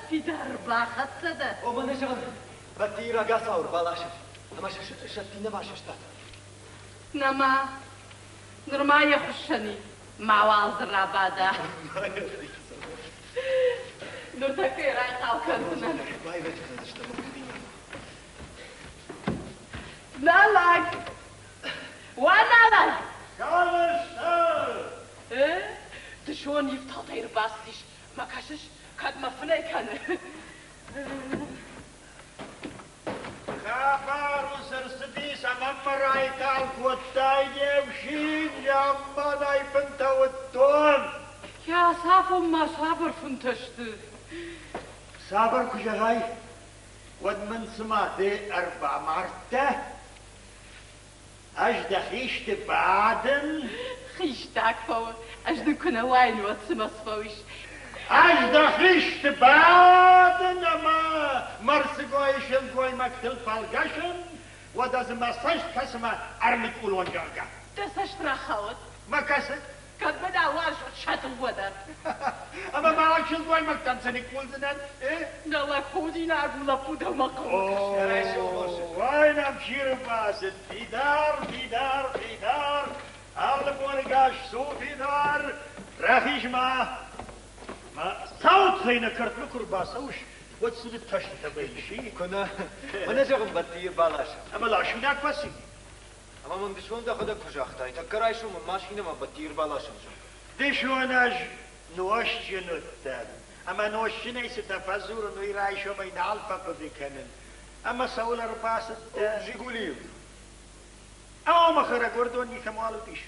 Фидар бахӕццӕ дӕ. О, мӕнӕ зӕгъын, Бӕттийы рагацау ӕрбаласӕд, ӕмӕ Сӕтти нӕма сыстад. Нӕма. Нырма йӕ хуыссӕни. Мауал дзы рабада. Ныртӕккӕ йӕ райхъал кӕндзынӕн. Байрӕджы кӕндзыстӕм худинаг. Нӕ лӕг! Уӕ нӕ лӕг! Кӕмыстӕ? Э, дысон ифтыгъдӕй ӕрбацыдис. Мӕ кӕсыс, кӕд мӕ фынӕй кӕны. Хабар ус ӕрцыдис ӕмӕ мӕ райхъал кодтай не фсин, замманай фынтӕ уыдтон. Йӕ цафон ма цавӕр фынтӕ сты? Цавӕр куы зӕгъай, уӕд мын цыма ды ӕрбамардтӕ, ӕз дӕ хисты бадын. Хистаг фӕуы, ӕз дын куы нӕ уаин, уӕд цымӕ сфӕуис? Ӕз дӕ хисты бадын ӕмӕ Мӕрддзыгойы сылгоймӕгтыл фӕлгӕсын, уӕдӕ дзы мӕ цӕст кӕсы мӕ ӕрмыкъулон, зӕгъгӕ. Дӕ цӕст рахауӕд. Мӕ кӕсы. Кӕд мӕ нӕ уарзут сӕ дыууӕ дӕр. Ӕмӕ ма сылгоймӕгтӕм цы ныкъкъулдзынӕн? Нӕ лӕг худинаг у, лӕппу дӕумӕ хъӕуы кӕсын. Ой, нӕм чи рбацыд? Фидар, фидар, фидар, алы боныгас цу, фидар, рахиз-ма. Мӕ цаутӕй нӕ кӕртмӕ куы рбацӕуыс, уӕд цы ныттӕстытӕ вӕййыс, и? Куы нӕ, мӕнӕ зӕгъын Бӕттийы бӕлас. Ӕмӕ ласинаг фӕци. Ӕмӕ мын дысон дӕхӕдӕг куы загътай, тӕккӕ райсом мын машинӕмӕ Бӕттийы ӕрбаласӕм, зӕгъгӕ. Дысон ӕз нозтджын уыдтӕн, ӕмӕ нозтджынӕй цытӕ фӕдзурын, уый райсомӕй нал фӕхъуыды кӕнын. Ӕмӕ цӕуыл ӕрбацыдтӕ? Жигулийыл. Ӕмӕ хӕрӕгуырдон никӕмуал уыдис.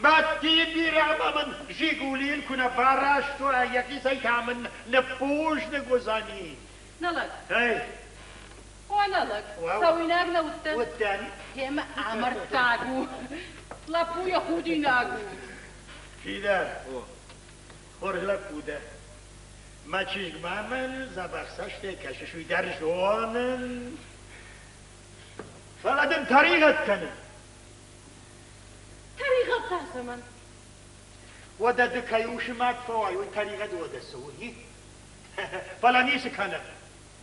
Мӕдти бирӕ ӕмӕ мын Жигулийыл куы нӕ бараст уа, йӕхицӕй та мын ныббузныг уыдзӕни. Нӕ лӕг. Эй! О, нӕ лӕг, цӕуинаг нӕ уыдтӕн. Уыдтӕн. Темӕ амӕрддаг у. Лӕппу йӕ худинаг у. Фидар, хорз лӕппу дӕ. Мӕ чызг ма мӕн дзӕбӕх цӕстӕй кӕсыс, уый дӕр зонын. Фӕлӕ дын тӕригъӕд кӕнын. Тӕригъӕд та цӕмӕн? Уӕдӕ ды кӕй усы мад фӕуай, уый тӕригъӕд уӕдӕ цы у, и? Фӕлӕ ницы кӕны.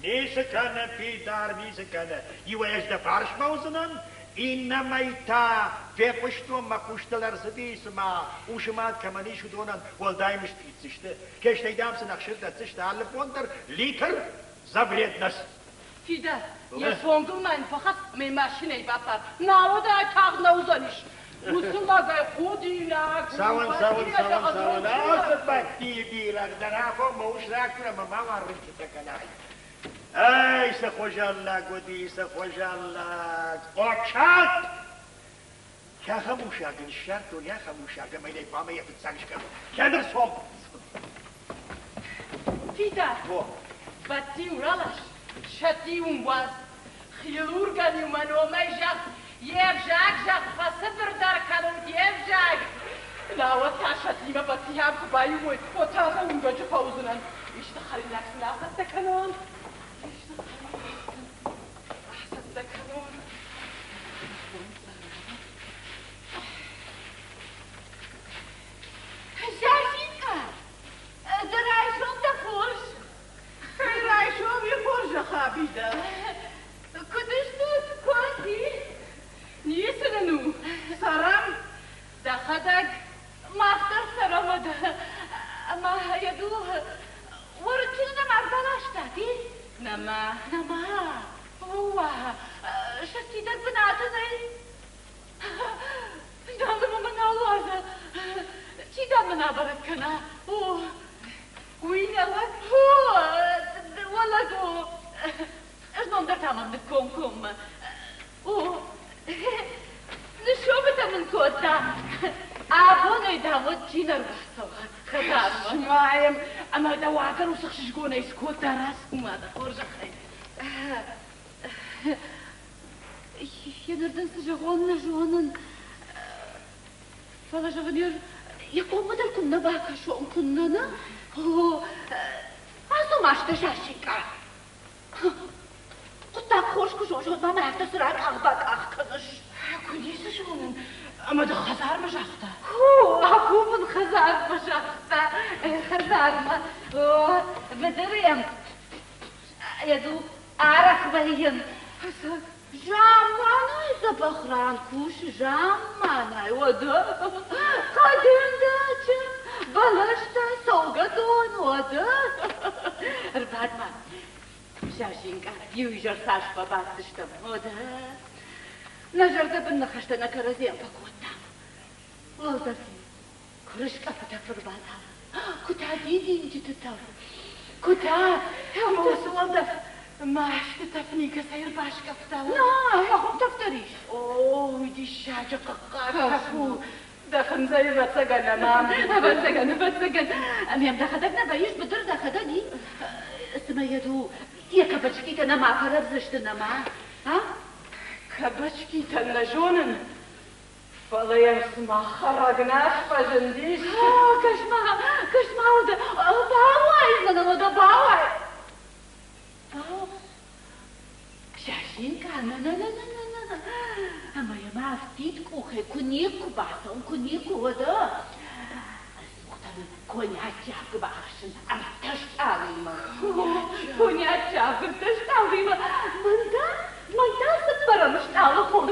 Ницы кӕны, Фидар, ницы кӕны. Иуӕй ӕз дӕ фарсмӕ уыдзынӕн, иннӕмӕй та фехъуыстон, мӕ хъустыл ӕрцыди, цыма усы мад кӕмӕн ис, уыдонӕн уӕлдай мызд фиддзысты. Кӕстӕй, дам, сын ӕхсыр дӕтдзысты алы бон дӕр литр за вредность. Фидар, йӕ цонгыл ма йын фӕхӕц ӕмӕ йын машинӕйы баппар. Науӕд ӕй тагъд нӕ уыдзӕнис. Уыцы лӕгӕй худинаг у. Цӕуын, цӕуын, цӕуын, цӕуын. Ацы бӕттийы бирӕгъ дӕр афонмӕ ус ракур ӕмӕ ма уа рынчынтӕ кӕнай. Ӕй, цы хуызӕн лӕг уыди, цы хуызӕн лӕг! Хъочат! Кӕхӕм усаг ын ссардтон, ахӕм усаг, ӕмӕ йын ӕй хъуамӕ йӕ фыццаг скӕнон. Кӕдыр цом! Фидар! Бӕтти-иу ралас, сӕтти-иу ын уадз. Хилургӕн-иу мӕ номӕй зӕгъ, йе взаг, зӕгъ, фӕцыбырдӕр кӕнут йе взаг. Науӕд та сӕттимӕ Бӕттийӕн куы баиу уой, уӕд та сӕ уынгӕджы фӕуыдзынӕн. Исты хӕринаг сын ацӕттӕ кӕнон? Исты хӕринаг сын ацӕттӕ кӕнон? Зӕринӕ, ды райсом дӕ хорз. Райсом и хорзӕх Абидӕ. Куыд стут, куыд, и? Ницы нын у. Цӕрӕм. Дӕхӕдӕг мах дӕр цӕрӕм уӕдӕ. Ӕмӕ йӕ ду уӕрыччыны нӕм ӕрбаластат, и? Нӕма. Нӕма. Уа, сӕ бынаты нӕй. Далӕмӕ мӕ нал уадзы. Чи дӕм мын абӕрӕг кӕна? О, уый нӕ лӕг? О, уӕ лӕг у. Знон дӕр та мӕм ныккомкоммӕ. О, ныссомытӕ мын кодта. Абонӕй, дам, уӕд чи нӕ рбацӕуа хӕдзармӕ. Маем, ӕмӕ дӕ уагӕр уыцы хсызгонӕй скодта рацу-ма дӕ хорзӕхӕй. Еныр дын цы зӕгъон, нӕ зонын. Фӕлӕ зӕгъын, йӕ коммӕ дӕр куыннӕ бакӕсон, куыннӕ нӕ? О, ацу ма сты Сасикъа. Хъуыддаг хорз куы зоныс, уӕд ма мӕ афтӕ цы ракъах-бакъах кӕныс? Куы ницы зонын, ӕмӕ дын хӕдзармӕ загъта. О, акувын хӕдзармӕ загъта. Хӕдзармӕ. О, быдыры йӕм ӕдзух арӕх вӕййын. Замманай дзӕбӕх ран кусы, замманай, уӕдӕ. Хъӕдын дача, бӕлӕстӕ, цӕугӕдон, уӕдӕ. Ӕрбад-ма, Сасинкъа, иу изӕр цас фӕбадтыстӕм, уӕдӕ. Нӕ зӕрдӕбын ныхӕстӕ нӕ кӕрӕдзийӕн фӕкодтам. Уӕлдӕф-иу куы рыскъӕфы тӕф ӕрбатӕхы, куы та дидинджыты тӕф, куы та уыцы уӕлдӕф масты тӕф никӕцӕй ӕрбаскъӕфта. Нӕ, ахӕм тӕф дӕр ис. О, уый диссаджы хъыхъхъаг тӕф у. Дӕ фындзӕй ӕвӕццӕгӕн ӕмӕ Ӕвӕццӕгӕн, ӕвӕццӕгӕн. Ӕмӕ йӕм дӕхӕдӕг нӕ вӕййыс, быдыр дӕхӕдӕг и. Цымӕ йӕ ду йӕ кабачкитӕ нӕма фӕрӕвдз сты, нӕма? А? Кабачкитӕ нӕ зонын, Фӕлӕ йӕм цыма хӕрӕг нӕ фӕзындис. Кӕс-ма, кӕс-ма, уӕдӕ бауайдзӕнӕн, уӕдӕ бауай. Сасинка, на-на-на-на-на-на. Ӕмӕ йӕм афтид къухӕй куы никуы бацӕуын, куы никуы, уӕдӕ. Ӕдзухдӕр конячы бахӕссын ӕртӕ стъалыимӕ. Конячы ӕртӕ стъалыимӕ. Мӕн та, мӕн та цыппӕрӕм стъалы хон.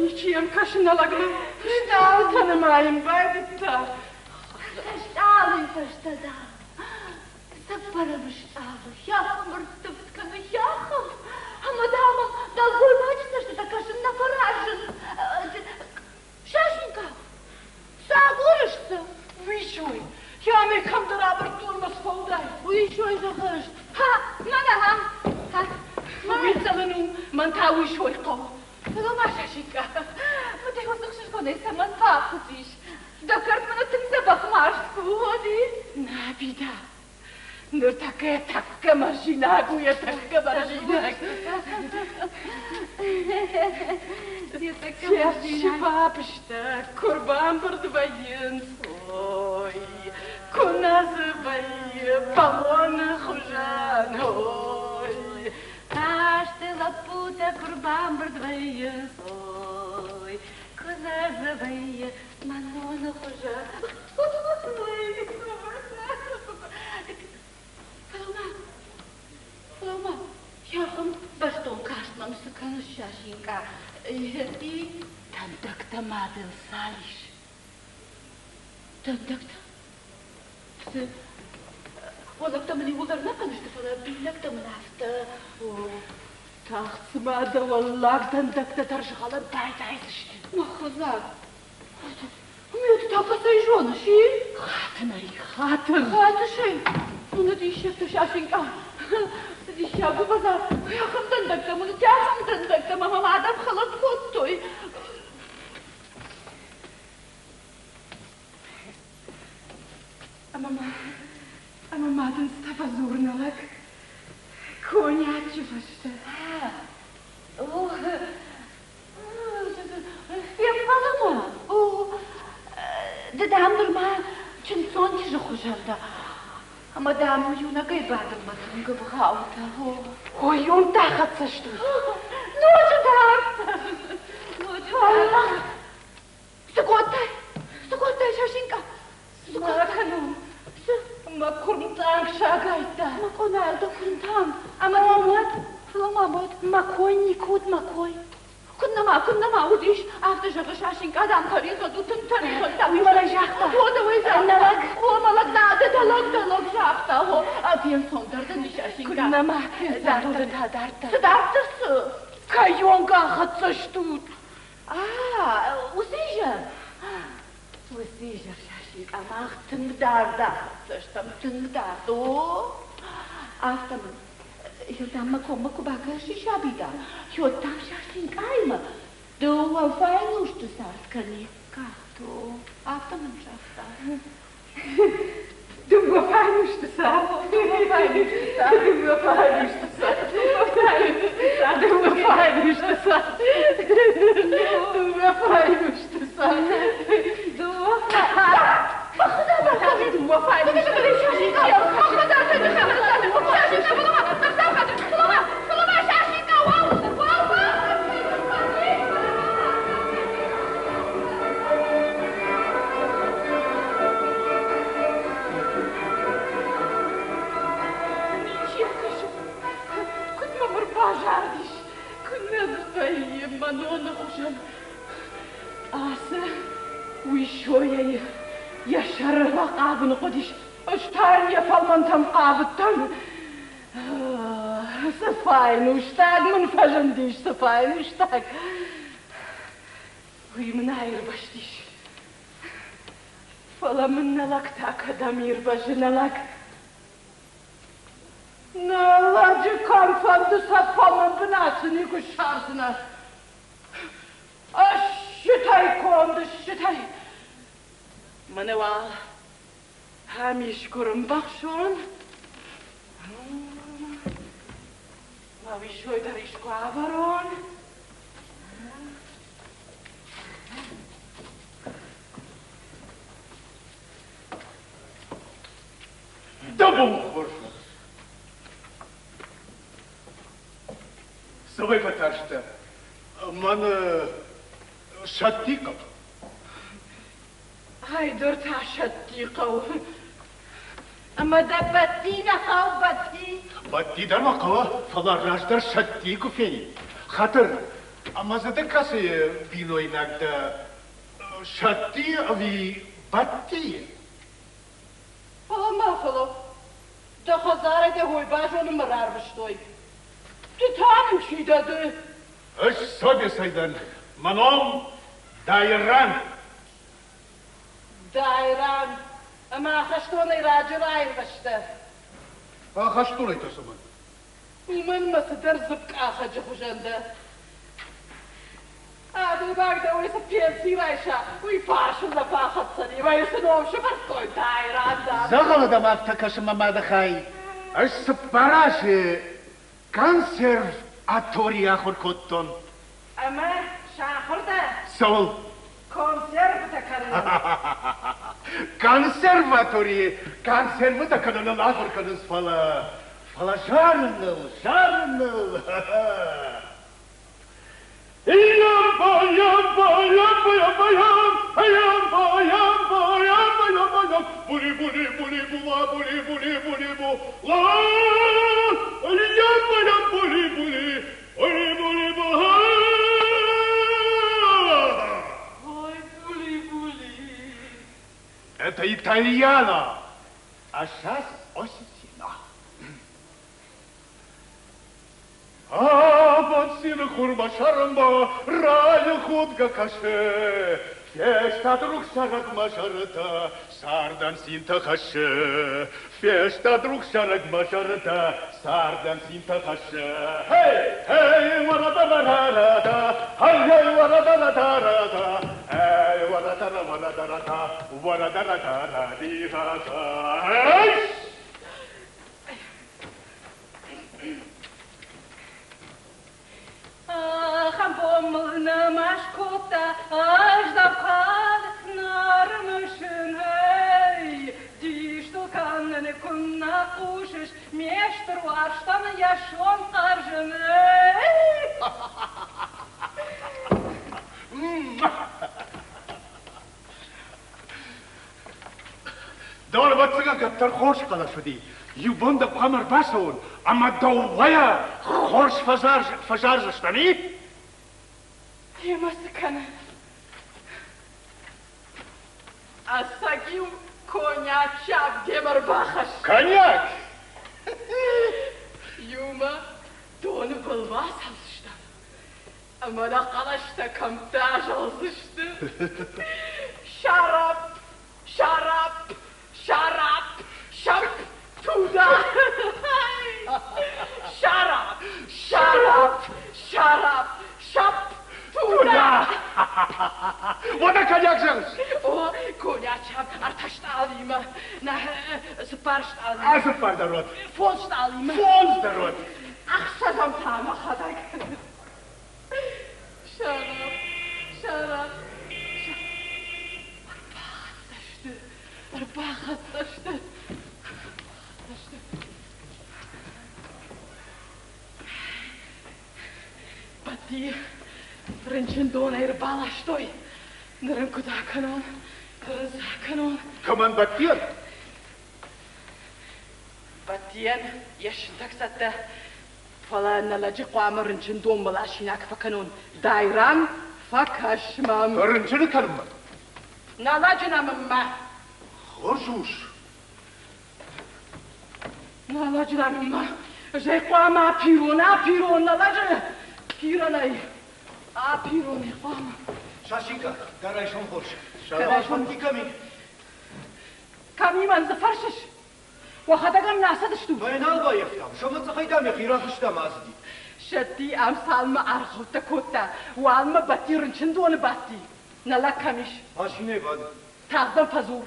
Ничи йӕм кӕсы нӕ лӕгмӕ. Стъалытӕ нымайын байдыдта. Ӕртӕ стъалыйы фӕстӕ, дам, цыппӕрӕм стъалы йӕхӕм ӕрттывд кӕны, йӕхӕм. Ӕмӕ, дам, нӕлгоймаджы цӕстытӕ кӕсын нӕ фӕразынц. Сасинка, цы агурыс, цы? Уисой, йӕ кӕмдӕр авӕрдтон мӕ сфӕлдай. Уисой зӕгъыс? Ха, мӕнӕ ха, ха. Уый цӕмӕн у, мӕн та уисой хъӕуы. Фӕлӕ ма, Сасинка, мӕ уыцы ӕхсызгонӕй цӕмӕн фӕхъуыдис? Дӕ кӕрт мын тынг дзӕбӕх марзт куы уыди. Нӕ, Бида, Ныртӕккӕ тӕккӕ мӕрзинаг у, йӕ тӕккӕ мӕрзинаг. Сыбабызтӕ куы рбамбырд вӕййынц, ой, куы нӕ дзы вӕййы бӕлоны хуызӕн, ой. Хъазты лӕппутӕ куы рбамбырд вӕййынц, ой, куы нӕ дзы вӕййы мӕноны хуызӕн. Фӕлӕ-ма, фӕлӕ-ма, йӕхӕм бӕстон каст мӕм цы кӕныс, Сасинкъа? Дӕндӕгтӕ ма дыл цал ис? Дӕндӕгтӕ? Цы? Уӕллӕгтӕ мын иууылдӕр нӕ хъӕн сты, фӕлӕ бинӕгтӕ мын афтӕ тагъд цыма дӕ уӕллаг дӕндӕгтӕ дӕр згъӕлӕн байдайдзысты. Мӕ хӕдзар, Ме та кӕцӕй зоныс, и? Хатын ӕй, хатын. Хатыс ӕй? Уыны диссӕгтӕ Сасинкъа. Цы диссаг у базар. Ахӕм дӕндӕгтӕ мын, ахӕм дӕндӕгтӕ мӕ мӕм адӕм хӕлӕг кодтой. Ӕмӕ ма, ӕмӕ ма дын цытӕ фӕдзуры нӕ лӕг? Конячы фӕстӕ. О, Феппӕлы ма? О, ды, дам, нырма чындздзон чызджы хуызӕн дӕ. Ӕмӕ, дам, иунӕгӕй бадынмӕ тынг ӕвгъау дӕ. Ой, уым та хӕццӕ стут. Ноджы дарддӕр. Ноджы дарддӕр. Цы кодтай? Цы кодтай, Сасинкъа? Цы ма кӕнон? Цы? Мӕ куырмтъанг сагайдта. Мӕ къонайыл дӕ куырмтъанг. Ӕмӕ дын уӕд, фӕлӕ ма уӕд мӕ кой никуы мӕ кой. Куыннӕ ма, куыннӕ ма уыдис, афтӕ зӕгъы Сасинкъа, дам, тӕригъӕд у, тынг тӕригъӕд, дам. Уый мӕнӕй загъта. О, дӕуӕй загъта. Нӕ лӕг. О, мӕ лӕг, нӕ, ды дӕ лӕг, дӕ лӕг загъта, о. Фенцондӕр дын ис, Сасинкъа. Куыннӕ ма, дарддӕр та, дарддӕр. Цы дарддӕр цы? Кӕйонг ахӕццӕ стут? А, уыцы изӕр? Уыцы изӕр, Сасинкъа, мах тынг дард ахӕццӕ стӕм, тынг дард, о. Афтӕ мын Иордан мӕ коммӕ куы бакӕси сабитӕ, уӕд дам Сасинкъаимӕ дыууӕ файнусты цард кӕниккат, о, афтӕ мын загъта. Дыууӕ файнусты цард, дыууӕ файнусты цард, дыууӕ файнусты цард, дыууӕ файнусты цард, дыууӕ файнусты цард, дыууӕ файнусты цард, дыууӕ дыууӕ файнусты. хуызӕн ацы уисойӕ йӕ сӕры рахъавын хъуыдис. Ӕз та йын йӕ фӕлмӕнтӕм хъавыдтӕн. Цы файнустаг мын фӕзындис, цы файнустаг! Уый мын аирвӕзтис. Фӕлӕ мын нӕ лӕг та кӕдӕм ирвӕзы, нӕ лӕг? Нӕ лӕджы кӕмфӕнды сӕ фӕлмӕн бынаты никуы ссардзынӕ. Ӕссытӕй конд, ӕссытӕй. Мӕнӕ уал ӕм искуы рымбӕхсон. Мӕ уисой дӕр искуы авӕрон. Дӕ бон хорз уа! Цӕмӕй фӕтарстӕ? Мӕн Сӕтти хъӕуы. Айдӕр та Сӕтти хъӕуы. Ӕмӕ дӕ Бӕтти нӕ хъӕуы, Бӕтти? Бӕтти дӕр мӕ хъӕуы, фӕлӕ раздӕр Сӕтти куы фенин. Хатыр, ӕмӕ дзы ды кӕцыйы бинойнаг дӕ? Сӕтти ӕви Бӕтти? Фӕлӕ ма фӕлӕ, дӕ хӕдзарӕй дӕ хой базонынмӕ рарвыстой. Ды та нын чи дӕ ды? Ӕз собесӕй дӕн. Мӕ ном Дайран. Дайран, ӕмӕ ахӕстонӕй раджы раирвӕзтӕ. Ахӕстонӕй та цӕмӕн? Уымӕн мӕ цыдӕр дзыпкъахӕджы хуызӕн дӕ. Адӕймаг дӕуӕй цы пенси райса, уый фарсыл нӕ фӕхӕцдзӕни, ӕмӕ йын цы ном сӕвӕрдтой, Дайран, дам. Дзӕгъӕлы дӕм афтӕ кӕсы мӕ мады хай. Ӕз цыппар азы консерваторийы ахуыр кодтон. Ӕмӕ сахуыр дӕ? Цӕуыл? Консервытӕ кӕныныл. Консерваторийы консервытӕ кӕныныл ахуыр кӕнынц, фӕлӕ фӕлӕ зарыныл, зарыныл. Ой, були-були. Это итальяно, а сейчас осетина. Абон цины хурмӕ сӕрмӕ райы худгӕ кӕсы. Фестад рухсарӕг мӕ зӕрдӕ, цардӕн цинтӕ хӕссы. Фестад рухсарӕг мӕ зӕрдӕ, цардӕн цинтӕ хӕссы. Хей, хей, уара-да-ра-ра-да, хай-хай, уара-да-ра-да-ра-да, эй, уара-да-ра-уара-да-ра-да, уара-да-ра-да-ра-ди-ра-да. Эй! Ахӕм бон мыл нӕма скодта, ӕз дӕ фхӕрд нӕ рымысын, эй, дистыл кӕнын куыннӕ хъусыс, ме стыр уарзтӕн йӕ сонт хъӕрзын, эй. Дӕу ӕвӕццӕгӕн кӕддӕр хорз хъӕлӕс уыди. Иу бон дӕ хъуамӕ ӕрбацӕуон ӕмӕ дӕуӕйӕ хорз фӕзардзыстӕм, и? Гъемӕ цы кӕны? Ӕцӕг-иу коньяк демӕ рбахӕсс. Коньяк? Иумӕ доны былмӕ ацӕудзыстӕм. Ӕмӕ нӕ хъӕлӕстӕ кӕмтты азӕлдзысты. Шарап, шарап, шарап, шап, туда. Шарап, шарап, шарап, шап, туда. Уӕдӕ коньяк зӕгъыс? О, коньячам ӕртӕ стъалимӕ, нӕ цыппар стъалимӕ. А цыппар дӕр уӕд. Фондз стъалимӕ. Фондз дӕр уӕд. Ӕхсӕзӕм та мӕхӕдӕг. Шарап, шарап, Ӕрбахӕццӕ сты, ӕрбахӕццӕ сты, ӕрбахӕццӕ сты. Бӕтти рынчындонӕй ӕрбаластой. Ныр ын куыд акӕнон, ныр ын цы акӕнон? Кӕмӕн Бӕттийӕн? Бӕттийӕн йӕ сынтӕг цӕттӕ, фӕлӕ нӕ лӕджы хъуамӕ рынчындонмӕ ласинаг фӕкӕнон. Дайран Фӕкӕс мӕм. Рынчыны кӕнынмӕ? Нӕ лӕджы нӕмынмӕ. Хорз ус. Нӕ лӕджы нӕмынмӕ. Ӕз ӕй хъуамӕ апирон, апирон, нӕ лӕджы пиронӕй. Апирон ӕй хъуамӕ. Сасинка, дӕ райсом хорз. Райсом кӕм и? Кӕм и, мӕн дзы фӕрсыс? Уӕхӕдӕг ӕм нӕ ацыдыстут? Мӕ нал баййӕфтам. Сӕумӕцъӕхӕй дам йӕхи рахызта ӕмӕ ацыди. Сӕтти ӕм цалынмӕ аргъӕуттӕ кодта, уалынмӕ Бӕтти рынчындоны бадти. Нӕ лӕг кӕм ис? Машинӕйы бады. Тагъд ӕм фӕдзур.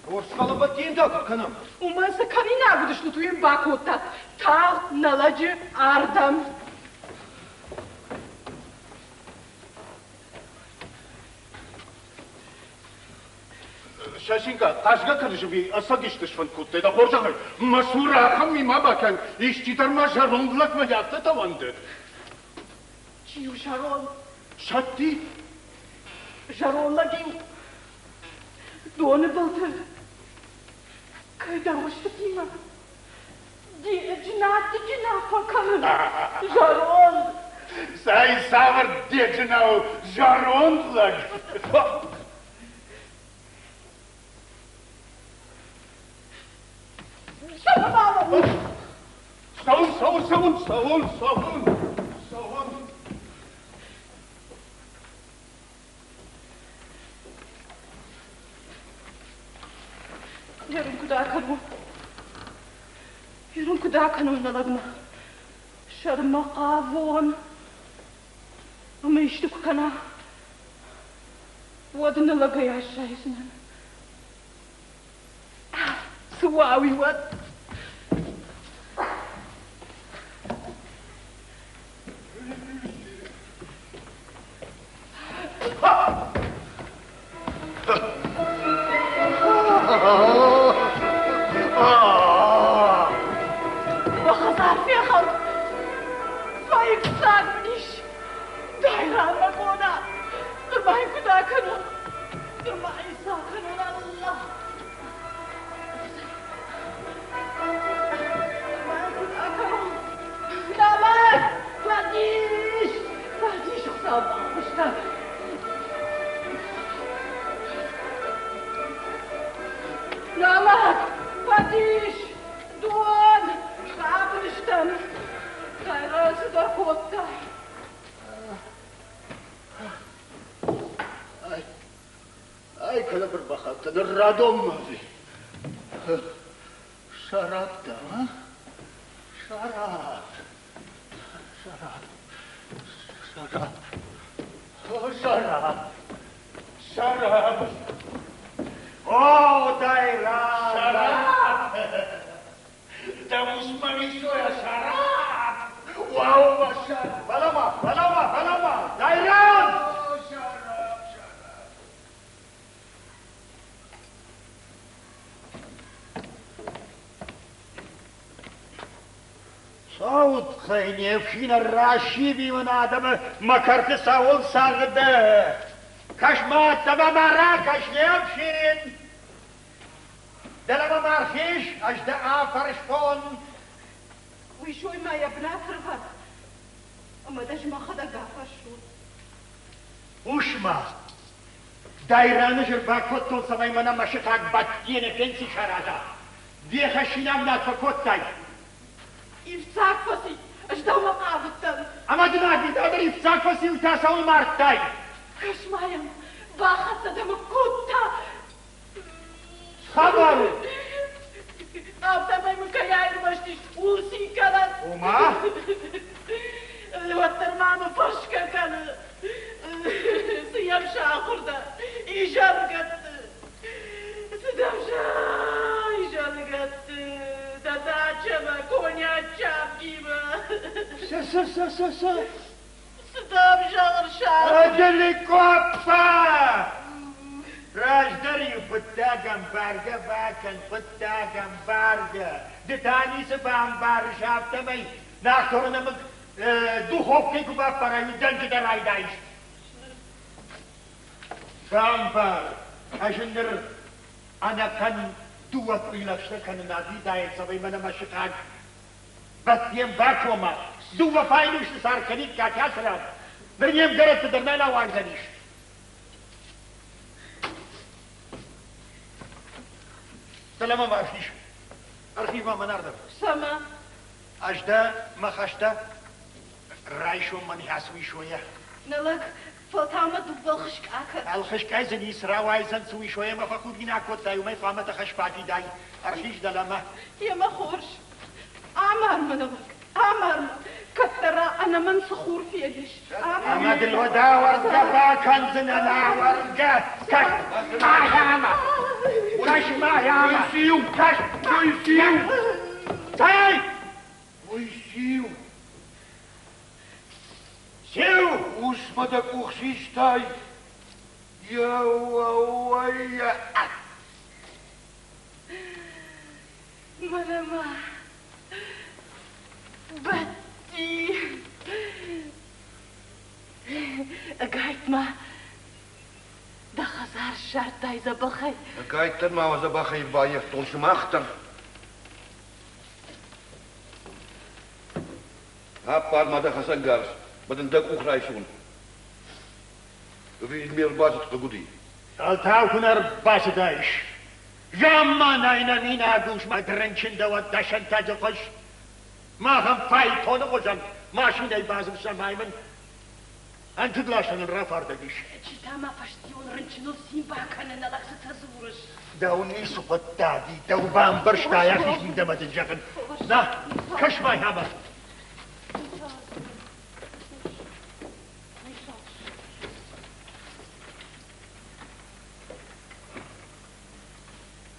Хорз, фӕлӕ Бӕттийӕн та куыд кӕнӕм? Уымӕн цы кӕнинаг уыдыстут, уый йын бакодтат. Тагъд нӕ лӕджы ардӕм. Сасинка, хъазгӕ кӕныс ӕви ӕцӕг исты сфӕнд кодтай? Дӕ хорзӕхӕй, мӕ цуры ахӕм ми ма бакӕн, исчи дӕр ма зӕронд лӕгмӕ афтӕтӕ уӕнды. Чи у зӕронд? Сӕтти. Зӕронд лӕг-иу доны былты кӕйдӕр устытимӕ Джина фӕкӕны зӕронд. Цӕй цавӕр деджина у зӕронд лӕг? Цӕуын, цӕуын, цӕуын, цӕуын, цӕуын, цӕуын. Ерын куыд акӕнон? Ерын куыд акӕнон нӕ лӕгмӕ? Сӕрмӕ хъавон ӕмӕ исты куы кӕна, уӕд нӕ лӕгӕй аззайдзынӕн. Цы уа уый уӕд? Мӕ хӕдзар фехӕлд, фӕивддзаг мын ис. Дайран мӕ къона, нырма йын куыд акӕнон, нырма йын цы акӕнон, Аллах! Нырма йын куыд акӕнон? Давай! Фӕдис! Фӕдис, Хуыцау баххуыс кӕн! Налат! Фӕдис! Дон! Бабын стӕм! Тайран цыдӕр кодта. Ай, ай, кӕдӕм ӕрбахаудтӕ, ныр радонмӕ ӕви? Шарап дӕм, а? Шарап. Шарап. Шарап. О, шарап. Шарап. О, Дайран! Шарап! Дӕ усмӕ уисойӕ шарап! Уӕууа, шарап! Фӕлӕ-ма, фӕлӕ-ма, фӕлӕ-ма! Дайран! О, шарап, шарап! Цӕуыдхӕй не фсин ращивиуын адӕмы мӕ кӕрты цӕуыл цӕгъды? Кӕс-ма, ӕддӕмӕ ракӕс, не фсин! Дӕлӕмӕ ма рхиз, ӕз дӕ афарстон. Уый сой ма йӕ бынат ӕрбад, ӕмӕ дӕ ӕз мӕхӕдӕг афӕрсон. Хъус-ма, Дайраны ӕрбакодтон, цӕмӕй мӕнӕ мӕ сыхаг Бадтийӕн пенси сараза. Де хӕссинаг над фӕкодтай. Ивддзаг фӕци, ӕз дӕумӕ хъавыдтӕн. Ӕмӕ дын ӕгитӕ дӕр ивддзаг фӕци, уый та цӕуыл мардтай? Кӕс-ма йӕм, бахӕццӕ дӕм кодта. Хабар у? Афтӕмӕй мын кӕй аирвӕзтис, ууыл цин кӕнӕд. Ома? Уӕддӕр ма мӕ фӕрсгӕ кӕны. Цы йӕм сахуыр дӕ изӕргӕтты? Цы дӕм изӕргӕтты? Дӕ дачӕмӕ, конячы авгимӕ. Цы, цы, цы, цы, цы? Цы дӕм зӕгъын сахуыр? Ӕдылыкъоппа! Раздӕр-иу хъуыддаг ӕмбаргӕ бакӕн, хъуыддаг ӕмбаргӕ. Ды та ницы бамбарыс, афтӕмӕй нӕхъоры нӕмыг духовкӕй куы баппарай, уый дӕнджытӕ райдаис. Бамбар, ӕз ын ныр ӕнӕхъӕн дыууӕ къуыри лӕгъстӕ кӕнын ӕви цӕмӕй мӕнӕ мӕ сыхаг Бӕттийӕн бакома. Дыууӕ файнусты сар кӕниккат ацы ран. Ныр не мгӕрӕтты дӕр нал ауайдзӕнис. Дӕлӕмӕ ма ӕрхиз. Ӕрхиз ма мӕнӕрдӕм. Цӕмӕ? Ӕз дӕ мӕ хӕстӕ райсом мӕ ныхас уисойӕ. Нӕ лӕг, фӕлтау мӕ дыууӕ ӕлхыскъ акӕн. Ӕлхыскъӕй дзы ницы рауайдзӕн, цы уисойӕ мӕ фӕхудинаг кодтай, уымӕй хъуамӕ дӕ хӕс бафидай. Ӕрхиз дӕлӕмӕ. Йемӕ хорз. Амар мӕ, нӕ лӕг, амар мӕ, кӕддӕра ӕнӕ мӕн цы хур фенис. Ӕмӕ дын уӕд ауӕрдгӕ бакӕндзынӕн, ауӕрдгӕ. Кӕс, ма Кӕс, ма Уый циу? Кӕс, Уый циу? Цӕй! Уый циу? Циу! Усмӕ дӕ къух систай? Еу-уӕй-йа! Мӕнӕ ма Бӕтти! Ӕгайтма дӕ хӕдзар ссардтай дзӕбӕхӕй. Ӕгайттӕн ма дзӕбӕхӕй баййӕфтон сымах дӕр. Аппар ма дӕ хӕцӕнгарз, мӕ дын дӕ къух райсон. Ӕви ме рбацыд хъыг уыди? Фӕлтау куы нӕ ӕрбацыдаис. Замманай нӕ минаг усмӕ рынчындӕуӕд дӕ сӕнтӕджы хуыз. Махӕн файтоны хуызӕн машинӕйы базыл цӕмӕй мын ӕнтыдласӕныл рафардӕг ис. Чи та ма фӕстион рынчыныл цин бакӕны, нӕ лӕг цытӕ дзурыс? Дӕу ницы хъуыддаг и, дӕу бамбӕрста йӕхи мидӕмӕ дын зӕгъын. На, кӕс-ма йӕмӕ.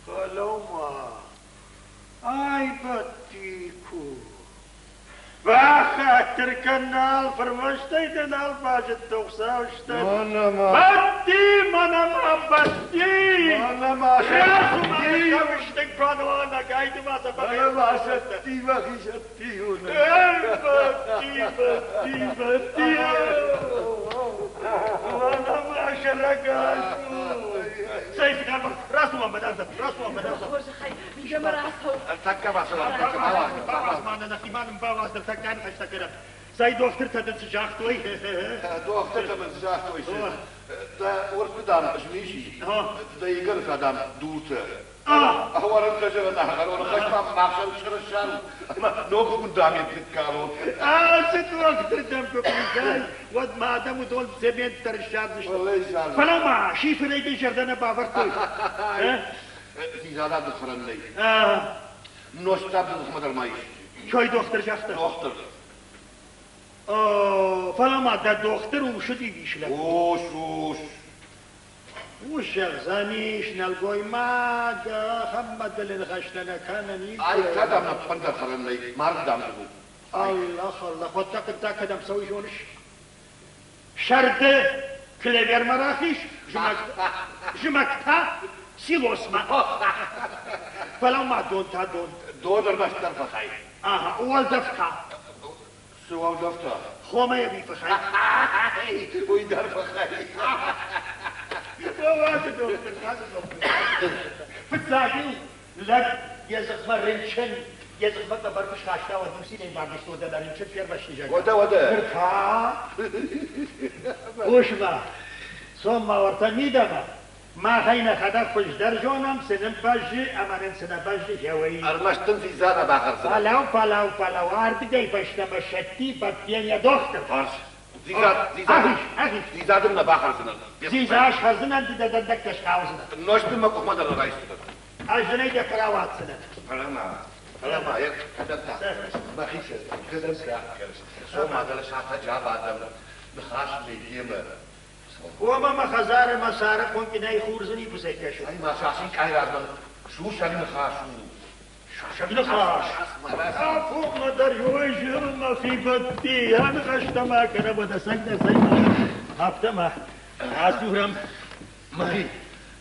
Фӕлӕуу-ма, ай Бӕттику, бахатыр кӕн нал, фырмӕстӕй дӕ нал базыдтон, Хуыцауыстӕн. Мӕнӕ-ма. Бӕтти, мӕнӕ-ма, Бӕтти! Мӕнӕ-ма, Рацу-ма, кӕмыстыг куануанӕг, ай-ды-ма сӕ Мӕнӕ-ма, сӕтти, мӕхи сӕтти уынын. Эй, Бӕтти, Бӕтти, Бӕтти! Мӕнӕ-ма сӕрӕгас у! Цӕй, фыдӕбон, рацу мӕм, бӕдӕрдӕ, рацу мӕм, бӕдӕрдӕ. Хорзӕхӕй, мидӕмӕ рацӕу. Ӕртӕккӕ бацӕуӕм, ӕртӕккӕ бауадз. Бауадз ма нӕ, нӕхимӕ нын бауадз, ныртӕккӕ ныхӕстӕ кӕнӕм. Цӕй, дохтыртӕ дын цы загътой? Дохтыртӕ мын цы загътой, цы? Дӕ уырты, дам, змиси, дӕ игӕры та, дам, дуртӕ. Ӕвӕрынтӕ зӕгъын, ӕгӕрон хӕстмӕ махсӕн сырыссан ӕмӕ ног фундамент ныккалон. Ацы дохтыртӕм куы хъусай, уӕд ма адӕм уыдон цемент дӕр ссардзысты. Фӕлӕ ма шиферӕй дын зӕрдӕ нӕ бавӕрдтой. Дзидза дохтырӕн нӕй. Нозт дӕр дзыхмӕ дӕр ма ис. Кӕй дохтыр загъта? Дохтыр. Фӕлӕ ма дӕ дохтыр усыди ис лӕппу. Ус, ус. Ус зӕгъдзӕнис, нӕлгоймаг ахӕм мадӕлы ныхӕстӕ нӕ кӕнӕн ис. Ай кӕдӕм ӕппындӕр хӕрӕн нӕй, мард дам у. Аллах, Аллах, уӕдта хъуыддаг кӕдӕм цӕуы, зоныс? Сӕрды клевермӕ рахиз, зымӕг та силосмӕ. Фӕлӕ ма дон та дон. Дон ӕрмӕстдӕр фӕхай. Ага, уӕлдӕф та. Цы уӕлдӕф та? Хомӕ ӕви фыхӕй? Уый дӕр фыхӕй. Уӕды дохтыр, уӕды дохтыр. Фыццаг-иу лӕг йӕ дзыхмӕ рынчын, йӕ дзыхмӕ къӕбӕр куы схаста, уӕд иу цинӕй бавдыстой дӕ рынчын фервӕзти, зӕгъгӕ. Уӕдӕ, уӕдӕ. Ныр та хъус-ма, цом-ма уӕртӕ мидӕмӕ. Мах ӕй нӕхӕдӕг хуыздӕр зонӕм, цы нын бӕззы ӕмӕ нын цы нӕ бӕззы, гъеуый. Ӕрмӕст дын дзидза нӕ бахӕрдзынӕн. Фӕлӕу, фӕлӕу, фӕлӕу, ардыгӕй фӕстӕмӕ сӕтти Бӕттийӕн йӕ дохтыр. Хорз. Дзидза, дзидза, Ахиз, дзидза дын нӕ бахӕрдзынӕн. Дзидза схӕрдзынӕн, ды дӕ дӕндӕгтӕ схаудзынӕ. Нозт дын мӕ къухмӕ дӕр нӕ райсдзынӕн. Ӕз дын ӕй дӕ хъуыр ауадздзынӕн. Фӕлӕ ма, фӕлӕ ма, йӕ кӕдӕм та? Мӕхицӕн, кӕдӕм та? Цом адӕлӕ сафӕджы абадӕм, ныхас нӕй демӕ. Ома мӕ хӕдзары мӕ сӕры хъуынкъынӕй хурдзын икуыцӕй кӕсы. Ай ма сасин къай размӕ сусӕг ныхас у. Сусӕг ныхас? Афонмӕ дӕр ёзыл мӕхи бӕтти, аныхӕстӕ ма кӕнӕм уӕдӕ цӕг нӕ цӕй афтӕ ма адзурӕм. Мӕхи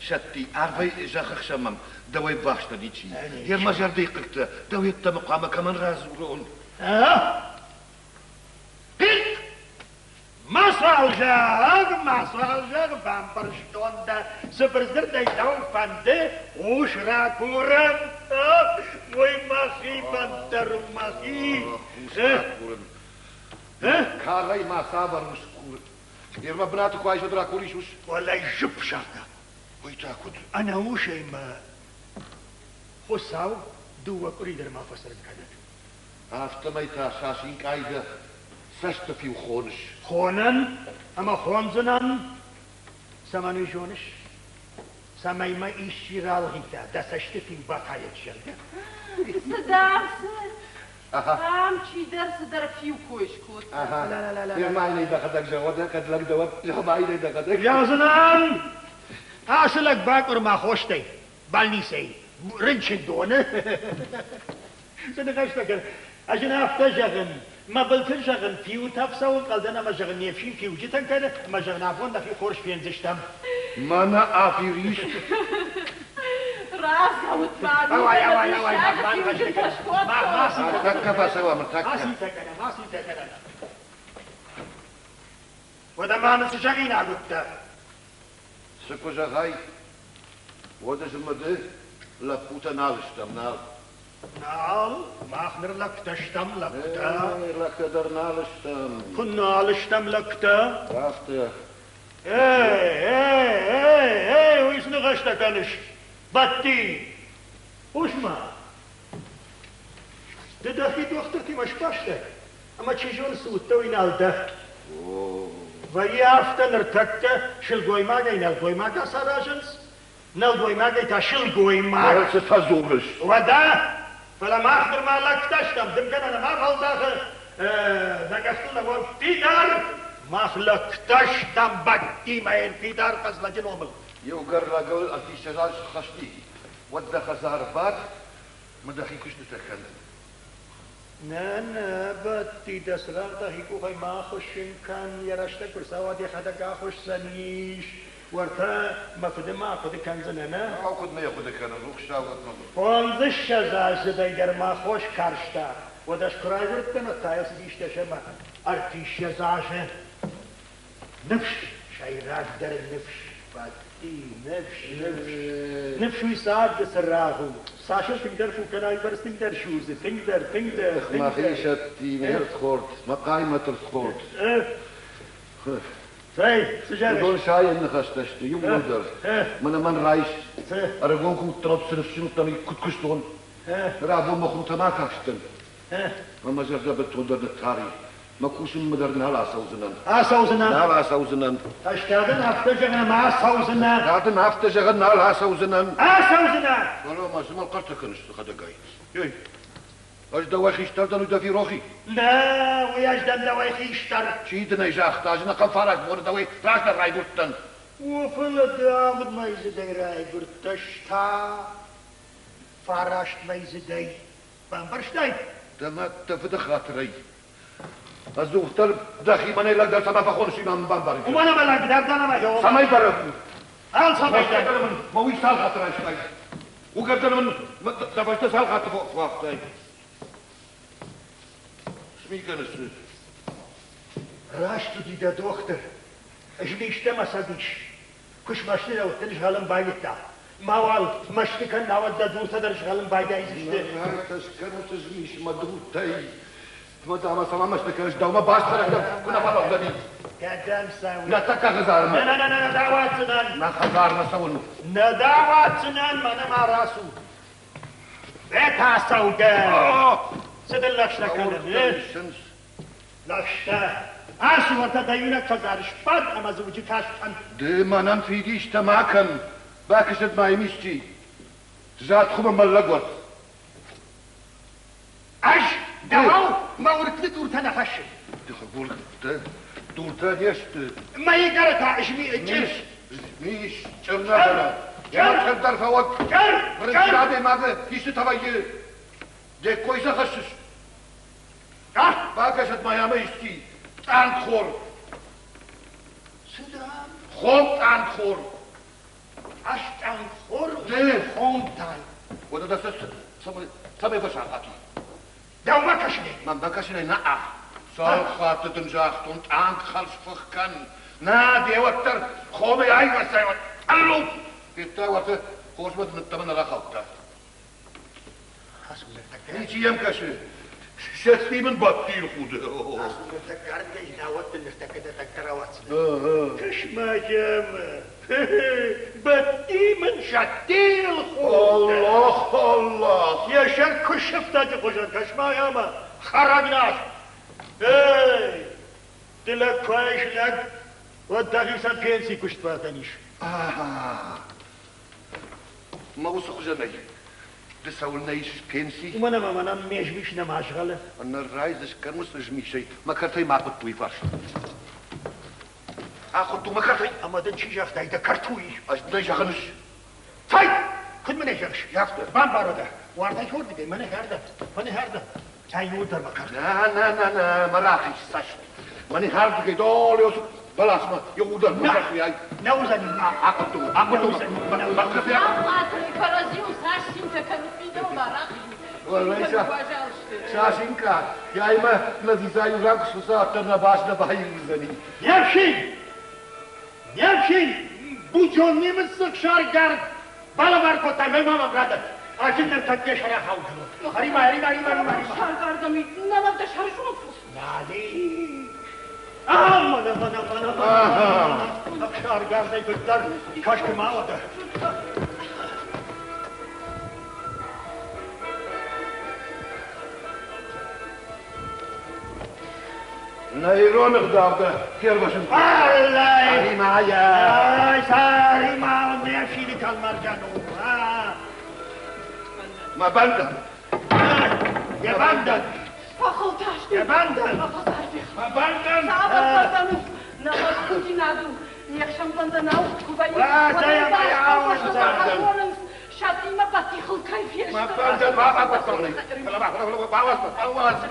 сӕтти, арвӕй зӕххы хсӕн мӕм дӕуӕй бӕстӕ ничи. Йе мӕ зӕрдӕйы хъыгтӕ дӕу йеддӕмӕ хъуамӕ кӕмӕн радзурон? Хъирк! Ма зӕгъ, ма зӕгъ, бамбӕрстон дӕ, цыбыр дзырдӕй дӕу фӕнды ус ракурын. Уый мӕхи фӕнд дӕр у, мӕхи. Ус ракурын. Карӕй ма цавӕр ус куры? Нырма бынаты куы айсӕд ракурис ус. Уӕлӕй зыпп загъта. Уый та куыд? Ӕнӕ усӕй мӕ Хуыцау дыууӕ къуыри дӕр ма фӕцӕрын кӕнӕд. Афтӕмӕй та Сасинкъай дӕ цӕсты фиу хоныс. Хонӕн ӕмӕ хондзынӕн, цӕмӕн уый зоныс? Цӕмӕй мӕ исчи ралгъита, дӕ цӕсты фиу батайӕд, зӕгъгӕ. Цы дам, цы? Ам чидӕр цыдӕр фиу кой скодта. Ма йын ӕй дӕхӕдӕг зӕгъ, уӕдӕ кӕд лӕг дӕ, уӕд зӕгъ ма йын ӕй дӕхӕдӕг. Зӕгъдзынӕн, ацы лӕг бакъуырма хостӕй, больницӕйы, рынчындоны. Цы ныхӕстӕ кӕны? Ӕз ын афтӕ зӕгъын, мӕ былты зӕгъын, фиутӕ фсӕуын хъӕлдӕн ӕмӕ зӕгъын, не фсин фиуджытӕн кӕны, ӕмӕ зӕгъын, абон нӕхи хорз фендзыстӕм. Мӕнӕ аферист! Рацӕут ма, Ауай, ауай, ауай, фиуджытӕ скодтон. Тӕккӕ фӕцӕуӕм, тӕккӕ. Ма цинтӕ кӕнӕ, ма цинтӕ кӕнӕ. Уӕдӕ ма мын цы зӕгъинаг уыдтӕ? Цы куы зӕгъай, уӕд ӕз ӕмӕ ды лӕппутӕ нал стӕм, нал. Нал, мах ныр лӕгтӕ стӕм, лӕгтӕ. Лӕгтӕ дӕр нал стӕм. Куы нал стӕм лӕгтӕ. Афтӕ. Эй, эй, эй, эй, уый цы ныхӕстӕ кӕныс? Бадти, хъус-ма. Ды дӕхи дохтыртимӕ сбастай, ӕмӕ чи зоны, цы уыдтӕ, уый нал дӕ. Вӕййы афтӕ ныртӕккӕ сылгоймагӕй нӕлгоймаг ацаразынц, нӕлгоймагӕй та сылгоймаг. Цы фӕдзурыс? Уӕдӕ, фӕлӕ мах нырма лӕгтӕ стӕм, дымгӕ нӕ нӕма фӕлдахы, нӕ къӕхтыл лӕууӕм фидар. Мах лӕгтӕ стӕм Бӕттимӕ фидар хъӕзлӕджы номыл. Иугӕр лӕгыл ӕртиссӕдз аз схӕсти, уӕд дӕ хӕдзары бад мӕ дӕхи куыстытӕ кӕн. Нӕ, нӕ, Бӕтти, дӕ цырагъ дӕхи къухӕй ма ахуыссын кӕн, йӕ рӕстӕг куы рцӕуа, дӕхӕдӕг ахуысдзӕнис. Уӕртӕ мӕ фыды ма ахъуыды кӕндзынӕ, нӕ? Ау, куыд нӕ йӕ хъуыды кӕнын, рухсаг уӕд мӕ фыд. Фондзыссӕдз аздзыдӕй дӕр ма хос карста. Уӕд ӕз куы райгуырдтӕн, уӕд та йыл цыдис дӕс ӕмӕ ӕртиссӕдз азы. Ныфс, сӕйрагдӕр ныфс, Бӕтти, ныфс, ныфс. Ныфс уый царды цырагъ у. Цас ыл тынгдӕр фу кӕнай, бӕрц тынгдӕр судзы, тынгдӕр, тынгдӕр, тынгдӕр. Мӕхи сӕтти, ме рдхорд, мӕ хъаймӕты рдхорд. Цӕй, цы зӕгъыс? Уыдон сайӕн ныхӕстӕ сты, иууылдӕр. Мӕнӕ мӕн райс. Ӕрыгон куы уыдтӕн, уӕд цы ныфсджын уыдтӕн, куыд куыстон. Ныр абон мӕ хуртӕм акастӕн. Ӕмӕ мӕ зӕрдӕ бынтондӕр ныттар и. Мӕ кусынмӕ дӕр нал ацӕудзынӕн. Ацӕудзынӕ? Нал ацӕудзынӕн. Фӕстӕ дын афтӕ зӕгъын ӕмӕ ацӕудзынӕ. Нӕ дын афтӕ зӕгъын нал ацӕудзынӕн. Ацӕудзынӕ! Фӕлӕ ма цыма хъӕртӕ кӕныс дӕхӕдӕгӕй. Ей, ӕз дӕуӕй хистӕр дӕн, уый дӕ ферох и? Нӕ, уый ӕз дӕн дӕуӕй хистӕр. Чи дын ӕй загъта, ӕз ӕнӕхъӕн фараст боны дӕуӕй раздӕр райгуырдтӕн? О, фӕлӕ ды авд мӕйдзыдӕй райгуырдтӕ, ӕз та фараст мӕйдзыдӕй. Бамбӕрстай? Дӕ мад дӕ фыды хатырӕй. Ӕдзухдӕр дӕхи мӕнӕй лӕгдӕр цӕмӕ фӕхоныс, уый ма мын бамбарын кӕн. Уымӕн ӕмӕ лӕгдӕр дӕн ӕмӕ Цӕмӕй бӕрӕг у? Алцӕмӕй дӕр. Мын мӕ уый цал хатты райстай? Уыгӕрдӕны мын дӕ фӕстӕ цал хатты фӕуагътай? Цы ми кӕныс? Раст уыди дӕ дохтыр. Змистӕ мӕ цӕдис. Куы смӕсты дӕ, уӕд дын згъӕлын байдыдта. Мауал мӕсты кӕн, науӕд дӕ дуртӕ дӕр згъӕлын байдайдзысты. Нӕ скӕнут змис мӕ дуртӕй. Мӕ дӕмӕ цӕмӕ мӕсты кӕныс, дӕумӕ баст хӕрӕг дӕр куы нӕ фӕлӕудзӕни. Кӕдӕм цӕуыс? Нӕ тӕккӕ хӕдзармӕ. Нӕ, нӕ, нӕ, нӕ дӕ уадздзынӕн. Нӕ хӕдзармӕ цӕуын. Нӕ дӕ уадздзынӕн, мӕнӕ ма рацу. Бета цӕугӕ! Цы дын лӕгъстӕ кӕнын? Лӕгъстӕ! Ацу уӕртӕ дӕ иунӕг хӕдзары сбад ӕмӕ дзы уыджы каст кӕн. Ды мӕнӕн фидистӕ ма кӕн, бакӕсӕд ма йӕм исчи. Зад хуымы мӕллӕг уӕд. Ӕз дӕуау мӕ уыргты дуртӕ нӕ хӕссын. Уыргты дуртӕ не сты. Мӕ игӕры та чъыр. Змис, чъыр нӕ фӕлӕ. Чъыр дӕр фӕуӕд. Чъыр! Рынчын адӕймагы истытӕ вӕййы. Де ккой сӕ хӕссыс. Бакӕсӕд ма йӕм исчи. Тъӕнгхор. Цы дам? Хом тъӕнгхор. Ӕз тъӕнгхор хом тъанг. Уӕдӕ дӕ цӕмӕй фӕсахъат и? Дӕумӕ кӕсынӕй. Мӕнмӕ кӕсынӕй нӕ. Цал хатты дын загътон, тъанг хӕлсфых кӕн. Нӕ, де уӕддӕр хомӕй аивӕрзтай ӕллуп! Федтай, уӕртӕ хорзмӕ дын ӕддӕмӕ нӕ рахаудта. Ничи йӕм кӕсы. Сӕтти мын Бӕттийы худы. Ацу ныртӕккӕ ардыгӕй, науӕд дын ныртӕккӕ дӕ тӕккӕ рауадздзынӕн. Кӕс-ма йӕм! Бӕтти мын Сӕттийыл худы. Аллах, Аллах! Йӕ сӕр куы сыфтӕджы хуызӕн, кӕс-ма йӕм, хӕрӕг нас! Эй, ды лӕг куы айс лӕг, уӕд дӕхицӕн пенси куыстуатӕн ис. Мӕ уыцы хуызӕнӕй ды цӕуылнӕ исыс пенси? Уымӕн ӕмӕ мӕнӕн ме змис нӕма згъӕлы. Ныррайдзыс кӕн уыцы змисӕй, мӕ кӕртӕй ма ахуыдтой фарст. Ахуыдту мӕ кӕртӕй. Ӕмӕ дын чи загътай, дӕ кӕрт уый? Ӕз дын ӕй зӕгъын. Цӕй! Куыд мын ӕй зӕгъыс? Афтӕ. Бамбар дӕ. Уартӕ хордыгӕй, мӕнӕ хӕрдӕ, мӕнӕ хӕрдӕ. Цӕй иуылдӕр мӕ кӕрт. Нӕ, нӕ, нӕ, нӕ, мӕ рахиз цӕст. Мӕнӕ хӕрдыгӕй доле бӕласмӕ иуылдӕр мӕ кӕртӕй. Нӕ уыдзӕни. Ахуыдту, ахуыдту. Мӕ кӕртӕй. Кӕрӕдзиуыл цас цинтӕ кӕнут, мидӕмӕ рахизут. Сасинка, яймӕ нӕ дзидза иу ран куы суса, уӕддӕр нӕ бас нӕ баиу уыдзӕни. Не фсин! Не фсин! Будённый немыцы ӕхсаргард балӕвар кодтай мӕ мамӕн радӕтт. Ӕз ын ныртӕккӕ сӕрӕхау кӕнон. Ӕри-ма, ӕри-ма, ӕри-ма, ӕри-ма. Ӕхсаргардӕн нӕ лӕгтӕ сӕрзонд фос. Нали! Мӕнӕ, мӕнӕ, мӕнӕ, мӕнӕ. Ӕхсаргардӕй фыддӕр кӕсты ма уӕдӕ. Нӕ ирон ӕгъдау дӕ фервӕзын. Аллай! Саримайа! Ай, Сарима, не фсины калмарджан у. Мӕ бӕндӕн! Йӕ бӕндӕн! Фӕхылтасти! Йӕ бӕндӕн! Фӕхылтасти! Мӕ бӕндӕн! Цавӕр бӕндӕн у? Нӕ худинаг у. Не хсӕн бӕндӕнау куы вӕййы, уӕд ӕй баст хонынц. Сатимӕ батихыл кӕй фесты. Мӕ бӕндӕн бауадз бауадз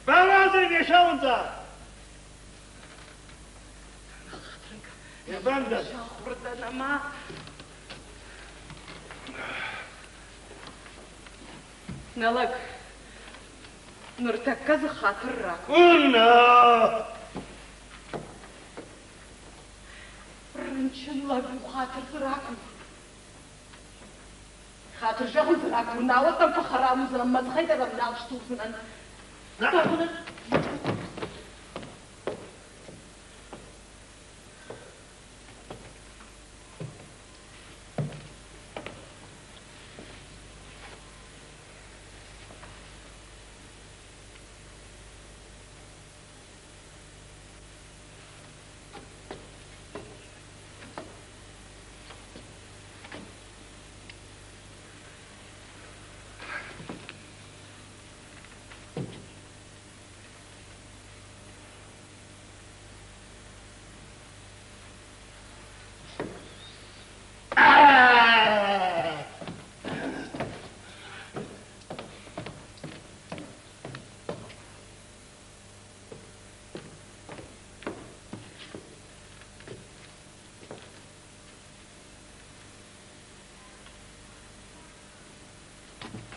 Бауадз не сауындза! Йӕ бӕндӕн! Нӕ лӕг, ныртӕккӕ дзы хатыр ракур. Уна! Рынчын лӕг у, хатыр дзы ракур. Хатыр зӕгъын дзы ракур, науӕд дӕм фӕхӕрам уыдзӕн, мӕ дзыхӕй дӕр ӕм нал сдзурдзынӕн.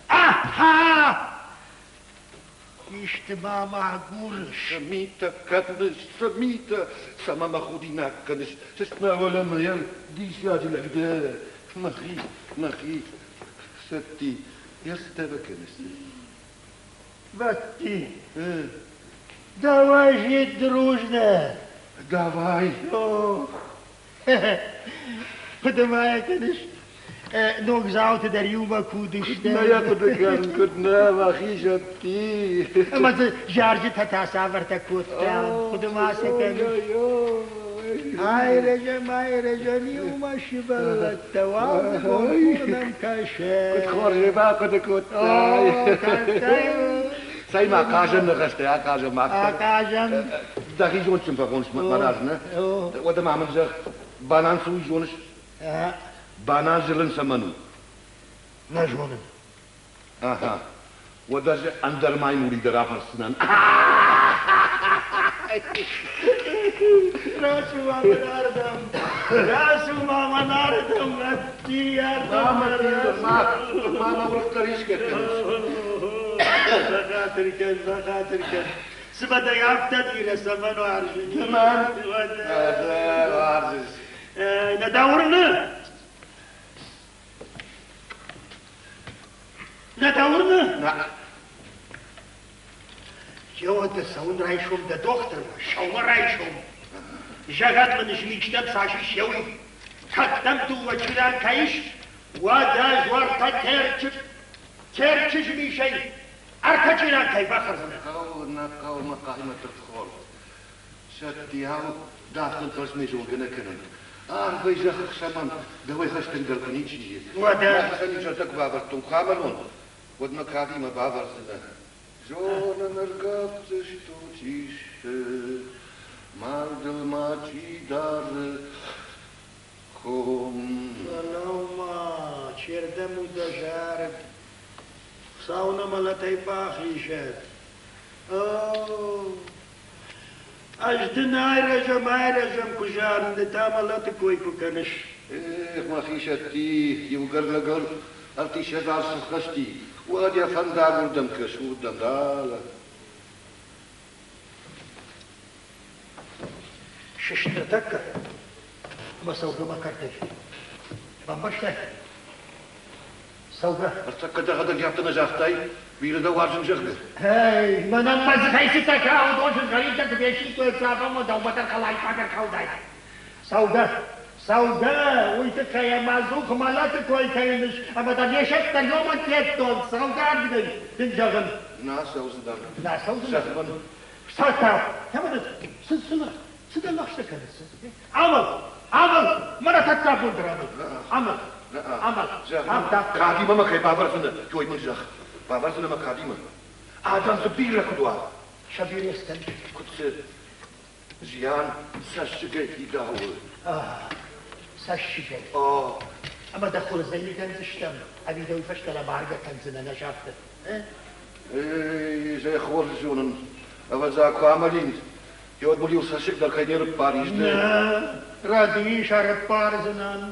Аха! Исты ма мӕ агурыс? Цы митӕ кӕныс, цы митӕ? Цӕмӕ мӕ худинаг кӕныс? Сыст мӕ уӕлӕмӕ, диссаджы лӕг дӕ. Мӕхи, мӕхи, Сӕтти, йӕ цытӕ кӕныс? Бӕтти, давай жить дружно. Давай. Хъуыды ма йӕ кӕныс, ногдзауты дӕр иумӕ куы уыдысты. Куыд нӕ йӕ хъуыды кӕнын, куыд нӕ, мӕхи Сӕтти. Ӕмӕ дзы зарджытӕ та цавӕртӕ кодтам, хъуыды ма сӕ кӕныс? Айрӕзӕм, айрӕзӕм, иумӕ сывӕллӕттӕ, уалдзыгон хур нӕм кӕсы. Куыд хорз ӕй бахъуыды кодтай. Цӕй-ма, хъазӕн ныхӕстӕ ахъазӕм мах дӕр. Ахъазӕм. Дӕхи зондджын фӕхоныс мӕ разы, нӕ? Уӕдӕ ма мын зӕгъ, банан цы уый зоныс? Банан зылын цӕмӕн у? Нӕ зонын. Аха. Уӕд ӕз ӕндӕр маймули дӕр афӕрсдзынӕн. Рацу ма мӕнӕрдӕм! Рацу ма мӕнӕрдӕм! Ӕддийӕрдӕм! Ма, ма мӕ уырыхдӕр искӕд кӕныс. Бахатыр кӕн, бахатыр кӕн. Цымӕ дӕ афтӕ бирӕ цӕмӕн уарзын? Цӕмӕн? Уарзыс. Нӕ дӕ уырны? Нӕ дӕ уырны? Нӕ. Еуӕдӕ цӕуын райсом дӕ дохтырмӕ, сӕумӕ райсом. Зӕгъӕд мын, змичтӕм цас ис, еуый. Кӕд дӕм дыууӕ чырӕн кӕй ис, уӕд ӕз уӕртӕ Терчы, Терчы змисӕй ӕртӕ чырӕн кӕй бахӕрдзынӕн. Хъӕуы, нӕ хъӕуы мӕ хъаймӕты рдхорд. Сӕттиау дӕхтӕн фӕрсмӕ зонгӕ нӕ кӕнын. Арвӕй зӕххы хсӕмӕн дӕуӕй хӕстӕгдӕр куы ничи и. Уӕдӕ. Мӕхицӕн изӕртӕ куы бавӕрдтон, куы амӕлон, уӕд мӕ кадимӕ бавӕрдзынӕ. Зонын, ӕргӕпдзыстут исты, мардыл ма чи дары ком. Фӕлӕуу-ма, чердӕм у дӕ зарӕг? Хуыцау нӕ мӕлӕтӕй бахизӕд. О, ӕз дын айрӕзӕм, айрӕзӕм куы зарын, ды та мӕлӕты кой куы кӕныс. Эх, мӕхи сӕтти, иугӕр лӕгыл ӕртиссӕдз аз сыххӕсти, уӕд йӕ фӕндаг уырдӕм кӕс, уырдӕм далӕ. Сыст ныртӕккӕ ӕмӕ цӕугӕ мӕ кӕртӕй. Бамбӕрстай? Цӕугӕ. Ныртӕккӕ дӕхӕдӕг афтӕ нӕ загътай, бирӕ дӕ уарзын, зӕгъгӕ. Эй, мӕнӕн мӕ дзыхӕй цытӕ уыдон сызгъӕринтӕ куы фестиккой, цавӕр дӕумӕ дӕр хӕлайфаг ӕрхаудаид. Цӕугӕ, цӕугӕ, уый тыххӕй ӕмӕ ӕдзух мӕлӕты кой кӕныс ӕмӕ дӕ не сӕттӕг номӕн федтон, цӕугӕ ардыгӕй дын зӕгъын. Нӕ цӕудзынӕн. Нӕ цӕудзынӕн? Зӕгъ мын. Сатӕ, кӕмӕн цы, цы, цы дӕ лӕгъстӕ кӕныс? Амӕл, амӕл, мӕнӕ тӕккӕ абон дӕр амӕл, амӕл, амӕл. Кадимӕ мӕ кӕй бавӕрдзынӕ, той мын зӕгъ. Бавӕрдзынӕ мӕ кадимӕ. Адӕм дзы бирӕ куыд уа. Сӕ бирӕ скӕн. Куыд цы? Зиан цӕссыгӕй фидауы. Цӕссыгӕй? Ӕмӕ дӕ хорзӕй ныгӕндзыстӕм, ӕви дӕ уый фӕстӕ лӕмаргӕ кӕндзынӕ нӕ загъты? Эй, зӕй хорз зонын, ӕвӕдза, куы амӕлин, уӕд мыл иу цӕссыг дӕр кӕй не рыппарис ды. Нӕ, рӕдийыс, ӕрыппардзынӕн.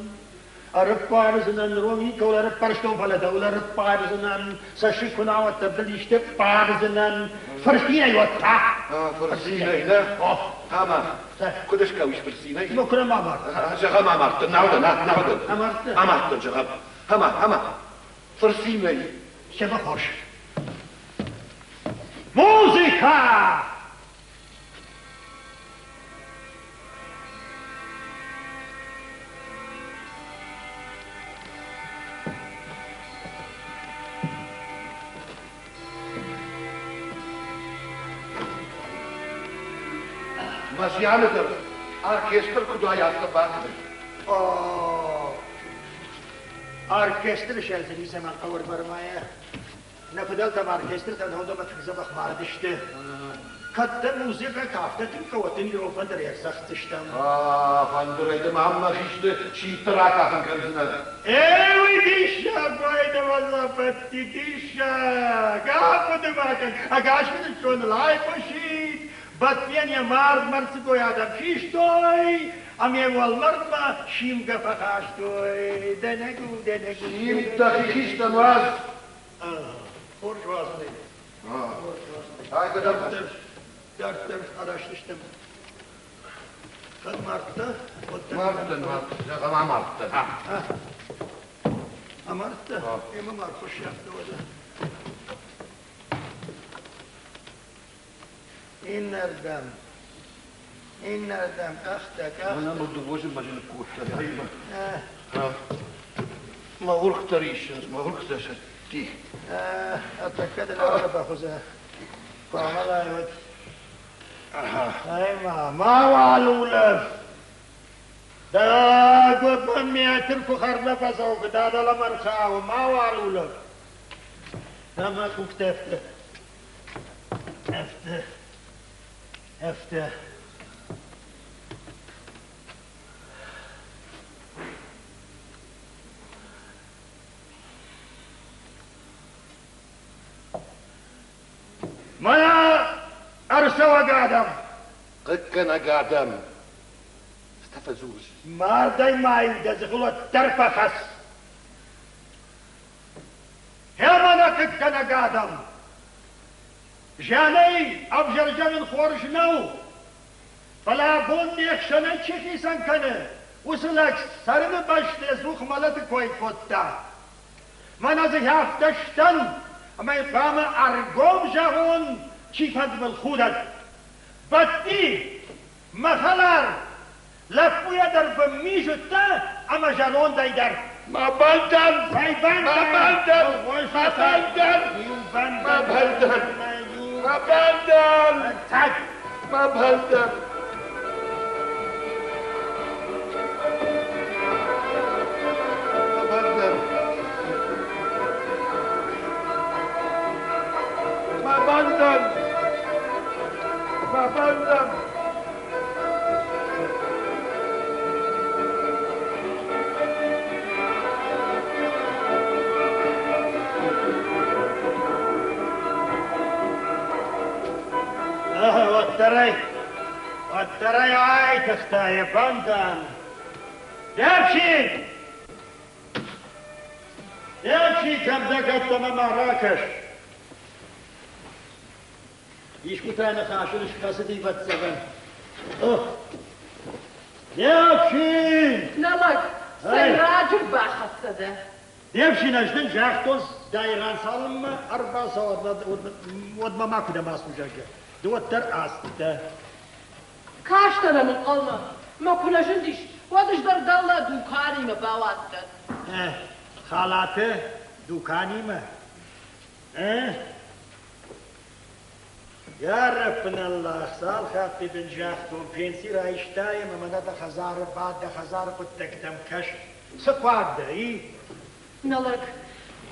Ӕрыппардзынӕн, ныронг никӕуыл ӕрыппӕрстон, фӕлӕ дӕуыл ӕрыппардзынӕн, цӕссыг куы нӕ уӕддӕр дыл исты ппардзынӕн. Фырцинӕй уӕд та? Фырцинӕй, нӕ? Ӕмӕ куыд скӕуис фырцинӕй? Ну, куы нӕ амардтӕн. Зӕгъӕм, амардтӕн, нал дӕн, нал дӕн. Амардтӕн? Амардтӕн, зӕгъӕм. Ӕмӕ, ӕмӕ, фырцинӕй. Семӕ хорз. Музыка! Мӕ зианы дӕр оркестр куыд уай, афтӕ бакӕн. Оркестры сӕрты ницӕмӕн хъӕуы ӕрбармайа. Нӕ фыдӕлтӕм оркестртӕ нӕудӕмӕ тынг дзӕбӕх мардысты. Кӕд дӕ музыкӕ афтӕ тынг хъӕуы, тынг ирон фӕндыр ӕрцӕгъддзыстӕм. Фӕндырӕй дӕ ма мӕхи сты сидты ракафын кӕндзынӕ. Эй, уый диссаг, уайдӕвӕллӕппӕтти диссаг! Ахъуыды ма кӕн, ӕгас Ирыстоныл айхъуысид, Бӕттийӕн йӕ мард мӕрддзыгой адӕм систой, ӕмӕ йӕ уӕлмӕрдмӕ симгӕ фӕхастой. Дӕнӕгу, дӕнӕгу. Симд дӕхи хистӕн уадз. Хорз уадзынӕй. Ай, кӕдӕм? Дарддӕр араст стӕм. Кӕд мардтӕ, уӕддӕр. Мардтӕн, мардтӕн, зӕгъӕм, амардтӕн. Амардтӕ? Ӕмӕ ма рхуыссӕгтӕ уӕдӕ. Иннӕрдӕм, иннӕрдӕм, къӕхтӕ, къӕхтӕ. Мӕнӕ мыл дывозы мӕ ныккодта. Мӕ уыргтӕ риссынц, мӕ уыргтӕ сӕтти. Ӕртӕккӕ дын афтӕ бахуыдзӕн. Куы амӕлай, уӕд. Ӕй-ма, мауал улӕф! Дӕ гуыбын метр куы хӕрдмӕ фӕцӕуы, дӕ дӕлӕмӕ рхауы, мауал улӕф! Ӕмӕ къухтӕ афтӕ, афтӕ, афтӕ. Мӕнӕ ӕрцӕуӕг адӕм! Хъыггӕнӕг адӕм! Цытӕ фӕдзурыс? Мардӕй ма-иу дӕ дзыхыл уӕддӕр фӕхӕц! Гъемӕ нӕ хъыггӕнӕг адӕм! Зианӕй ӕвзӕр зӕгъын хорз нӕу, фӕлӕ абон не хсӕнӕй чи хицӕн кӕны, уыцы лӕг цӕрыны бӕсты ӕдзух мӕлӕты кой кодта. Мӕнӕ дзы афтӕ сдӕн, ӕмӕ йын хъуамӕ ӕргом зӕгъон, чифӕнды мыл худӕд. Бӕтти, мӕ хӕлар, лӕппуйӕ дӕр бынмиз уыдтӕ ӕмӕ зӕрондӕй дӕр. Мӕ бӕндӕн! Мӕ бӕндӕн! Мӕ бӕндӕн! Мӕ бӕндӕн! Мӕ бӕндӕн! Мӕ бӕндӕн! Мӕ бӕндӕн! Мӕ бӕндӕн! Мӕ бӕндӕн! Уӕддӕр ӕй, уӕддӕр ӕй айтыгъта йӕ бӕндӕн. Де фсин! Де фсин, кӕм дӕ кӕддӕмӕ ма ракӕс! Искуы та ныхасыл схӕцыди, ӕвӕццӕгӕн. Де фсин! Нӕ лӕг, сӕйраджы рбахӕццӕ дӕ. Де фсин, ӕз дын загътон, Дайран цалынмӕ ӕрбацӕуа, уӕдмӕ макуыдӕм ацу, зӕгъгӕ. Ды уӕддӕр ацыдтӕ. Кастӕн ӕм ӕнхъӕлмӕ, мӕ куы нӕ зындис, уӕд ӕз дӕр дӕлӕ дуканимӕ бауадтӕн. Халаты дуканимӕ? Йарӕппын-ӕллах, цал хатты дын загътон, пенси райстай ӕмӕ мӕнӕ дӕ хӕдзары бад, дӕ хӕдзары хъуыддӕгтӕм кӕс. Цы хъуаг дӕ, и? Нӕ лӕг,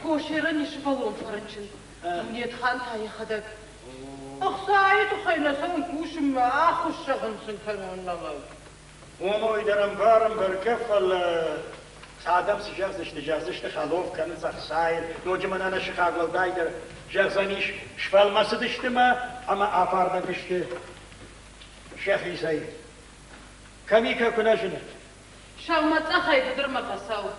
Косерӕн йӕ сывӕллон фӕрынчын, Дунетхан та йӕхӕдӕг. Ӕхцайы тыххӕй нӕ цӕуын кусынмӕ, ӕххуыс зӕгъын сын кӕнон нӕ лӕг. Уымӕй дӕр ӕмбарын бӕргӕ, фӕлӕ цы адӕм цы зӕгъдзысты, зӕгъдзысты хӕлоф кӕнынц ӕхцайыл, ноджы мӕнӕ нӕ сыхаг уӕлдайдӕр зӕгъдзӕнис, сфӕлмӕцыдысты мӕ ӕмӕ афардӕг сты сӕхицӕй. Кӕмикӕ куы нӕ зыны. Сӕумӕцъӕхӕй быдырмӕ фӕцӕуы.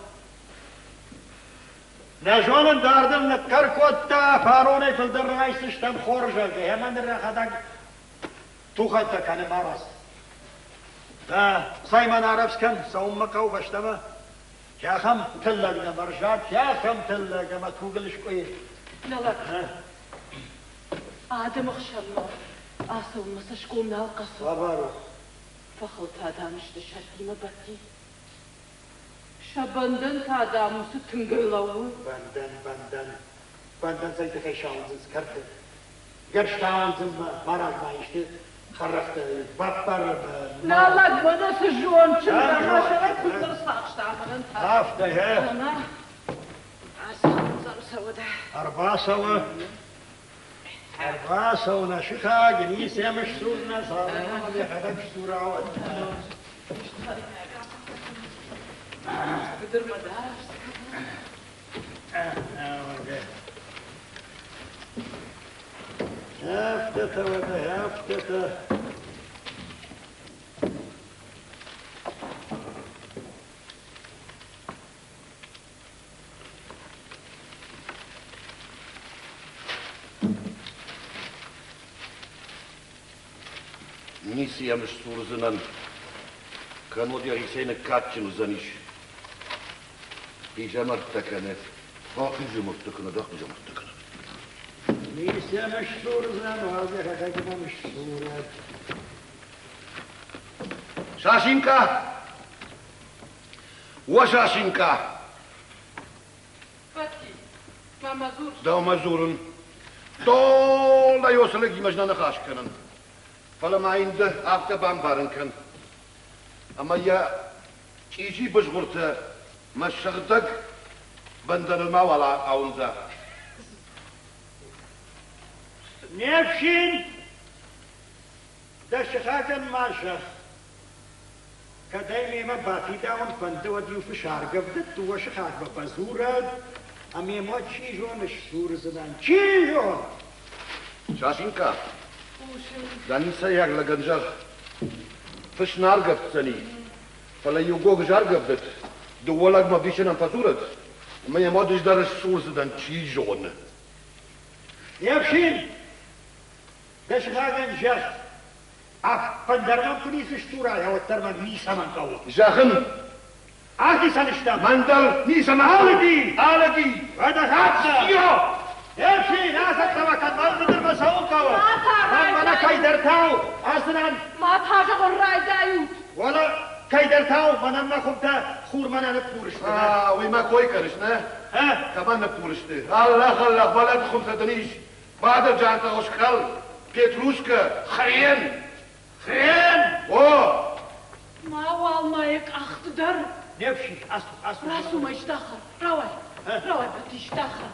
Нӕ зонын, дардыл ныхъхъӕр кодта, фаронӕй фылдӕр райсдзыстӕм хорзӕх, ӕмӕ ныр йӕхӕдӕг тухӕнтӕ кӕны марадз. Цӕй мӕн арӕвдз кӕн, цӕуынмӕ хъӕуы фӕстӕмӕ. Ахӕм тыллӕг нӕм ӕрзад, ахӕм тыллӕг ӕмӕ тугыл скъуыйы. Нӕ лӕг, адӕмы хсӕнмӕ ацӕуынмӕ цӕсгом нал хъӕцы. Цавӕр у? Фӕхылтӕ дам сты сӕртимӕ бадти. Сӕ бӕндӕн та, дам, уыцы тынгӕй лӕууы. Бӕндӕн, бӕндӕн, бӕндӕн цӕй тыххӕй сауындзынц кӕрты? Гӕрзтӕ ауындзынмӕ ма размӕ исты хӕррӕгътӕ баппары. Нӕ лӕг мӕнӕ цы зондджын ӕмӕ сӕрӕй куыд ӕрцахста мӕнӕн та. Афтӕ, гъе. Ӕмӕ ацӕуы цӕуы дӕ. Ӕрбацӕуы. Ӕрбацӕуы нӕ сыхаг, ницы йӕм сдзурдзынӕ, цалынмӕ мӕм йӕхӕдӕг сдзура, уӕдмӕ. Быдырмӕ дӕр. Афтӕтӕ уӕдӕ, афтӕтӕ. Ницы йӕм сдзурдзынӕн, кӕннод йӕхицӕй ныккадджын уыдзӕнис. Хъизӕмӕрттӕ кӕны, бахъизӕмӕрттӕ кӕны, дахъизӕмӕрттӕ кӕны. Ницы йӕм сдзурдзынӕн, уадз йӕхӕдӕг мӕм сдзурӕд. Сасинка! Уӕ Сасинка! Бадти, мӕмӕ дзур. Дӕумӕ дзурын. Долӕ уыцы лӕгимӕ нӕ ныхас кӕнын. Фӕлӕ ма йын ды афтӕ бамбарын кӕн, ӕмӕ йӕ чъизи бызгъуыртӕ мӕ сыгъдӕг бӕндӕныл мауал ауындза. Не фсин, дӕ сыхагӕн ма зӕгъ, Кӕд ӕй мемӕ бафидауын фӕнды, уӕд иу фыс аргӕвдӕд, дыууӕ сыхагмӕ фӕдзурӕд, ӕмӕ мӕ чи зоны, сдзурдзынӕн. Чи зоны? Сасинка, дӕ ницӕйаг лӕгӕн зӕгъ, фыс нӕ аргӕвддзӕни, фӕлӕ иу гогыз аргӕвдӕд, дыууӕ лӕгмӕ ӕвдисӕнӕн фӕдзурӕд, ӕмӕ йӕм уӕд ӕз дӕр сдзурдзынӕн, чи зоны. Не фсин, дӕ сыхагӕн зӕгъ, Ӕппындӕр мӕм куы ницы сдзурай, уӕддӕр мӕ ницӕмӕн хъӕуы. Зӕгъын, Ахицӕн стӕм. Мӕн дӕр ницӕмӕ Алыги! Алыги! Уӕдӕ хатта! Ио! Ефсин, ацӕттӕ кӕн, мӕн быдырмӕ цӕуын хъӕуы. Ма та Мӕн мӕнӕ райдайут. кӕйдӕртау, аздзынӕн. Ма та зӕгъын райдайут. Уӕлӕ кӕйдӕртау, мӕнӕн мӕ хуымтӕ хурмӕ нӕ ныппур сты. А, уый мӕ кой кӕныс, нӕ? Кӕмӕн ныппур сты? Аллах, Аллах, мӕлӕты хуымтӕ дын ис. Бадӕджантӕ хуыскъӕл, петрушкӕ, хрен! Хрен! О! Мауал ма йӕ къӕхты дӕр. Не фсин, ацу, ацу. Рацу мӕ здахӕр, рауай, рауай, Бӕтти, здахӕр.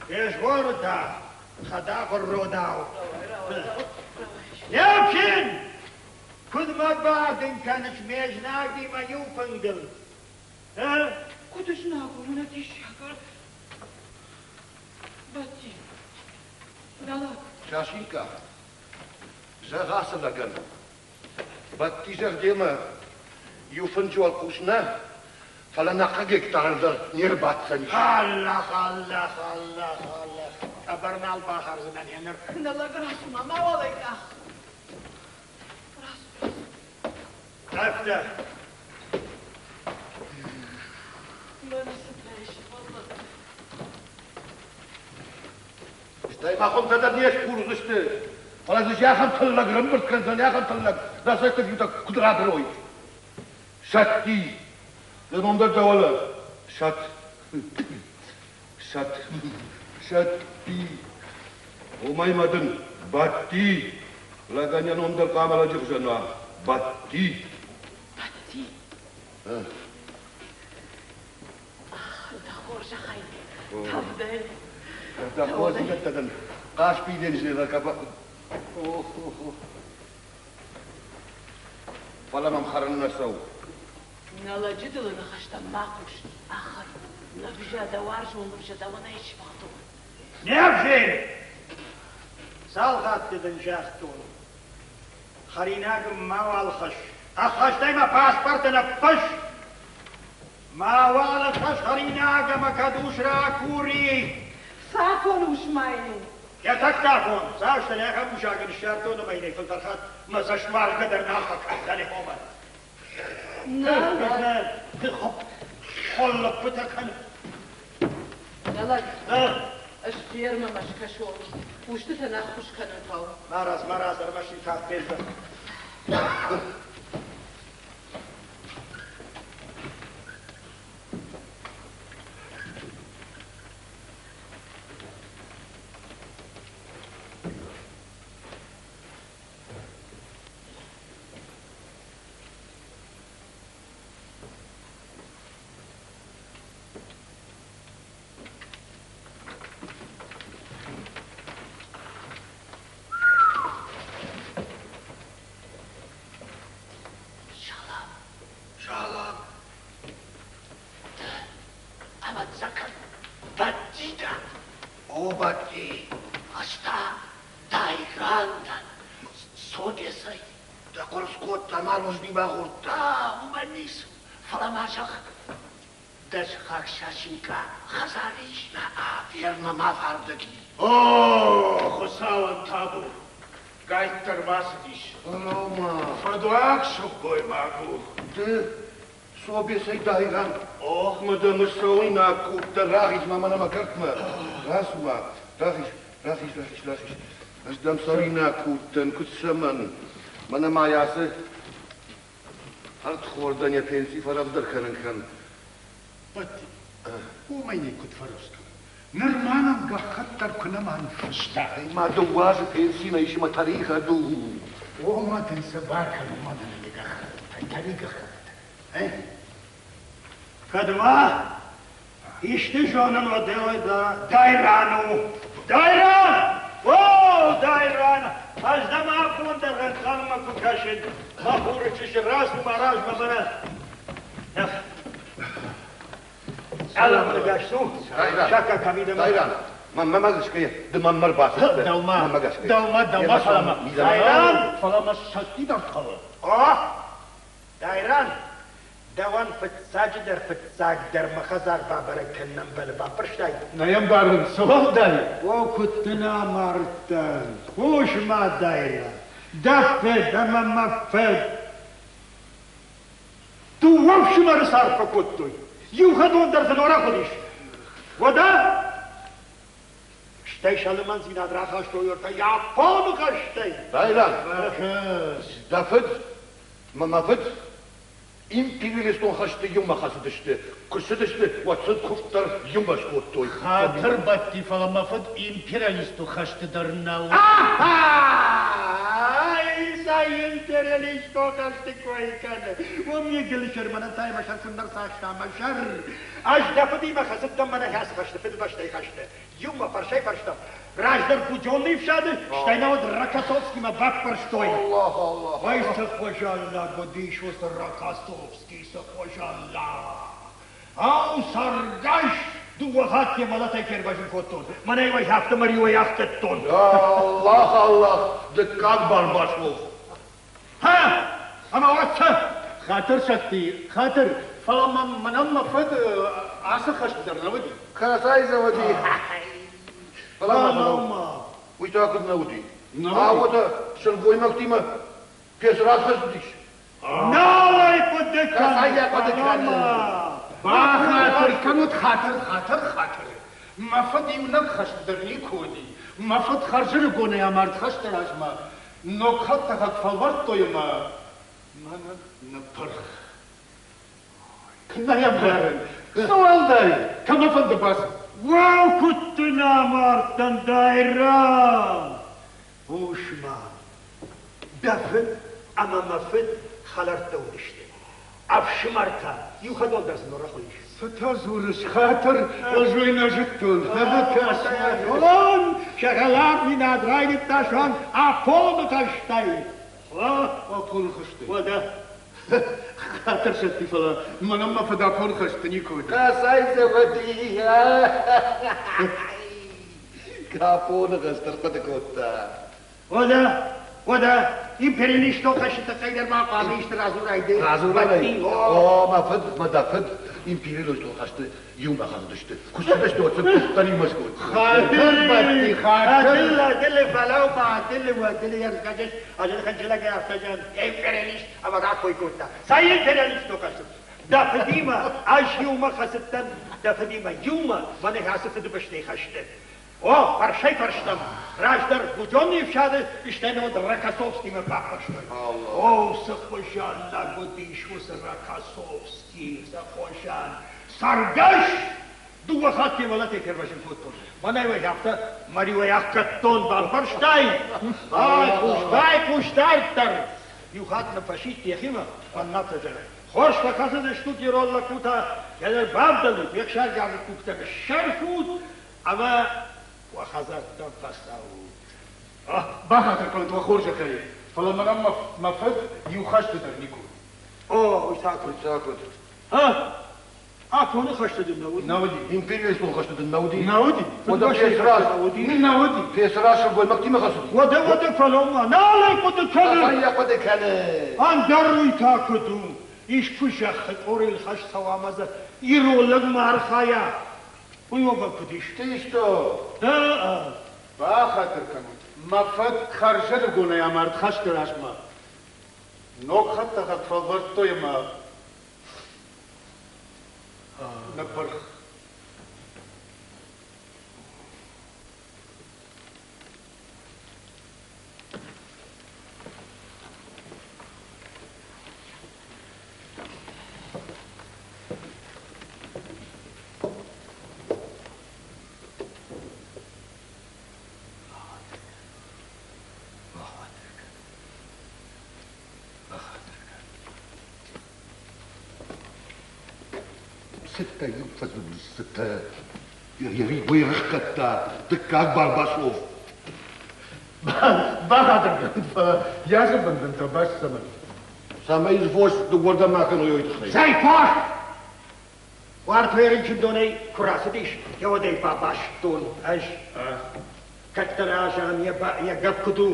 Фезгъоры та хӕдахуыр родау. Не фсин! Куыд мӕ бадын кӕныс ме знагимӕ иу фынгыл? Куыд знаг у, мӕнӕ диссаг. Бӕтти, нӕлӕг. Сасинка, зӕгъ ацы лӕгӕн, Бӕтти зӕгъ демӕ иу фынджы уӕлхъус нӕ, фӕлӕ нӕхъӕн гектарыл дӕр не рбаддзӕнис. Аллах, Аллах, Аллах, Аллах, къӕбӕр нал бахӕрдзынӕн еныр. Нӕлӕг рацу ма, мауал ӕй къах. Рацу, рацу. Афтӕ. Мӕнӕ цытӕ ис, фӕллад. Стӕй ма хуымтӕ дӕр не сбур уыдзысты, фӕлӕ дзы зӕххӕн тыллӕг рымбырд кӕндзӕн, ахӕм тыллӕг дӕ цӕстыфиутӕ куыд рабырой. Сӕтти, дӕ ном дӕр дӕ уӕлӕ. Сӕт. Сӕт. Сӕтти. Уымӕй ма дын Бӕтти. Лӕгӕн йӕ ном дӕр хъуамӕ лӕджы хуызӕн уа. Бӕтти. Бӕтти. Ах, дӕ хорзӕхӕй, тӕвдӕй. Дӕ хорздзинӕдтӕ дын Хъаспийы денджызы Фӕлӕ мӕм хӕрын нӕ цӕуы. Нӕ лӕджы дылы ныхӕстӕм ма хъус, ахӕр. Лӕгъзӕ дӕ уарзон лӕгъзӕ дӕуӕн ӕй сфӕхтон. Не фсин! Цал хатты дын загътон, хӕринаг мауал хӕсс. Ӕххӕстӕй мӕ паспорты ныффысс! Мауал хӕсс хӕринаг ӕмӕ кӕд ус ракури. Цафон ус ма йын у? Йӕ тӕккӕ афон, цас дын ахӕм усагӕн ссардтон ӕмӕ йын ӕй фылдӕр хатт мӕ цӕст уарзгӕ дӕр нал фӕкӕндзӕни хомӕ. Нӕ, Холлоппытӕ кӕны. Нӕ лӕг, ӕз фермӕмӕ скӕсон, устытӕн ӕххуыс кӕнын хъӕуы. Марадз, марадз, ӕрмӕст иу тагъд фездӕх. Салам. Салам. Ды, ӕвӕццӕгӕн, Бӕтти дӕ? О, Бӕтти. Ӕз та Дайран дӕн, Собесӕй. Дӕ хъуыр скодта, ма рожни бахордта. А, уымӕн ницы, фӕлӕ ма зӕгъ, дӕ сыхаг Сасинкъа хӕдзары ис? А, фермӕ ма фардӕг и. О, Хуыцауӕн табу! Гайддӕр бацыдис. Фӕлӕуу-ма. Фыдуаг сылгоймаг у. Ды Собесӕй Дайран. О. Мӕ дӕм ссӕуинаг къухтӕ рахиз-ма мӕнӕ мӕ кӕртмӕ. Рацу-ма, рахиз, рахиз, рахиз, рахиз. Ӕз дӕм цӕуинаг куыдтӕн, куыд цӕмӕн? Мӕнӕ ма йӕ ацы ӕрдхордӕн йӕ пенси фӕрӕвдӕр кӕнын кӕн. Бӕтти, уымӕй никуыд фӕрӕвдз кӕнын. Нырма нӕм гӕххӕтт дӕр куы нӕма ныффыста. Ай ма дыууӕ азы пенси нӕ ис ӕмӕ тӕригъӕд у. Ома дын цы бакӕнон, ма дын ӕй гӕххӕттытӕ, тӕригъӕдтӕ. Кӕд ма исты зонын, уӕд Дайран у. Дайран! О, Дайран! Ӕз дӕм абон дӕр ӕнхъӕлмӕ куы кӕсын, мӕ хуры чысыл рацу мӕ размӕ мӕнӕ. Дайран, мӕнмӕ ма гӕсгӕ ды мӕнмӕ ӕрбацыдтӕ. Дӕумӕ, Мӕнмӕ гӕсгӕ. дӕумӕ, дӕумӕ, фӕлӕ мӕ. Дайран! Фӕлӕ мӕ сӕтти дӕр хъӕуы. О, Дайран, дӕуӕн фыццаджыдӕр фыццагдӕр мӕ хӕдзар бабӕрӕг кӕнын ӕмбӕлы, баппӕрстай? Нӕ йӕм барын, цы уӕлдай? О, куыд дын амардтӕн! Хъус-ма, Дайран, дӕ фыд ӕмӕ мӕ фыд! Дыууӕ фсымӕры цард фӕкодтой. Иу хӕдон дӕр дзы норах уыдис. Уӕдӕ стӕй сӕ лымӕндзинад рахастой ӕртӕ Японы хӕстӕй. Байраг, дӕ фыд мӕ мӕ фыд империалистон хӕсты иумӕ хӕцыдысты. Куы ссыдысты, уӕд сын куывд дӕр иумӕ скодтой. Хатыр бадти, фӕлӕ мӕ фыд империалистон хӕсты дӕр нӕу. Империалистон хӕсты кой кӕны. Уым Егелы Черманӕн та мӕ сӕр куыннӕ рцахста, мӕ сӕр. Ӕз дӕ фыдимӕ хӕцыдтӕн мӕнӕ хӕцы хӕсты, фыдыбӕстӕйы хӕсты. Иумӕ фӕрсӕй-фӕрстӕм. Раздӕр Буденный ӕфсады, стӕй науӕд Рокоссовскимӕ баппӕрстой. Аллах, Аллах. Ой, цы хуызӕн лӕг уыдис уыцы Рокоссовский, цы хуызӕн лӕг! Ау, цӕргӕс! Дыууӕ хатты йӕ мӕлӕтӕй фервӕзын кодтон. Мӕнӕй уӕй афтӕ мӕ риуӕй ахгӕдтон. Аллах, Аллах, дыккаг Барбашов. Ха! Ӕмӕ уӕд цы? Хатыр, Сӕтти, хатыр, фӕлӕ мӕм мӕнӕн мӕ фыд ацы хӕсты дӕр нӕ уыди. Кӕцӕй дзы уыди? Фӕлӕ ма уый та куыд нӕ уыди? Ауӕдӕ сылгоймӕгтимӕ пецы рахӕцыдис. Нал ӕй хъуыды Кӕцӕй йӕ хъуыды кӕны? Бахатыр кӕнут, хатыр, хатыр, хатыр. Мӕ фыд иунӕг хӕсты дӕр никуы уыди. Мӕ фыд хӕрзӕрыгонӕй амард хӕсты размӕ. Ног хӕдтӕхӕг фӕлвӕрдтой ӕмӕ мӕнӕн ныппырх. Куыннӕ йӕ мбарын? Цы уӕлдай, кӕмӕфӕнды бацыд. Уӕу, куыд дын амардтӕн, Дайран! Хъус-ма, дӕ фыд ӕмӕ мӕ фыд хӕлӕрттӕ уыдысты. Ӕфсымӕртӕ, иу хӕдон дӕр сын уӕрӕх уыдис. Цытӕ дзурыс, хатыр, ӕз уый нӕ зыдтон. Сӕ хӕлардзинад райдыдта суанг Аполлоны хӕстӕй. Аполлоны хӕстӕй? Уӕдӕ. Хатыр сӕтти, фӕлӕ мӕнӕн мӕ фыд Аполлоны хӕсты никуы уыди. Кӕцӕй дзы уыди? Капоны хӕст ӕрхъуыды кодта. Уӕдӕ, уӕдӕ, империалистон хӕсты тыххӕй дӕр ма хъуамӕ исты радзурай ды. Радзурай? О, мӕ фыд, мӕ дӕ фыд империалистон хӕсты иумӕ хӕцыдысты. Куы цыдысты, уӕд сын куыддӕр иумӕ скодтой. Хатыр, Бӕтти, хатыр. Адылы, адылы, фӕлӕуу ма, адылы, адылы, йӕ рзгӕджы, адылы хынджылӕгӕй афтӕ зӕгъын, империалист ӕмӕ ракой кодта. Цӕй империалистон хӕсты? Дӕ фыдимӕ ӕз иумӕ хӕцыдтӕн, дӕ фыдимӕ иумӕ мӕнӕ ацы фыдыбӕстӕйы хӕсты. О, фӕрсӕй-фӕрстӕм, раздӕр Буденный ӕфсады, стӕй науӕд Рокоссовскимӕ баххуырстой. О, цы хуызӕн лӕг уыдис уыцы Рокоссовский, цы хуызӕн! Цӕргӕс! Дыууӕ хатты йӕ мӕлӕтӕй фервӕзын кодтон. Мӕнӕй уӕй афтӕ мӕ риуӕй ӕхгӕдтон, бамбӕрстай? Байхъус, байхъус дарддӕр! Иу хатт нын фӕсидт йӕхимӕ, фӕннатӕ зӕгъы. Хорз фӕхӕцыдыстут ирон лӕппутӕ, кӕдӕр бавдӕлут, уе хсаргарды къухтӕ ныссӕрфут ӕмӕ уӕ хӕдзӕрттӕм фӕцӕут. Бахатыр кӕнут уӕ хорзӕхӕй, фӕлӕ мӕнӕн мӕ фыд иу хӕсты дӕр никуы уыд. О, уый та куыд? Уый та куыд? Афоны хӕсты дын нӕ уыди? Нӕ уыди. Империалистон хӕсты дын нӕ уыди? Нӕ уыди. Уӕдӕ Песраз, уыди? Нӕ уыди. Песраз сылгоймӕгтимӕ хӕцыди? Уӕдӕ, уӕдӕ, фӕлӕуу-ма, нал ӕй хъуыды кӕны. Цӕй йӕ хъуыды кӕны? Ӕндӕр уый та куыд у? Искуы зӕххы къорийыл хӕст цӕуа ӕмӕ дзы ирон лӕг ма архайа, уый уӕвӕг куыд ис? Тисто! Бахатыр кӕнут, мӕ фыд хӕрзӕрыгонӕй амард хӕсты размӕ. Ног хӕдтӕхӕг фӕлвӕрдтой ӕмӕ ныппырх. Цытӕ иу фӕдзурыс, цытӕ? Йӕ риуӕй рахгӕдта дыккаг Барбашов. Бахатыр кӕнут, фӕлӕ йӕ зыбындынтӕ баст цӕмӕн? Цӕмӕй вождь дыууӕрдӕм акӕной, уый тыххӕй. Цӕй фах! Уартӕ рынчындонӕй куы рацыдис, уӕд ӕй бабастон ӕз. Кӕддӕр азӕн йӕ гӕпп куыд у?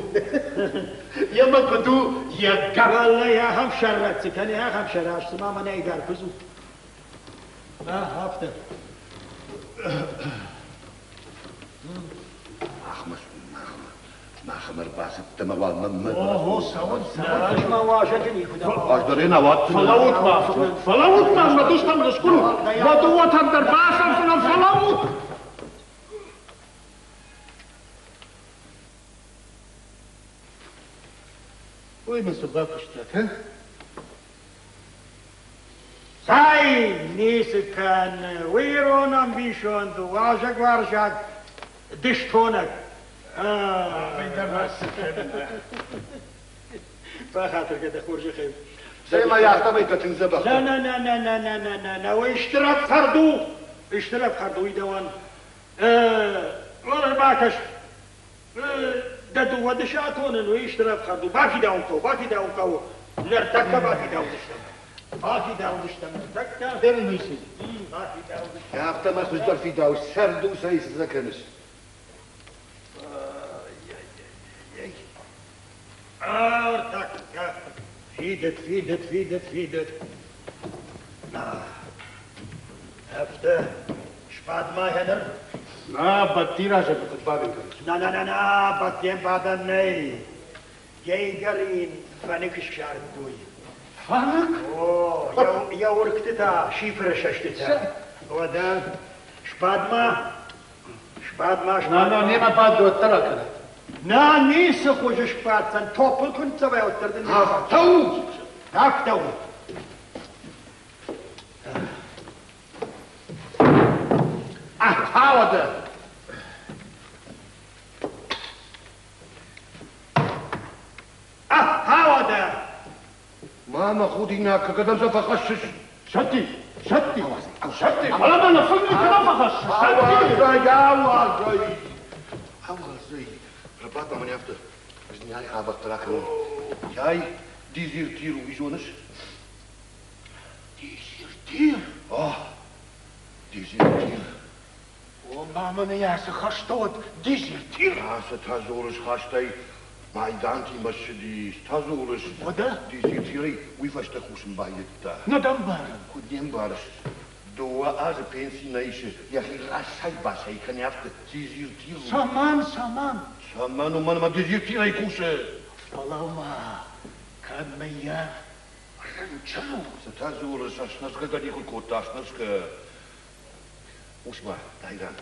Йемӕ куыд у йӕ гӕпп? Уӕллӕй, ахӕм сӕррӕтт дзы кӕны, ахӕм сӕрӕз, цыма мӕнӕ ӕгӕр куыдз у. Афтӕ. Махмӕ, махмӕ, мах. Зӕххмӕ ӕрбацыдтӕ ӕмӕ уал мӕнмӕ. Ого, цӕуын, цӕуын. Ӕз ма уазӕджы никуыдӕм. Ӕз дӕр ӕй ауадздзынӕн. Фӕлӕуут-ма, фӕлӕуут-ма, мӕ дыстӕм ныскъуынут. Уӕ дыууӕтӕм дӕр бацӕудзынӕн, фӕлӕуут! Уый мын цы бакуыстат, а? Цӕй, ницы кӕны, уый ирон ӕмбисонд у, уазӕгуарзаг дыстонӕг. Бахатыр кӕн дӕ хорзӕхӕй. Цӕй ма афтӕмӕй дӕ тынг дзӕбӕх. На, на, на, на, на, на, на, на, на, уый стыр ӕфхӕрд у, стыр ӕфхӕрд у уый дӕуӕн. Бакӕс, дӕ дыууӕ дысы атонын, уый стыр ӕфхӕрд у. Бафидауын хъӕуы, бафидауын хъӕуы. Ныртӕккӕ бафидаудзыстӕм. Бафидаудзыстӕм ныртӕккӕ. Бафидаудзыстӕм. Афтӕмӕй хуыздӕр фидауыс, сӕрдусӕй цы кӕныс? Ӕртӕккӕ. Фидыд, фидыд, фидыд, фидыд. Афтӕ сбад ма ныр. На, бадти разӕй куыд бадын кӕныс? На, на, на, на, бадтен бадӕн нӕй. Гейгӕрин фӕнык ссардтой. Фӕнык? О, йӕ уыргты та шифры сӕстытӕ. Уӕдӕ сбад ма, сбад ма, сбад На, на, немӕ бад уӕддӕр акӕнӕд. На, ницы хуызы сбаддзӕн, топпыл куы ныццӕвай, уӕддӕр дын Афтӕ у! Афтӕ у! Ахауӕдӕ! Ахауӕдӕ! Ма мӕ худинаг, кӕдӕм сӕ фӕхӕссыс? Сӕтти, сӕтти, сӕтти, фӕлӕ мӕ нӕ фынг кӕдӕм фӕхӕссыс? Ауадзай, ауадзай! Ауадзай! Рабад ма мӕнӕ афтӕ. Ӕз дын ай хабӕрттӕ ракӕнон. Яй, дезертир уый зоныс? Дезертир? О, дезертир. О, ма мӕнӕ ацы хӕстӕуӕд дезертир? Ацы та дзурыс хӕстӕй майдантимӕ ссыдис, та дзурыс. Уӕдӕ? Дезертирӕй уый фӕстӕ кусын байдыдта. Нӕ дӕ ӕмбарын. Куыд не мбарыс? Дыууӕ азы пенси нӕ исы, йӕхи расай-басай кӕны афтӕ дезертир. Цӕмӕн, цӕмӕн? Цӕмӕн, уымӕн ӕмӕ дезертирӕй кусы. Фӕлӕуу-ма, кӕд мӕ йӕ рынчын у? Цытӕ дзурыс, ӕснӕсгӕ дӕ никуы кодта, ӕснӕсгӕ. Хъус-ма, Дайран,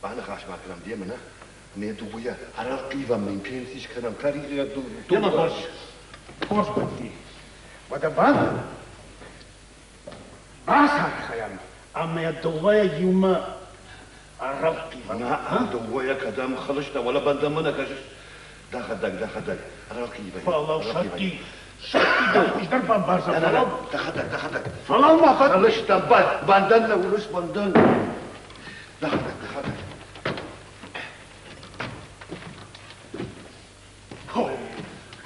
баныхас-ма кӕнӕм демӕ, нӕ? Ме дыууӕйӕ ӕрӕлхъивӕм, нын пенси скӕнӕм, тӕригъӕд Демӕ хорз, хорз бадти. Уӕдӕ бад, бацархайӕм ӕмӕ дыууӕйӕ иумӕ ӕрӕлхъивӕм. Нӕ, дыууӕйӕ кӕдӕм хылыстӕ, уӕлӕ бӕндӕнмӕ нӕ кӕсыс? Дӕхӕдӕг, дӕхӕдӕг, ӕрӕлхъивӕй. Фӕлӕуу, Сӕтти, Сӕтти дӕ хуыздӕр бамбардзӕн, фӕлӕуу. Дӕхӕдӕг, дӕхӕдӕг. Фӕлӕуу ма, Хылыстӕ, бӕндӕн нӕ уыныс, бӕндӕн. Дӕхӕдӕг, дӕхӕдӕг.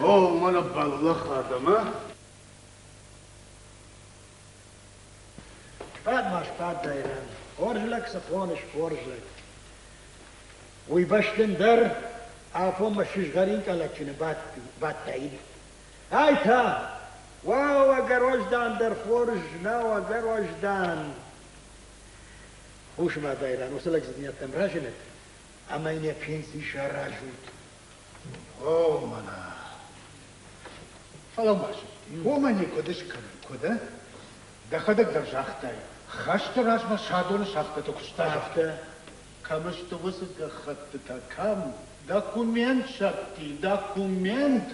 О, мӕнӕ бӕллӕх адӕм, а? Сбад ма, сбад, Дайран. Хорз лӕг цы хоныс, хорз лӕг. Уый бӕсты ндӕр афонмӕ сызгъӕрин къӕлӕтджыны бадтаид. Ай та, уӕу, ӕгӕр дӕр хорз нӕу, ӕгӕр уӕздан. Хъус ма, Дайран, уыцы лӕгдзинӕдтӕм разынӕд ӕмӕ йын йӕ пенси саразут. О, мӕнӕ. Фӕлӕ ма уымӕ никуыд скӕнын, куыд, а? Дӕхӕдӕг дӕр загътай, хӕсты размӕ Садоны шахтӕты куыста. Афтӕ. Кӕм сты уыцы гӕххӕттытӕ, кӕм? Документ, Сӕтти, документ!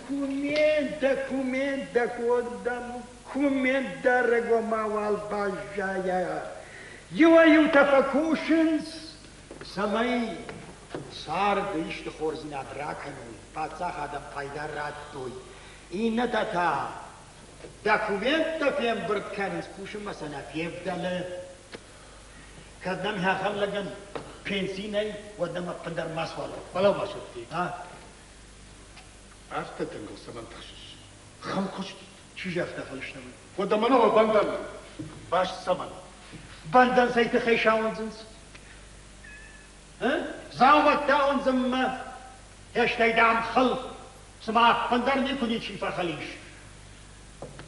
Документ, документ, документ дарӕг мауал баззайа. Иуӕй-иутӕ фӕкусынц, цӕмӕй царды исты хорздзинад ракӕной, паддзахадӕн пайда радтой. Иннӕтӕ та документтӕ фембырд кӕнынц, кусынмӕ сӕ нӕ февдӕлы. Кӕд нӕм ахӕм лӕгӕн пенси нӕй, уӕд нӕм ӕппындӕр мацуал у. Фӕлӕуу-ма, Сӕтти. Афтӕ тынг ыл цӕмӕн тыхсыс? Хыл куыст. Чи загъта хылыстӕмӕн? Уӕдӕ мӕнӕ уӕ бӕндӕн баст цӕмӕн? Бӕндӕн цӕй тыххӕй сауындзынц? Дзаумӕттӕ ауындзынмӕ, стӕй, дам, хыл, цыма ӕппындӕр никуы ничи фӕхыл ис.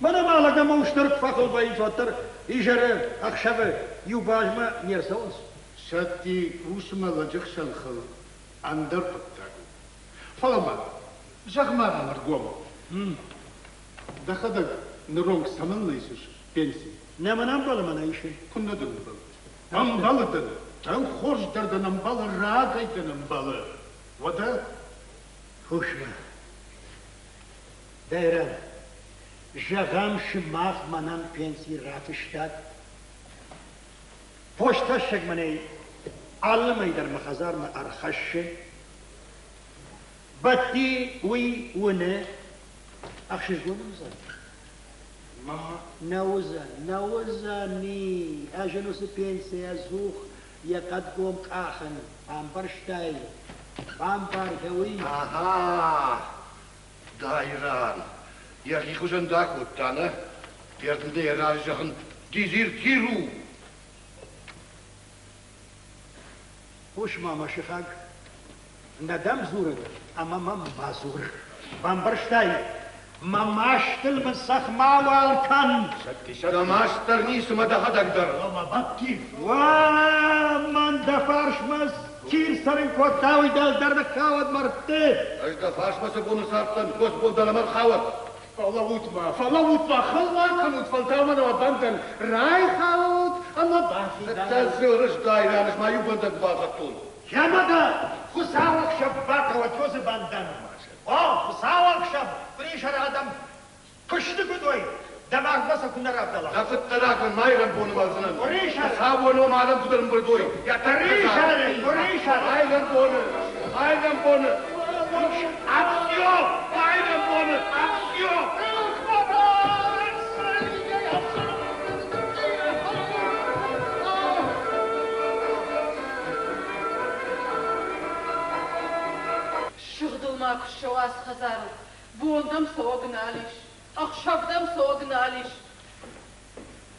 Мӕнӕ ма лӕг ӕмӕ ус дӕр куы фӕхыл вӕййынц, уӕддӕр изӕры ӕхсӕвы иу базмӕ не рцӕуынц. Сӕтти усмӕ лӕджы хсӕн хыл ӕндӕр хъуыддаг у. Фӕлӕ ма. Зӕгъ-ма мын ӕргом, дӕхӕдӕг ныронг цӕмӕннӕ исыс пенси? Нӕ мын ӕмбӕлы мӕнӕ исын. Куыннӕ дын ӕмбӕлы? Ӕмбӕлы дын. Тынг хорз дӕр дын ӕмбӕлы, рагӕй дын ӕмбӕлы. Уӕдӕ? Хъус-ма, Дайран, зӕгъӕм, сымах мӕнӕн пенси рафыстат. Постхӕссӕг мӕнӕй алы мӕй дӕр мӕ хӕдзармӕ ӕрхӕссы. Бадти уый уыны, ӕхсызгон уыдзӕн. Нӕ уыдзӕн, нӕ уыдзӕни, ӕз ын уыцы пенсийӕ ӕдзух йӕ хъӕдгом къахын, бамбӕрстай? Бамбаргӕ уый. Ага, Дайран, йӕхи хуызӕн дӕ кодта, нӕ? Йӕ йӕ разы зӕгъын, дезертир у! Хъус-ма, мӕ сыхаг, нӕ дӕм дзурын ӕмӕ мӕм ма дзур. Бамбӕрстай? Мӕ мастыл мын цӕхх мауал кӕн! Дӕ маст дӕр ницы мӕ дӕхӕдӕг дӕр. Ӕмӕ Бадти. Уӕ, мӕн дӕ фарсмӕ чи рцӕрын кодта, уый дӕлдӕр ныххауӕд мӕрдты! Ӕз дӕ фарсмӕ цы боны цардтӕн, уыцы бон дӕлӕмӕ рхауӕд! Фӕлӕуут-ма, фӕлӕуут-ма, хыл ма кӕнут, фӕлтау мӕ уӕ бӕндӕн райхалут ӕмӕ бафидар. Дӕ дзырыс дайран, ӕз ма иу бӕндӕн куы балхӕдтон. Кӕмӕ дӕ Хуыцауӕхсӕв бахъӕуӕд уыцы бӕндӕн? О, Хуыцауӕхсӕв, къуырисӕры адӕм куысты куыд уой, дӕ мардмӕ сӕ куы нӕ равдӕла. Дӕ фыддӕраг мын майрӕмбоны мӕлдзынӕн. Къуырисӕры! Хуыцаубоны мӕм адӕм куыд ӕрӕмбырд уой, йӕ Къуырисӕры! Къуырисӕры! Майрӕмбоны! Майрӕмбоны! Аксио! Майрӕмбоны! Аксио! Сыгъдыл ма куы ссӕуа ацы хӕдзарыл, бон дӕм цӕуӕг нал ис, ӕхсӕв дӕм цӕуӕг нал ис.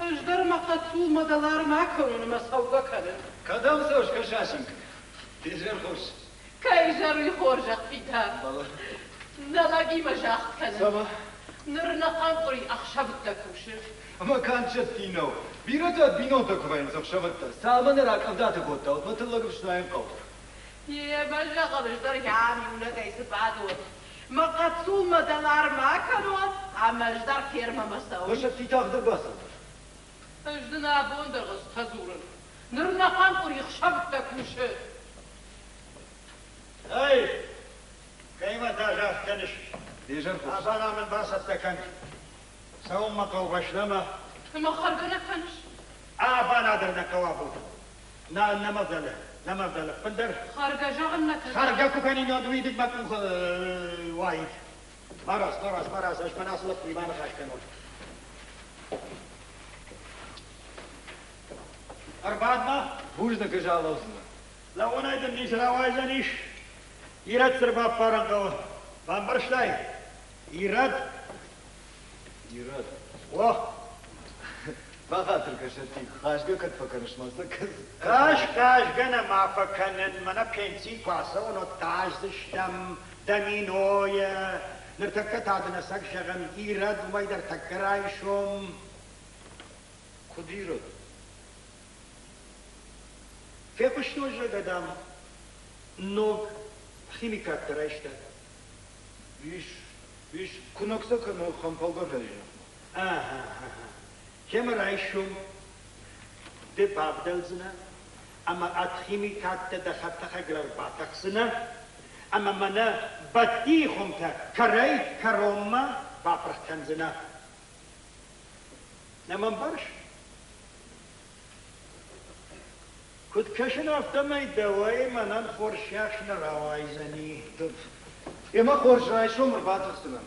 Ӕз дӕр мӕ хъӕццул мӕ дӕларм акӕнон ӕмӕ цӕугӕ кӕнын. Кӕдӕм цӕуыс, Кӕсасинг? Де зӕр хорз. Кӕй зӕр уый хорзӕх, Фидар? Нӕ лӕгимӕ загъд кӕнын. Цӕмӕ? Ныр нӕхъӕн къуыри ӕхсӕвыдтӕ кусы. Ӕмӕ канд сӕтти нӕу. Бирӕтӕ бинонтӕ куы вӕййынц ӕхсӕвӕдтӕ. Цалынмӕ нӕ ракъӕвдатӕ кодта, уӕдмӕ тыллӕг ӕфснайын хъӕуы. Йемӕ зӕгъын, ӕз дӕр ам иунӕгӕй цы бадон. Мӕ хъӕццул мӕ дӕларм акӕнон ӕмӕ ӕз дӕр фермӕмӕ цӕуын. Сӕтти тагъд ӕрбацӕудзӕн. Ӕз дын абон дӕр хъызтӕ дзурын. Ныр нӕхъӕн къуыри хсӕвтӕ кусы. Эй, кӕимӕ та загъд кӕныс? Де зӕр хорз. Абана мын бацӕттӕ кӕн. Цӕуын мӕ хъӕуы фӕстӕмӕ. Ӕмӕ хӕргӕ нӕ кӕныс? Абана дӕр нӕ хъӕуы абон. Нӕ, нӕ мӕ вдӕлы, нӕ мӕ вдӕлы. Ӕппындӕр. Хӕргӕ зӕгъын нӕ кӕныс? Хӕргӕ куы кӕнин, уӕд уый дын мӕ къухы уаид. Марадз, марадз, марадз, ӕз мӕнӕ ацы лӕппуимӕ аныхас кӕнон. Ӕрбад-ма. Бузныг, ӕз алӕудзынӕн. Лӕууынӕй дын ницы рауайдзӕнис. Ирӕд дзы ӕрбаппарын хъӕуы. Бамбӕрстай? Ирӕд. Ирӕд. О! Бахатыр кӕн, Сӕтти, хъазгӕ кӕд фӕкӕныс, мӕ цы Ӕз хъазгӕ нӕма фӕкӕнын, мӕнӕ пенсийы куы ацӕуон, уӕд хъаздзыстӕм доминойӕ. Ныртӕккӕ та дын ӕцӕг зӕгъын, ирӕд уымӕй дӕр тӕккӕ райсом. Куыд ирӕд? Фехъуыстон, зӕгъгӕ, дам, ног химикаттӕ райстат. Ис, ис, куынӕг сӕ кӕны хӕмпӕлгӕрдӕджы ныхмӕ. Ага, Кӕмӕ райсом ды бавдӕлдзынӕ ӕмӕ ӕд химикаттӕ дӕ хӕдтӕхӕгыл ӕрбатӕхдзынӕ ӕмӕ мӕнӕ Бӕттийы хуымтӕ кӕрӕй-кӕронмӕ бапырх кӕндзынӕ. Нӕ мӕ ӕмбарыс? Куыд кӕсын, афтӕмӕй дӕуӕй мӕнӕн хорз сиахс нӕ рауайдзӕни. Емӕ хорз райсом ӕрбатӕхдзынӕн.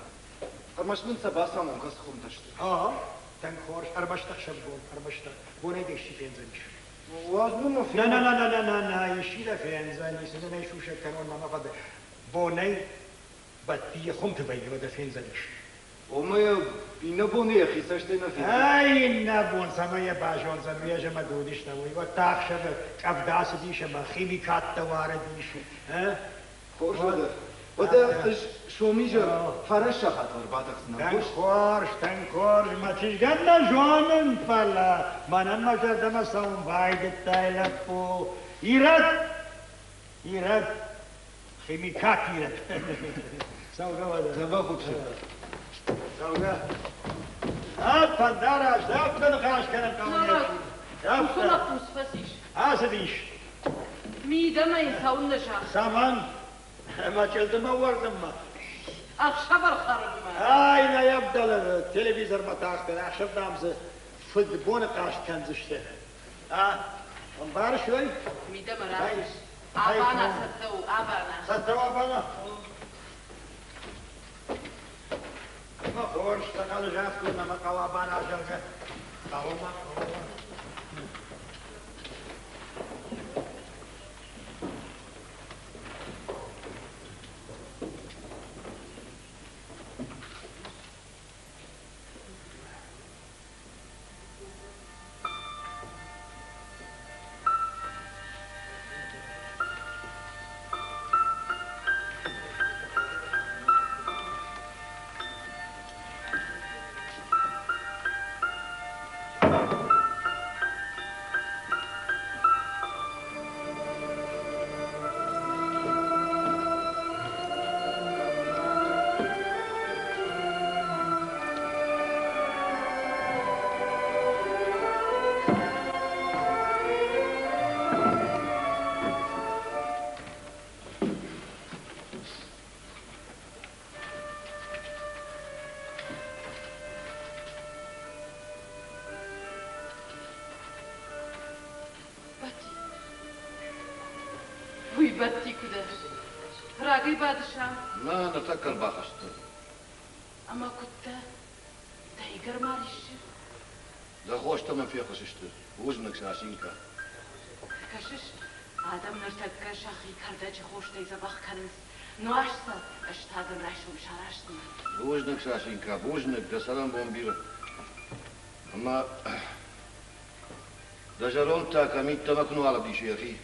Ӕрмӕст мын сӕ бацамон, кӕцы хуымтӕ сты. Ага, тынг хорз. Ӕрмӕст ӕхсӕвбон, ӕрмӕст бонӕй дӕ исчи фендзӕнис. Уадз мын мӕ На, на, на, на, на, на, на, исчи дӕ фендзӕнис, цы дын ӕй сусӕг кӕнон, мӕ фӕд. Бонӕй Бӕттийы хуымты вӕййы, уӕдӕ фендзӕнис. Омӕ иннӕ боны йӕхи цӕстӕй нӕ федта. Ай, иннӕ бон цӕмӕй йӕ базондзӕн, уый ӕз ӕмӕ ды уыдыстӕм, уый уӕд та ӕхсӕвы къӕвда цыдис ӕмӕ химикаттӕ уарыдис. Хорз уӕдӕ. Уӕдӕ ӕз сомизӕр фараст сахатыл ӕрбатӕхдзынӕн. Тынг хорз, тынг хорз, мӕ чызгӕн нӕ зонын, фӕлӕ мӕнӕн мӕ зӕрдӕмӕ цӕуын байдыдтай, лӕппу. Ирӕд! Ирӕд! Химикат ирӕд! Цӕугӕ уӕдӕ. Дзӕбӕх ут. Цӕугӕ. Фӕндараст, афтӕ ныхас кӕнӕм хъӕуы. Уыцы лӕппу цы фӕцис? Ацыдис. Мидӕмӕ йын цӕуыннӕ загъта? Цӕмӕн? Ӕмӕ чъылдымӕ уӕрдынмӕ. Ӕхсӕвӕр хӕрынмӕ. Ай, нӕ ӕвдӕлы телевизормӕ тагъддӕр, ӕхсӕв дам дзы фыдбоны хъазт кӕндзысты. А, ӕмбарыс ӕй? Мидӕмӕ рахиз. Абана цӕттӕ у, абана. Цӕттӕ у абана? Ӕмӕ хорз, дзӕгъӕлы загътой, мӕ хъӕуы абана, зӕгъгӕ. Хъӕуы ма, хъӕуы ма. Бадти. Уый бадти куы дӕ. Рагӕй бадыс ам? Нӕ, ныртӕккӕ ӕрбахызтӕн. Ӕмӕ куыдтӕ? Дӕ игӕр ма риссы? Дӕ хостӕ мӕм фехъуысысты. Бузныг, Сасинка. Кӕсыс, адӕм ныртӕккӕ сӕхи кӕрдӕджы хостӕй дзӕбӕх кӕнынц. Нуаз сӕ, ӕз та дын райсом сараздзынӕн. Бузныг, Сасинка, бузныг, дӕ цӕрӕнбон бирӕ. Ӕмӕ дӕ зӕронд та кӕм ӕмӕ куы нуал ӕвдисы йӕхи?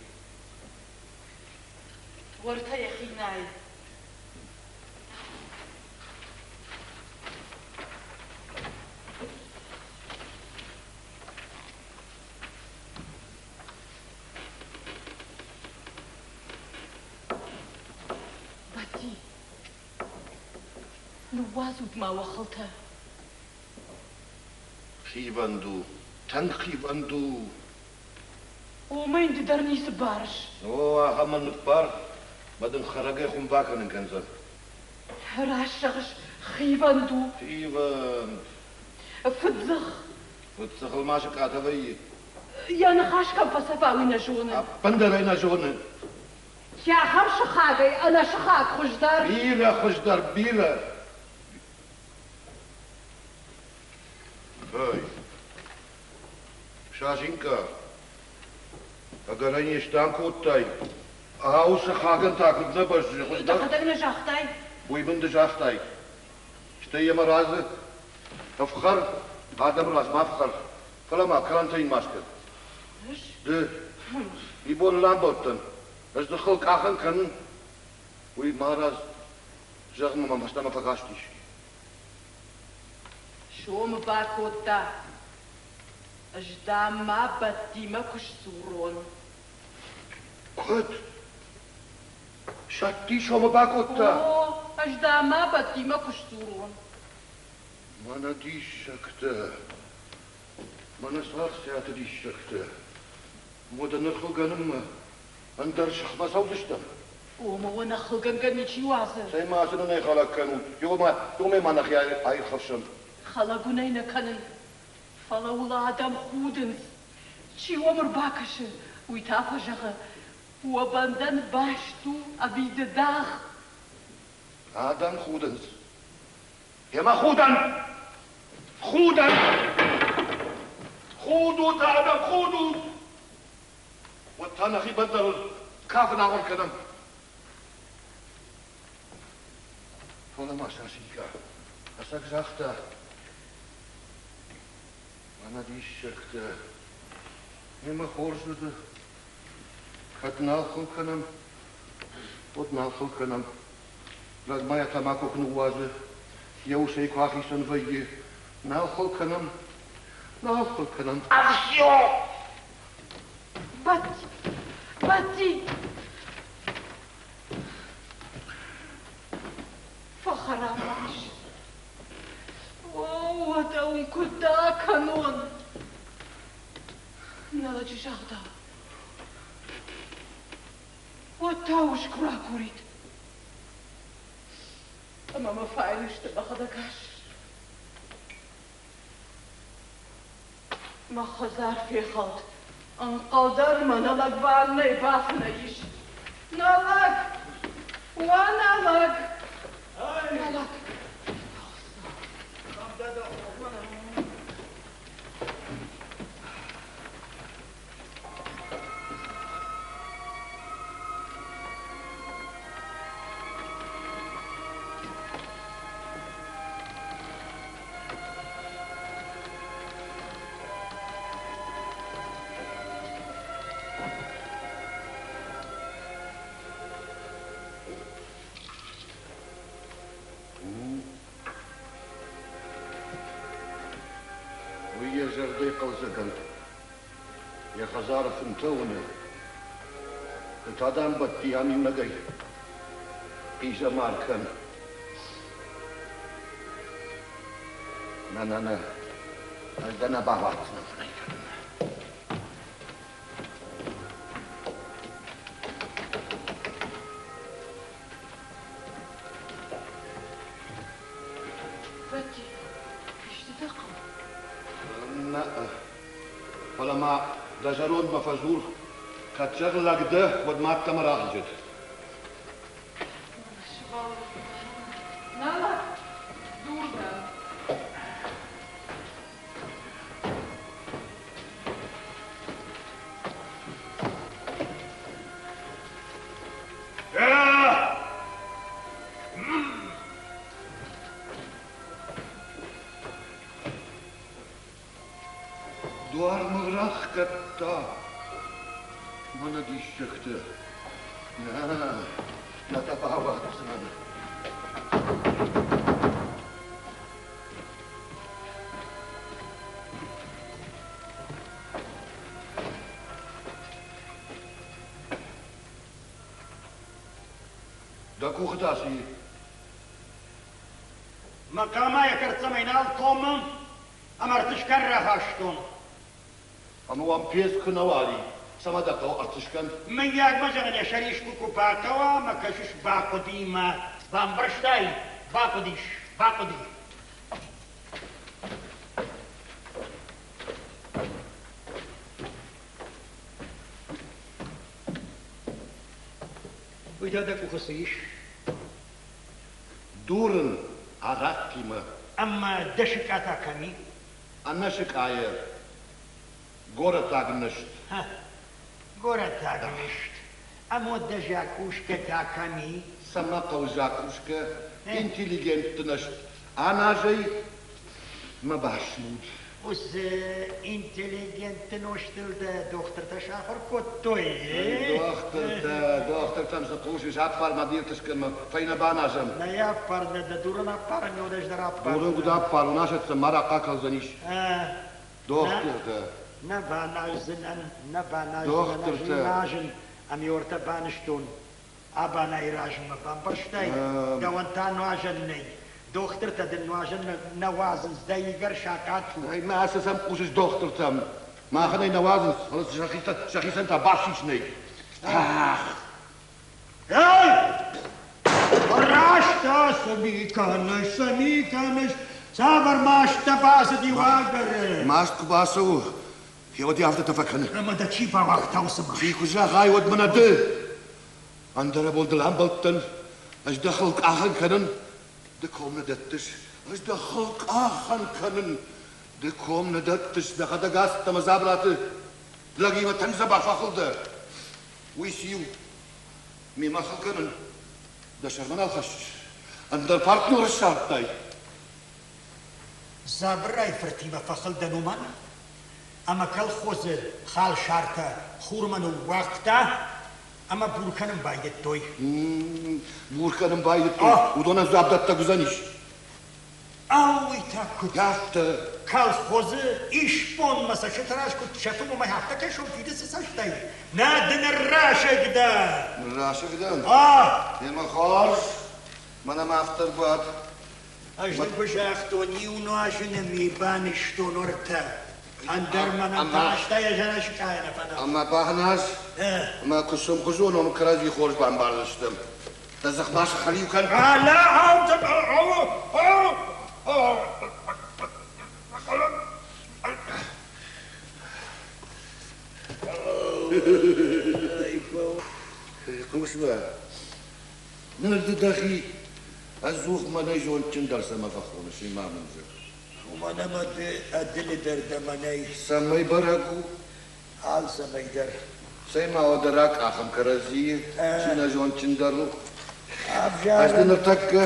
Уӕртӕ йӕхи нӕй. Бадти, ныууадзут ма уӕ хылтӕ. Хивӕнд у, тынг хивӕнд у. Омӕ йын ды дӕр ницы барыс. О, ахӕмӕн ныббар, мӕ дын хӕрӕгӕй хуым бакӕнын кӕндзӕн. Раст зӕгъыс, хивӕнд у. Хивӕнд. Фыддзых. Фыддзыхыл ма сыкъатӕ вӕййы. Йӕ ныхас кӕм фӕцӕфа, уый нӕ зоны. Ӕппындӕр ӕй нӕ зоны. Ахӕм сыхагӕй ӕнӕсыхаг хуыздӕр. Бирӕ хуыздӕр, бирӕ. Ой, Сасинка, ӕгӕр ӕй не стӕм кодтай. Ау, сыхагӕн та куыд нӕ бӕззы хуыздӕр? Дӕхӕдӕг нӕ загътай? Уый мын ды загътай. Стӕй йӕ мӕ разы ӕфхӕр, адӕмы раз ма фхӕр, фӕлӕ ма карантин ма скӕн. Ды ибон ыл амбӕлдтӕн, ӕз дзыхыл къахӕн кӕнын, уый марадз, зӕгъ мӕм фӕстӕмӕ фӕкастис. Сомы бакодта, ӕз дам ма Бӕттимӕ куы сдзурон. Куыд? Сӕтти сомы бакодта? О, ӕз дам ма Бӕттимӕ куы сдзурон. Мӕнӕ диссӕгтӕ! Мӕнӕ Царциаты диссӕгтӕ! Уӕдӕ ныр хылгӕнынмӕ ӕндӕр сыхмӕ цӕудзыстӕм? Ома уӕ нӕ хылгӕнгӕ ничи уадзы. Цӕй ма цы нын ӕй хӕлӕг кӕнут? Иумӕ ма нӕхи аирхӕфсӕм. Хӕлӕг уын ӕй нӕ кӕнын, фӕлӕ уыл адӕм худынц. Чи уӕм ӕрбакӕсы, уый та фӕзӕгъы, уӕ бӕндӕн баст у ӕви дыдагъ. Адӕм худынц. Ӕмӕ худӕн! Худӕн! Худут, адӕм, худут! Уӕд та нӕхи бӕндӕныл кафын ахуыр кӕнӕм. Фӕлӕ ма Сасинка ӕцӕг загъта, мӕнӕ диссӕгтӕ, мемӕ хорз уыд, кӕд нал хыл кӕнӕм, уӕд нал хыл кӕнӕм. Лӕг ма йӕ тамако куы ныууадзы, йӕ усӕй куы ахицӕн вӕййы, нал хыл кӕнӕм, нал хыл кӕнӕм. Ӕфсио! Бадти! Бадти! Уӕд та ус куы ракурид. Ӕмӕ мӕ фӕйлысты мӕхӕдӕг ас. Мӕ хӕдзар фехӕлд. Ӕнхъӕлдӕн мӕ нӕ лӕг ваннӕйы бафынӕй ис. Нӕ лӕг! Уӕ нӕ лӕг! Нӕ лӕг! Уый йӕ зӕрдӕйы хъӕлдзӕгӕн йӕ хӕдзары фынтӕ уыны. Ды та, дам, бадти ам иунӕгӕй. Хъизӕмар кӕн. Нӕ, нӕ, нӕ. Ӕз дӕ нӕ бауадздзынӕн фынӕй кӕнын. Бӕтти, исты дӕ хъӕуы? Нӕ, фӕлӕ ма дӕ зӕрондмӕ фӕдзур, кӕд зӕгъ лӕг дӕ, уӕд ма ӕддӕмӕ рахизӕд. Нӕ лӕг, дур дӕн. Дуар мыл рахгӕдта. Мӕнӕ диссӕгтӕ. Нӕ, нӕ дӕ бауадздзынӕн. Дӕ къухы та цы и? Мӕ хъамайы кӕрддзӕмӕй нал комы ӕмӕ ӕртыскӕн рахастон. Ӕмӕ уӕм пец куы нӕ уал и, цӕмӕ дӕ хъӕуы ӕртыскӕн? Мыййаг мӕ зӕгъын йӕ сӕр искуы куы бахъӕуа ӕмӕ кӕсыс бахъуыдимӕ. Бамбӕрстай? Бахъуыдис, бахъуыди. Уый та дӕ къухы цы ис? Дурын арахъхъимӕ. Ӕмӕ дӕ сыкъа та кӕм и? Ӕнӕ сыкъайӕ. Горӕтаг нызт. Горӕтаг нызт. Ӕмӕ дӕ закъускӕ та кӕм и? Цӕмӕ хъӕуы закъускӕ? Интеллигентты нызт. Аназӕй мӕ басмуд. Уыцы интеллигентты нозтыл дӕ дохтыртӕ сахуыр кодтой? Дохтыртӕ, дохтыртӕм цы хъусыс, аппар мӕ биртыскӕнмӕ, фӕйнӕ баназӕм. Нӕ аппар, нӕ дӕ дурын аппарын, ӕз дӕр аппар. Дурын куыд аппарон, асӕтдзӕн, ма рахъакӕлдзӕнис. Дохтыртӕ. Нӕ баназдзынӕн, нӕ баназдзынӕн, ӕз нуазын, ӕмиортӕ банызтон. Абанайы размӕ бамбӕрстай, дӕуӕн та нуазӕн нӕй. Дохтыртӕ дын нуазӕн нӕ уадзынц, дӕ игӕр сахъат у. Мӕ цы сӕм хъусыс дохтыртӕм? Махӕн ӕй нӕ уадзынц, фӕлӕ сӕхицӕн та бафсис нӕй. Ах! Эй! Раст цы ми кӕныс, цы ми кӕныс? Цавӕр маст дӕ бацыди уагӕры? Маст куы бацӕуы, Гъеуӕд афтӕтӕ фӕкӕны. Ӕмӕ дӕ чи бауагъта уыцы маст? Чи куы зӕгъай, уӕд мӕнӕ ды. Ӕндӕрӕбон дыл амбӕлдтӕн, ӕз дӕ хылкъахӕн кӕнын. Ды ком нӕ дӕттыс, ӕз дӕ хылкъахӕн кӕнын. Ды ком нӕ дӕттыс, дӕхӕдӕг ацыдтӕ мӕ дзабыраты лӕгимӕ тынг дзӕбӕх фӕхыл дӕ. Уый циу? Мемӕ хыл кӕнын дӕ сӕрмӕ нал хӕссыс. Ӕндӕр партнер ссардтай. Дзабырайы фыртимӕ фӕхыл дӕн уымӕн, ӕмӕ колхозы халсартӕ хурмӕ ныууагъта ӕмӕ бур кӕнын байдыдтой. Бур кӕнын байдыдтой? Уыдонӕн дзуапдӕттӕг уыдзӕнис? Ау, уый та куыд? Афтӕ. Колхозы исбонмӕ цӕстыты раз куыд сӕфы, уымӕй афтӕ кӕсон фидыцы цӕстӕй? Нӕ ды ныррасыг дӕ! Ныррасыг дӕн? Ӕмӕ хорз, мӕнӕ мӕ афтӕ ӕрбад. Ӕз дын куы загътон, иу нуазыны ми банызтон ӕртӕ. Ӕндӕр мӕнӕн та йӕ зӕрдӕ сыкъайӕ нӕ фӕнӕ. Ӕмӕ багъназ, ӕмӕ куы сӕмхуызон уӕм, кӕрӕдзи хорз бамбардзыстӕм. Дӕ дзых ма схӕлиу кӕн. Хъус-ма, ныр ды дӕхи ӕдзух мӕнӕй зондджындӕр цӕмӕ фӕхоныс, уый ма мын зӕгъ. Уымӕн ӕмӕ ды ӕдылы дӕр дӕ мӕнӕй. Цӕмӕй бӕрӕг у? Алцӕмӕй дӕр. Цӕй ма уӕдӕ ракъахӕм кӕрӕдзийы, чи нӕ зондджындӕр у. Ӕз дын ныртӕккӕ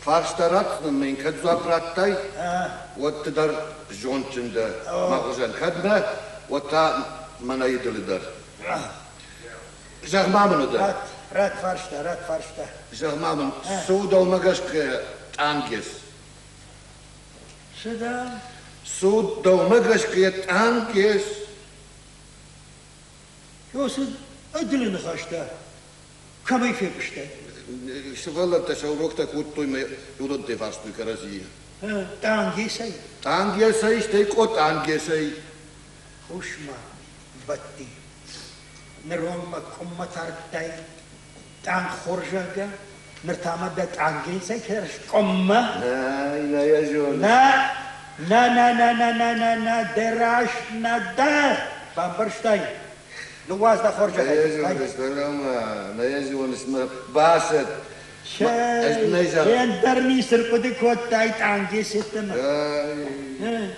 фарста ратдзынӕн мӕ йын кӕд дзуапп радтай, уӕд ды дӕр зондджын дӕ мӕ хуызӕн. Кӕд нӕ, уӕд та мӕнӕй ӕдылы дӕр. Зӕгъ-ма мын уӕдӕ. Ратт, ратт фарста, ратт фарста. Зӕгъ-ма мын, цы у дӕумӕ гӕсгӕ тъангес? Цы дам? Цы у дӕумӕ гӕсгӕ тъангес? Цы ӕдылы ныхӕстӕ кӕмӕй фехъуыстай? Сывӕллӕттӕ сӕ уроктӕ кодтой мӕ уыдӕттӕй фарстой кӕрӕдзийы. Тъангесӕй? Тъангесӕй, стӕй къотъангесӕй. Хъус-ма, Бӕтти, ныронг мӕ къуыммӕ тардтай тъанг хорз, зӕгъгӕ, ныр та мӕ дӕ тъангесӕй кӕрыс къуыммӕ? Нӕ, нӕ йӕ зонын. Нӕ, нӕ, нӕ, нӕ, нӕ, нӕ, нӕ, нӕ, дӕ раст нӕ дӕ! Бамбӕрстай? Ныууадз дӕ хорзӕхӕй. Нӕ йӕ зоныс, нӕ йӕ зоныс, мӕ басӕтт. Ӕндӕр ницы рхъуыды кодтай тъангес йеддӕмӕ?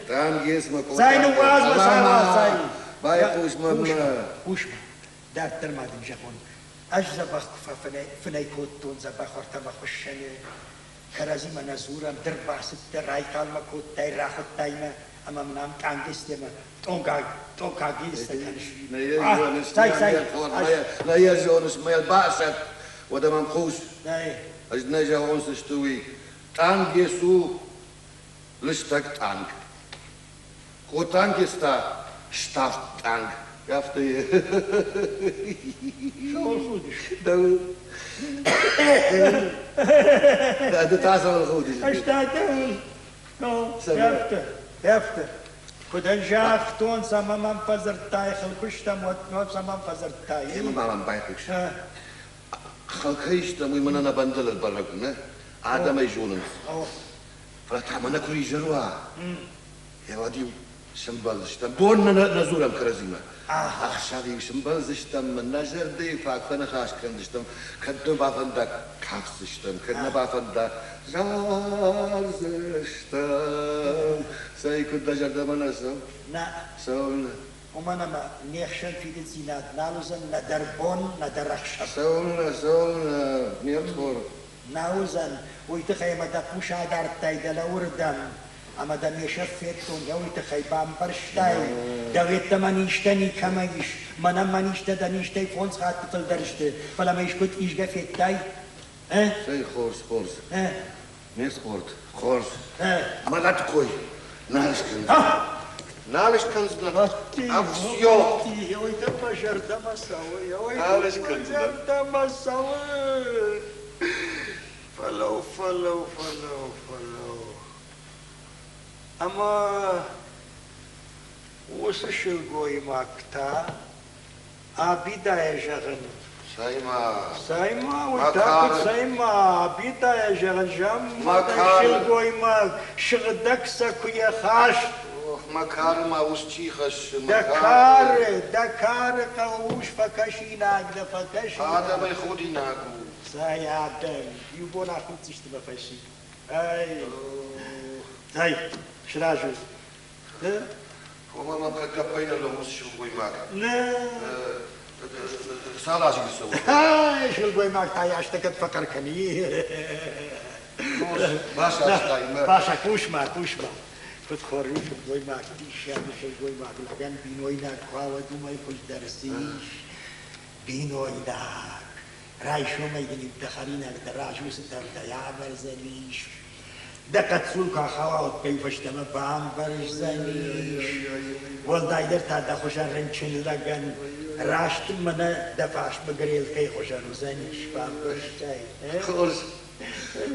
Тъангес мӕ Цӕй, ныууадз мӕ, цӕй, цӕй. Байхъус мӕнмӕ. Хъус-ма, дарддӕр ма дын зӕгъон. Ӕз дзӕбӕх куы фӕфынӕй кодтон дзӕбӕх ӕртӕмӕ хуыссӕны, кӕрӕдзимӕ нӕ дзурӕм, ды рбацыдтӕ, райхъал мӕ кодтай, рахуыдтай мӕ, ӕмӕ мын ам тъангестемӕ тъонгагистӕ кӕныс. Нӕ йӕ зоныс, нӕ йӕ зоныс, мӕ басӕтт, уӕдӕ мӕм хъус. Ӕз нӕ зӕгъон, цы сты, уый. Тъангес у лыстӕг тъанг. Къотангес та ставд тъанг. Афтӕ Дӕу. Ды та цӕуыл худыс? Ӕз та дӕуыл. Афтӕ, афтӕ. Куыд ӕз загътон, цӕмӕ мӕм фӕдзырдтай, хылкуыстӕм, уӕд цӕмӕн фӕдзырдтай? Ӕмӕ ма мӕм байхъус. Хыл кӕй стӕм, уый мӕнӕ нӕ бӕндӕлыл бӕрӕг у, нӕ? Адӕм ӕй зонынц. Фӕлӕ та мӕнӕ куы изӕр уа, уӕд-иу сӕмбӕлдзыстӕм. Бон нӕ нӕ дзурӕм кӕрӕдзимӕ. Ӕхсӕв-иу сӕмбӕлдзыстӕм, нӕ зӕрдӕйы фаг фӕныхас кӕндзыстӕм, кӕд нӕ бафӕнда кафдзыстӕм, кӕд нӕ бафӕнда зардзыстӕм. Цӕй, куыд дӕ зӕрдӕмӕ нӕ цӕуы? Нӕ. Цӕуылнӕ? Уымӕн ӕмӕ не хсӕн фидыддзинад нал уыдзӕн нӕдӕр бон, нӕдӕр ӕхсӕв. Цӕуылнӕ, цӕуылнӕ, ме рдхорд? Нӕ уыдзӕн, уый тыххӕй ӕмӕ дӕ хъус адардтай дӕлӕ уырдӕм, ӕмӕ дӕ ме сӕфт федтон, дӕ уый тыххӕй бамбӕрстай, дӕу йеддӕмӕ низтӕ никӕмӕ ис, мӕнӕн мӕ низтӕ дӕ низтӕй фондз хатты фылдӕр сты, фӕлӕ мӕ искуыд исгӕ федтай? Э? Цӕй хорз, хорз. Э? Ме рдхорд, хорз. Мӕлӕты кой нал скӕндзынӕн. Нал скӕндзынӕн. Ӕфсио! Ой, дӕ мӕ зӕрдӕмӕ цӕуы, ой, Нал дӕ мӕ скӕндзынӕн. зӕрдӕмӕ цӕуы. Фӕлӕуу, фӕлӕуу, фӕлӕуу, фӕлӕуу. Ӕмӕ уыцы сылгоймаг та Абидӕйӕ зӕгъын. Цӕй-ма. Цӕй-ма, уый та куыд цӕй-ма, Абидӕйӕ зӕгъын, замманай сылгоймаг, сыгъдӕг сӕ куы йӕ хаст. Ох, мӕ кары ма ус чи хӕссы, мӕ Дӕ кары, дӕ кары хъӕуы ус фӕкӕсинаг дӕ, фӕкӕсинаг. Адӕмӕй худинаг у. Цӕй адӕм, иу бон ахуддзысты мӕ фӕсид. Ӕй, цӕй, сразы. Ома мӕм кӕд гӕппӕй нӕ лӕууы сылгоймаг. Нӕ. Цал азы цӕуы? Сылгоймаг та йӕ кӕд фӕхъӕр кӕни. Басастай мӕ. Баса, хъус-ма, хъус-ма. Куыд хорз у сылгоймаг, диссаджы сылгоймаг, лӕгӕн бинойнаг куы уа, уӕд уымӕй хуыздӕр цы ис? Бинойнаг. Райсомӕй дын дӕ хӕринаг дӕ разы уыцы тӕвдӕй авӕрдзӕнис. Дӕ хъӕццул куы ахауа, уӕд дӕ фӕстӕмӕ бамбӕрздзӕнис. Уӕлдайдӕр та дӕ хуызӕн рынчын лӕгӕн раст мӕнӕ дӕ фарсмӕ грелкӕйы хуызӕн уыдзӕнис, бамбӕрстай? Хорз,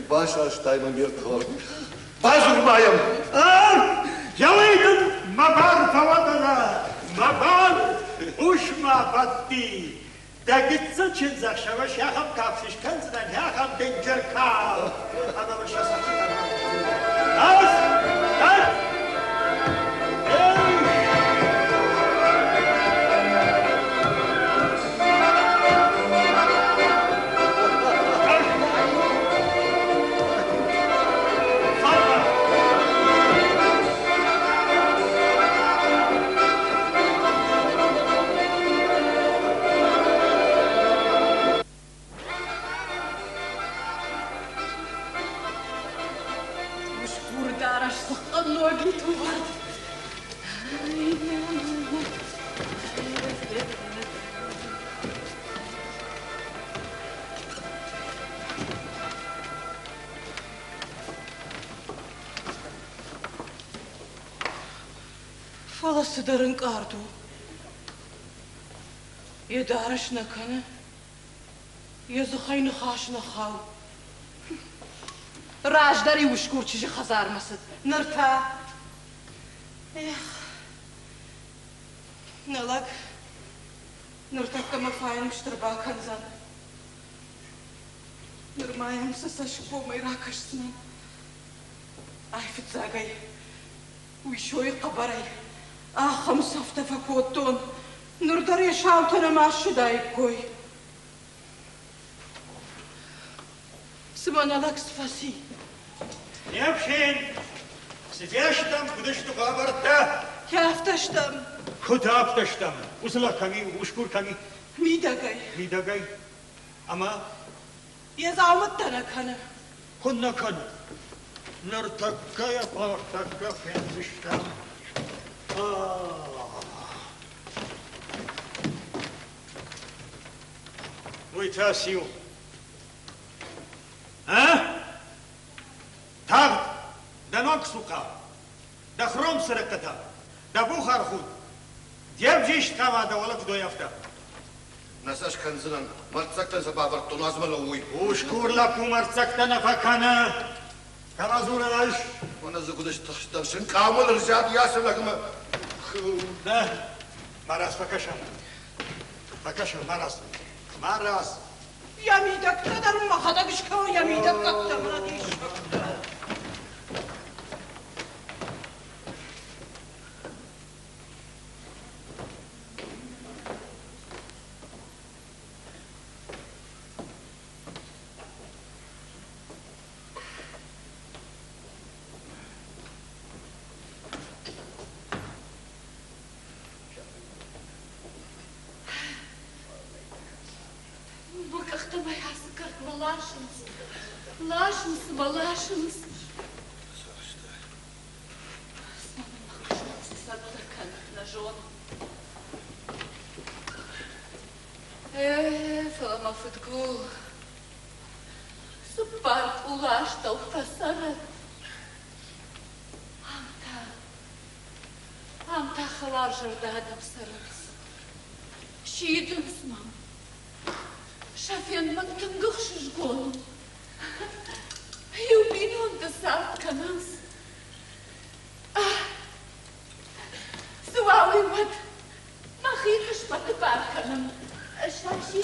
басастай мӕ ме рдхорд. Базур ма йӕм! Йӕ дын! Мӕ бар фӕуӕд мӕ бар! Хъус-ма, Бӕтти, дӕ гыццыл чындзӕхсӕвы сӕхӕм кафт скӕндзынӕн, ахӕм дынджыр кафт, ӕмӕ мын сӕ цӕстытӕ Ӕз! Ӕз! Усгур дарӕс дзыхъхъынног итувӕд. Фӕлӕ цыдӕр ӕнкъард у. Йӕ дарӕс нӕ кӕны, йӕ дзыхӕй ныхас нӕ хауы. Раздӕр-иу усгур чызджы хӕдзармӕ цыд, ныр та… Эх, нӕ лӕг ныртӕккӕ мӕ файнуст ӕрбакӕндзӕн. Нырма йӕм цы цӕсгомӕй ракӕсдзынӕн? Айфыццагӕй уисойы хъӕбӕрӕй ахӕм цӕфтӕ фӕкодтон, ныр дӕр йӕ саутӕ нӕма ссыдаиккой. Цымӕ нӕ лӕг цы фӕци? Не фсин, цы фестӕм, куыд сты хабӕрттӕ? Афтӕ стӕм. Куыд афтӕ стӕм? Уыцы лӕг кӕм и, усгур кӕм и? Мидӕгӕй. Мидӕгӕй? Ӕмӕ? Йӕ дзаумӕттӕ нӕ кӕны. Куыннӕ кӕны? Ныртӕккӕ йӕ ныртӕккӕ фендзыстӕм. Уый та циу? А? Тагъд! Дӕ ног цухъа, дӕ хром цырыхъхъытӕ, дӕ бухархуд, де взист хъама дӕ уӕлӕ куыд уой, афтӕ. Нӕ сӕ скӕндзынӕн, мӕрддзӕгтӕн сӕ бавӕрдтон, азмӕ лӕууй. Усгур лӕппу мӕрддзӕгтӕ нӕ фӕкӕны. Кӕмӕ дзурын ӕз? Мӕнӕ дзы куыд стыхстӕн, сынкъамыл ӕрзад йасы лӕгмӕ. Нӕ, марадз фӕкӕсӕм. Фӕкӕсӕм, марадз. Марадз. Йӕ мидӕгтӕ дӕр мӕхӕдӕг скӕнон, йӕ мидӕггӕгтӕ мӕнӕ диссӕгтӕ. Мӕ къӕхтӕ мӕ ацы кӕртмӕ ласынц, ласынц мӕ ласынц. Цӕттӕ кӕнын нӕ зонын. Фӕлӕ мӕ фыдгул цыппар къулы астӕу фӕцӕрӕд. Ам та, ам та хӕларзӕрдӕ адӕм цӕрынц. Сидынц мӕм. Сӕ фенд мын тынг ӕхсызгон у. Иу бинонты цард кӕнынц. Цы уа уый уӕд? Мӕхи хъысмӕты бар кӕнын. Саси.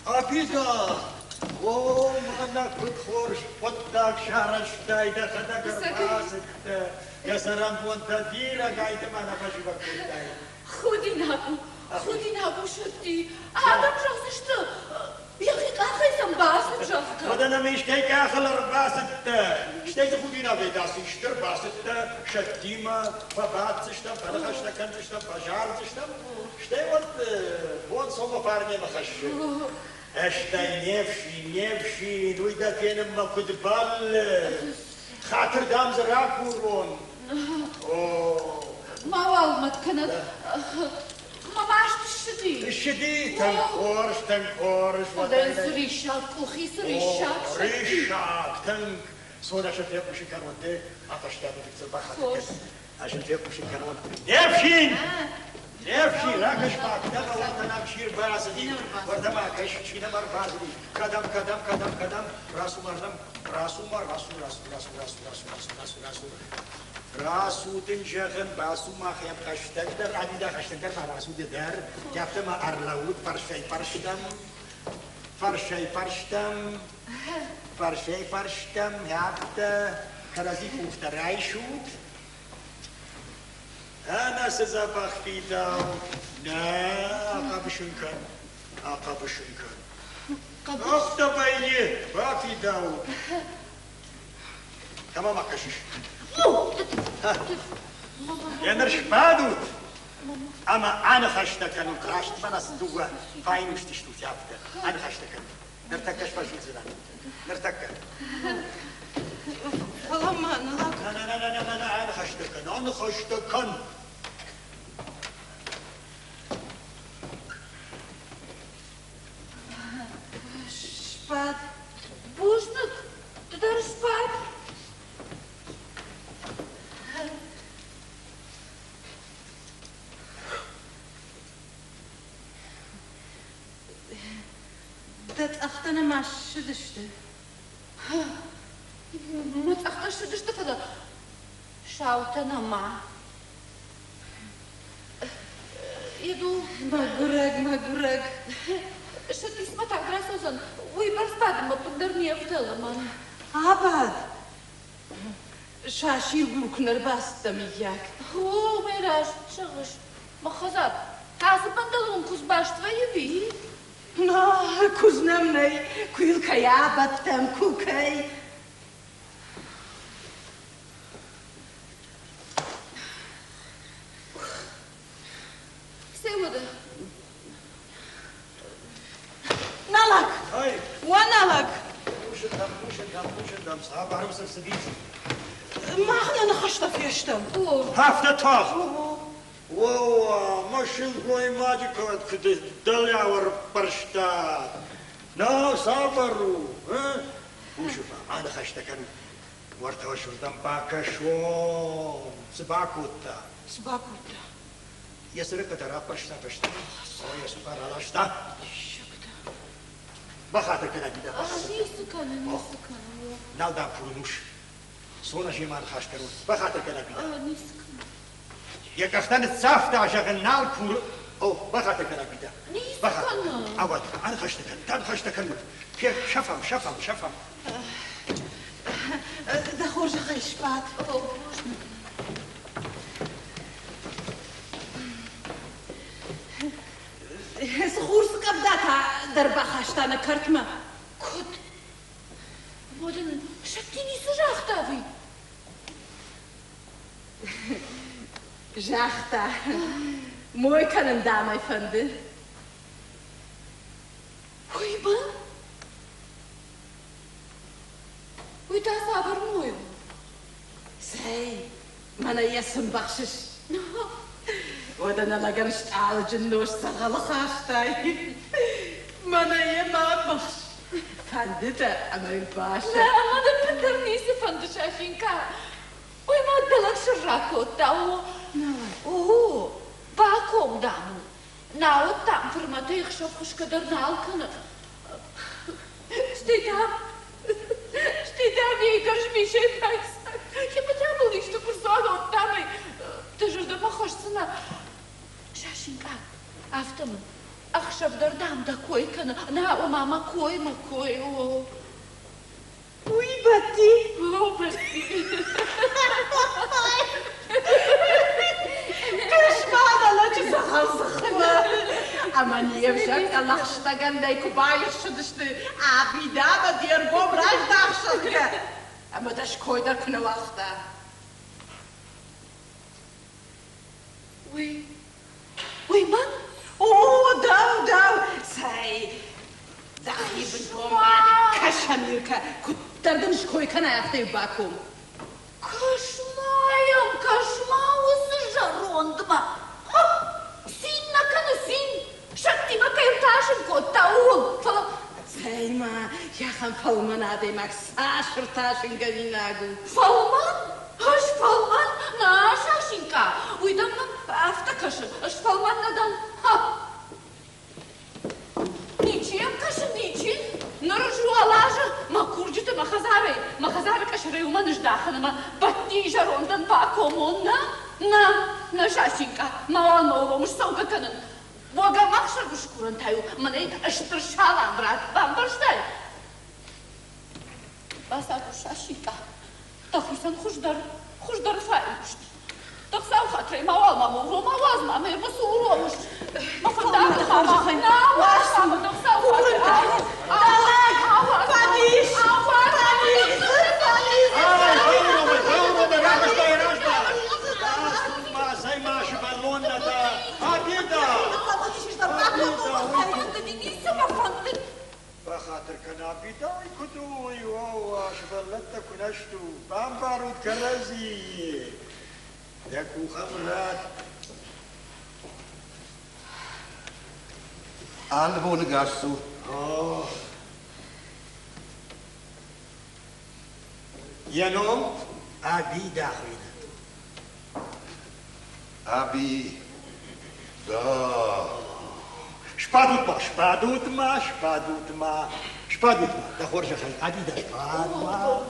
Апита! О, мӕнӕ куыд хорз хъуыддаг сарӕзтай, дӕхӕдӕг ӕрбацыдтӕ. Йӕ цӕрӕнбонтӕ бирӕгай ды мӕ нӕ фӕзивӕг кодтай. Худинаг у, худинаг у, Сӕтти. Адӕм зӕгъдзысты, йӕхи къахӕй сӕм бацыд, зӕгъгӕ. Уӕдӕ нӕм искӕй къахыл ӕрбацыдтӕ, стӕй дзы худинагӕй та цы исты ӕрбацыдтӕ Сӕттимӕ, фӕбаддзыстӕм, фӕныхӕстӕ кӕндзыстӕм, фӕзардзыстӕм, стӕй уӕд бон сомы фарнемӕ хӕссы. Стӕй не фсин, не фсин, уый дӕ фенынмӕ куыд бӕллы, хатыр дам дзы ракурон. О! Мауал мӕт кӕнӕд. Мӕ маст ссыди. Ссыди, тынг хорз, тынг хорз. Фӕлӕ цы риссаг къухи, цы риссаг Риссаг, тынг. Цон ӕз ын фехъусын кӕнон ды, афӕстиат гыццыл бахатыр кӕн. Ӕз ын фехъусын кӕнон. Не фсин! Не фсин, ракӕс-ма, куыд ӕмӕ уӕртӕ нӕм сир бацыди. Уӕртӕ ма кӕс. Бакӕс, чи нӕм ӕрбацыди. Кӕдӕм, кӕдӕм, кӕдӕм, кӕдӕм? Рацу мардӕм, рацу ма, рацу, рацу, рацу, рацу, рацу, рацу, рацу, рацу. Рацу дын зӕгъын, бацу махӕн хӕстӕгдӕр, ӕви дӕ хӕстӕгдӕр ма рацу ды дӕр. Афтӕ ма ӕрлӕуут фӕрсӕй-фӕрстӕм, фӕрсӕй-фӕрстӕм, фӕрсӕй-фӕрстӕм, афтӕ кӕрӕдзи къухтӕ райсут. Ӕмӕ цы дзӕбӕх фидау, нӕ ахъӕбыс ын кӕн, ахъӕбыс ын кӕн. Афтӕ вӕййы, бафидаут. Кӕмӕ ма кӕсыс? Еныр сбадут ӕмӕ аныхӕстӕ кӕнут, раст мӕнӕ цы дыууӕ файнустыстут, афтӕ аныхӕстӕ кӕнут. Ныртӕккӕ сфӕзилдзынӕн. Ныртӕккӕ. Фӕлӕ ма ныллӕг. На-на-на-на-на-на, аныхӕстӕ кӕн, аныхӕстӕ кӕн. Сбад. Бузныг, ды дӕр сбад. Дӕ цъӕхтӕ нӕма ссыдысты? Мӕ цъӕхтӕ ссыдысты, фӕлӕ саутӕ нӕма. Еду, мӕгуырӕг, мӕгуырӕг. Сӕтисмӕ тагъд рацӕудзӕн, уыйбӕрц бадынмӕ ӕппындӕр не вдӕлы мӕн. Абад! Сасиргур куы нӕ рбацыдтӕ, мыййаг. О, мӕ раст зӕгъыс, мӕ хӕдзар. Ацы бандалон куыдз баст вӕййы ви? Нӕ, куыдз нӕм нӕй, куы йыл кӕй абадтӕм, куы кӕй. Цӕй уӕдӕ? Налаг! Уӕ налаг! Хъусын дӕм, хъусын дӕм, хъусын дӕм, цавӕр цы рцыдис? Мах нӕ ныхӕстӕ фестӕм. Афтӕ тагъд! Уӕууа, мӕ сылгоймаджы кад куыд дӕлиау ӕрппӕрста! Нӕ, цавӕр у? Хъусы ма, аныхӕстӕ кӕнут. Уӕртӕ уырдӕм бакӕсон. Цы бакодта? Цы бакодта? Йӕ цырыхъхъытӕ раппӕрста фӕстӕмӕ. О, йӕ цухъа раласта. Бахатыр кӕн, Абидӕ, бахатыр кӕн. Ницы кӕны, ницы кӕны. Нал дӕм курын ус. Цон ӕз йемӕ ныхас кӕнон. Бахатыр кӕн, Абидӕ. Ницы кӕны. Йӕ къӕхтӕ ныццавта, зӕгъын, нал куры. О, бахатыр кӕн, Абидӕ. Ницы кӕны. Ауад, аныхӕстӕ кӕн, аныхӕстӕ кӕнут. Сӕфӕм, сӕфӕм, сӕфӕм. Дӕ хорзӕхӕй сбад. О, бузныг. Цы хур, цы къӕвда та дӕр бахаста нӕ кӕртмӕ. Куыд? Уӕд ын Сӕтти ницы загъта ӕви? Загъта. Мой кӕнын дам ӕй фӕнды. Уый ба? Уый та цавӕр мой у? Цӕй, мӕнӕ йӕ цы мбӕхсыс? Уӕдӕ нӕ лӕгӕн стъалыджын нозт дзӕгъӕлы хастай. Мӕнӕ йӕ ма быхс. Фӕнды дӕ ӕмӕ йын басӕтт. Нӕ, мӕн ӕппындӕр ницы фӕнды, Сасинка. Уый ма дӕлӕг сырра кодта. О, о, баком, дам у. Науӕд, дам, фырмӕтӕй ӕхсӕв хуысгӕ дӕр нал кӕны. Стӕй, дам, стӕй, дам, йӕ игӕр змисӕй байдзаг. Йемӕ мыл исты куы рцуан, уӕд, дӕ зӕрдӕмӕ хӕсдзынӕ. Сасинкъа, афтӕ мын ӕхсӕв дӕр, дам, дӕ кой кӕны. Нӕ, ома мӕ кой, мӕ кой, о. Уый Бӕтти? О, Бӕтти. Кӕс-ма, нӕ лӕджы дзӕгъӕл дзыхмӕ. Ӕмӕ не взӕгтӕ лӕгъстӕгӕндӕй куы баихсыдысты, Абидӕмӕ де ргом раздах, зӕгъгӕ. Ӕмӕ дӕ ской дӕр куы нӕ уагъта. Уый, уый мӕн? О, дӕу, дӕу! Цӕй, дӕхи бынтон ма ныккӕс, Амиркӕ, куыддӕр дын ской кӕнай, афтӕ-иу баком. Кӕс-ма йӕм, кӕс-ма уыцы зӕрондмӕ! Цин нӕ кӕны, цин! Сӕттимӕ кӕй ӕртасын кодта, ууыл, фӕлӕ Цӕй-ма, ахӕм фӕлмӕн адӕймаг цас ӕртасынгӕнинаг у! Фӕлмӕн? Ӕз фӕлмӕн? Нӕ, Сасинкъа, уый дӕм мӕм афтӕ кӕсы, ӕз фӕлмӕн нӕ дӕн. Ха! Ничи йӕм Мӕ хӕдзары къӕсӕрӕй уымӕн здахын ӕмӕ Бӕтти зӕрондӕн бакомон, нӕ? Нӕ, нӕ, Сасинкъа, мауал мӕ уромыс цӕугӕ кӕнын. Уогӕ мӕхсӕв скурын та-иу мӕнӕй стыр салам ратт, бамбӕрстай? Бацагур Сасинкъа, дӕхицӕн хуыздӕр, хуыздӕр фӕлыст. Дӕ Хуыцауы хатырӕй мауал ма мӕ уром, ауадз ма мӕ, ӕмӕ цы уромыс? Мӕ фӕндагыл ма нӕ ауадз ма мӕ, дӕ Хуыцауы хатырӕй. Далӕг! Фӕдис! Фӕдис! Фӕдис! Бауромай, рахызтай размӕ! Ма, цӕй-ма, сывӕллон нӕ дӕ! Абеда! Бахатыр кӕн, Абидай куыд у, уый, уӕууа, сывӕллӕттӕ куы нӕ стут, бамбарут кӕрӕдзийы. Дӕ къух ӕм ратт. Алы боны гас цу. Йӕ ном Абида хуыйны. Аби, да. Сбадут-ма, сбадут-ма, сбадут-ма, сбадут-ма, дӕ хорзӕхӕй, Абида, сбад-ма.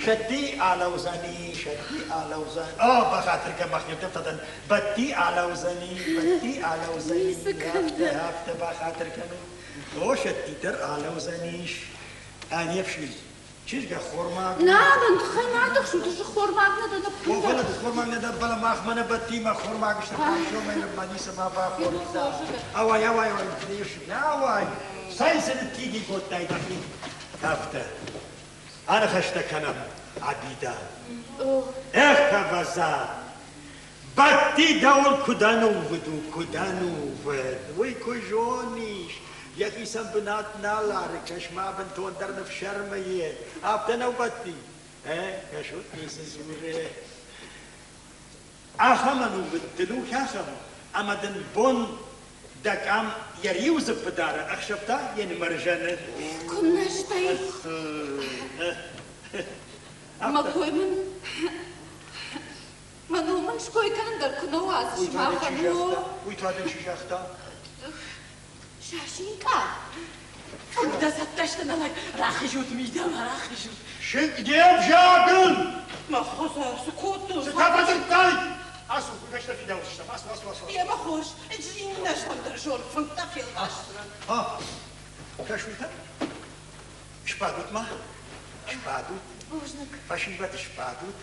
Шӕтти алӕудзӕни, шӕтти алӕудзӕни. О, бахатыр кӕн, мах не ртӕфтӕ дӕн. Бӕтти алӕудзӕни, бӕтти алӕудзӕни. Афтӕ, афтӕ бахатыр кӕнут. О, шӕтти дӕр алӕудзӕнис. А не фсин, чызг ӕххормаг. На, мӕн тыххӕй ма тыхсут, ӕз ӕххормаг нӕ дӕн. О, фӕлӕ ды хормаг нӕ дӕ, фӕлӕ мах мӕнӕ бӕттимӕ ӕххормаг сты, райсомӕй нырма ницыма бахордта. Ауай, ауай, ауай, ауай, цӕй цы ныттиги кодтай дӕхи? Афтӕ. Аныхӕстӕ кӕнӕм, Абида. Эх, ӕвӕдза, Бӕтти дӕуыл куыд ӕнувыд у, куыд ӕнувыд, уый куы зонис, йӕхицӕн бынат нал ары, кӕс-ма, бынтондӕр ныфсӕрмы и. Афтӕ нӕу, Бӕтти? Э, кӕсут, ницы дзуры. Ахӕм ӕнувыд дын у хӕхӕм, ӕмӕ дын бон дӕ къам йӕ риуы дзыппы дары, ӕхсӕв та йӕ нымӕрзӕны. Куыннӕ стӕй? Мӕ кой мын Мӕныл мын ской кӕнын дӕр куы нӕ уадзыс, махӕн у. Уый та дын чи загъта? Сасинкъа! Дӕ цӕттӕ сты нӕ лӕг, рахизут мидӕмӕ, рахизут. Сынк де взагыл! Мӕ хӕдзар, цы кодтон? Цы та бадзырдтай? Ацу, уый фӕстӕ фидаудзыстӕм. Ацу, ацу, ацу. Йемӕ хорз, иннӕ стӕмдӕр зон, фынгтӕ фелвасдзынӕн. Кӕсут-а? Сбадут-ма, сбадут. Бузныг. Фӕсивӕд, сбадут.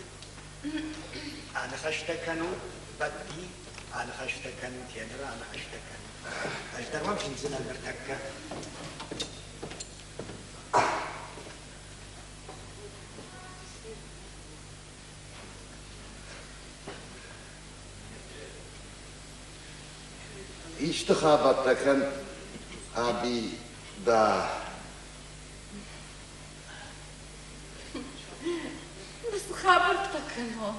Аныхӕстӕ кӕнут, Бӕтти, аныхӕстӕ кӕнут, еныр аныхӕстӕ кӕнут. Ӕз дӕр уӕм зындзынӕн ныртӕккӕ. Исты хабӕрттӕ кӕн, Аби, да. Цы хабӕрттӕ кӕнон?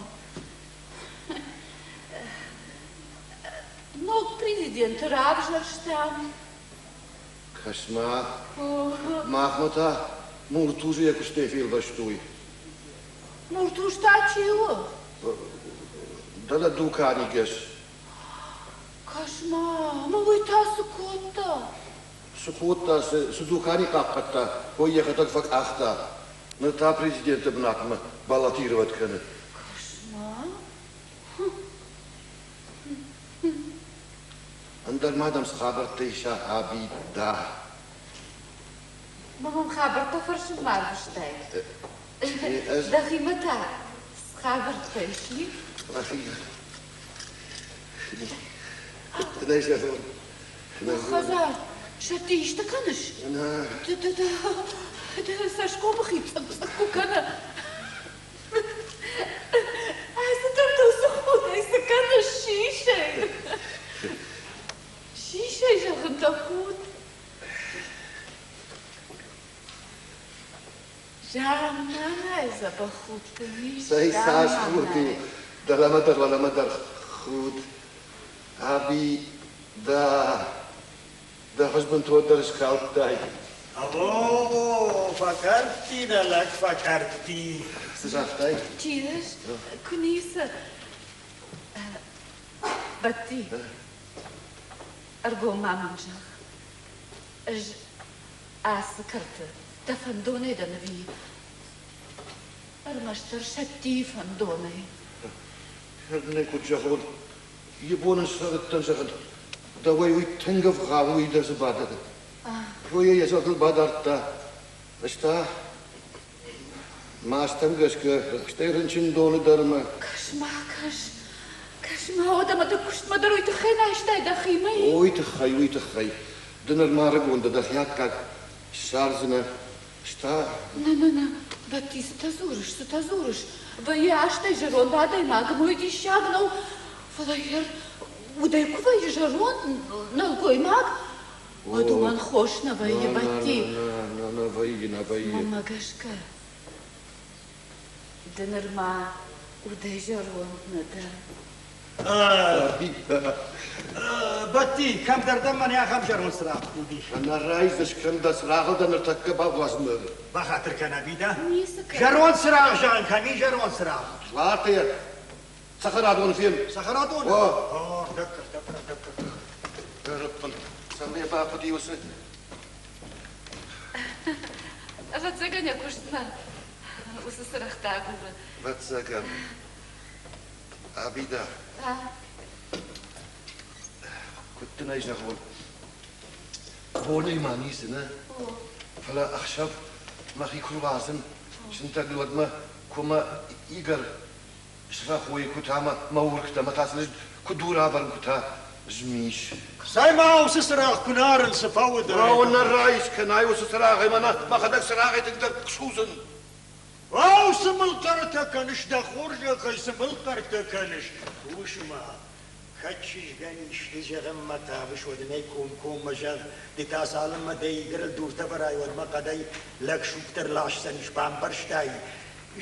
Ног президенты равзӕрстам. Кӕс-ма, махмӕ та Муртузы йӕ куыстӕй фелвӕстой. Муртуз та чи у? Дӕлӕ дуканигӕс. Кӕс-ма, ӕмӕ уый та цы кодта? Цы кодта, цы дукани хъахъхъӕдта, уый йӕхӕдӕг фӕкъахта. Ныр та президенты бынатмӕ баллотировать кӕны. Кӕс-ма. Ӕндӕр ма дӕм цы хабӕрттӕ ис, Аби, да? Ма мӕм хабӕрттӕ фӕрсынмӕ арвыстай? Дӕхимӕ та цы хабӕрттӕ ис, и? Мӕхимӕ. Нӕ зӕгъон. Хӕдзар, сӕтти исты кӕныс? Дӕ цӕсгомы хид цъыкк-цъыкк куы кӕны. Ацы дӕр цы худӕй цы кӕныс сисӕй? Сисӕй зӕгъын дӕ худ. Замманай дзӕбӕх худ дын ис. Цӕй цас худ у, дӕлӕмӕ дӕр, уӕлӕмӕ дӕр худ. Ӕви дӕ дӕ хуыз бынтондӕр скалдтай? О, фӕкӕрдти, нӕ лӕг фӕкӕрдти. Цы загътай? Чи ис? Куы ницы. Бӕтти, ӕргом ма мын зӕгъ. Ӕз ацы кӕрты дӕ фӕндонӕй дӕн ӕви? Ӕрмӕстдӕр Сӕттийы фӕндонӕй. Нӕ куыд зӕгъон, ибон ын сӕрыдтӕн зӕгъын, дӕуӕй уый тынг ӕвгъау у идӕдзы бадӕг. Уый йӕ зӕрдыл бадардта, ӕз та мӕ азтӕм гӕсгӕ стӕй рынчындоны дӕр мӕ. Кӕс-ма, кӕс, кӕс-ма, уӕдӕ мӕ дӕ куыстмӕ дӕр уый тыххӕй нӕ айстай дӕхимӕ? Уый тыххӕй, уый тыххӕй. Ды нырма ӕрыгон дӕ, дӕхи аккаг ссардзынӕ. Ста. Нӕ, нӕ, нӕ, Бӕтти, цытӕ дзурыс, цытӕ дзурыс? Вӕййы азтӕй зӕронд адӕймаг ӕмӕ уый диссаг нӕу, фӕлӕ йӕ удӕй куы вӕййы зӕронд нӕлгоймаг, уӕд уымӕн хос нӕ вӕййы, Бӕтти. Нӕ, нӕ вӕййы, нӕ вӕййы. Мӕнмӕ гӕсгӕ, ды нырма удӕй зӕронд нӕ дӕ. Бӕтти, кӕмдӕр дӕм мӕнӕ ахӕм зӕронд цырагъ уыдис. Ӕнӕрай дзы скӕн дӕ цырагъыл дӕ ныртӕккӕ бауадзынӕн. Бахатыр кӕн, Абида. Ницы кӕн. Зӕронд цырагъ зӕгъын кӕм и зӕронд цырагъ? Латӕ, цӕхӕрадон фен. Цӕхӕрадон? О. О, ӕртӕккӕ, ӕртӕккӕ, ӕртӕккӕ. Ӕрыппын, цӕмӕй бахъуыди уыцы Ӕвӕццӕгӕн йӕ куыстмӕ уыцы цырӕгътӕ агуры. Ӕвӕццӕгӕн. Абида. Куыд дын ӕй зӕгъон? Бонӕй ма ницы, нӕ? Фӕлӕ ӕхсӕв мӕхи куы руадзын, сынтӕг уӕдмӕ куы мӕ игӕр срӕхойы, куы та мӕ мӕ уыргтӕ, мӕ та сын куы дур ӕвӕрын, куы та змис. Цӕй-ма уыцы цырагъ куы нӕ арын, цы фӕуыдаид? Ау, нӕ райс кӕнай уыцы цырагъӕй, мӕнӕ мӕхӕдӕг цырагъӕй тынгдӕр судзын. Ау, цы мыл хъӕртӕ кӕныс, дӕ хорзӕхӕй, цы мыл хъӕртӕ кӕныс? Хъус-ма, кӕд чызгӕн исты зӕгъынмӕ хъавыс, уӕд ын ӕй комкоммӕ зӕгъ, ды та цалынмӕ дӕ игӕрыл дуртӕ вӕрай, уӕдмӕ хъӕдӕй лӕг сугтӕ рласдзӕнис, бамбӕрстай?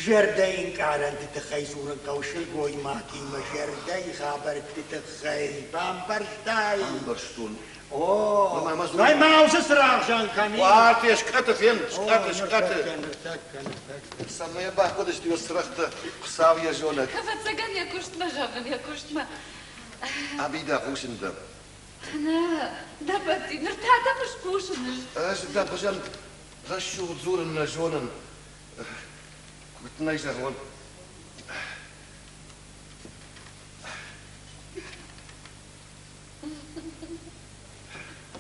Зӕрдӕйы ӕнкъарӕнты тыххӕй дзурын хъӕуы сылгоймагимӕ, зӕрдӕйы хабӕртты тыххӕй, бамбӕрстай? Бамбӕрстон. О, Цӕй ма уыцы цырагъзӕн кӕм и? Уарте, скъӕты фен, скъӕты, скъӕты. Цӕмӕй бахъуыдысты уӕ цырӕгътӕ, Хуыцау йӕ зонӕг. Ӕвӕццӕгӕн йӕ куыстмӕ зӕгъын, йӕ куыстмӕ. Абида, хъусын дӕм. Нӕ, дӕ Бӕтти, ныр та дӕм схъусын ӕз. Ӕз дӕ хуызӕн рӕсугъд дзурын нӕ зонын. Куыд дын ӕй зӕгъон?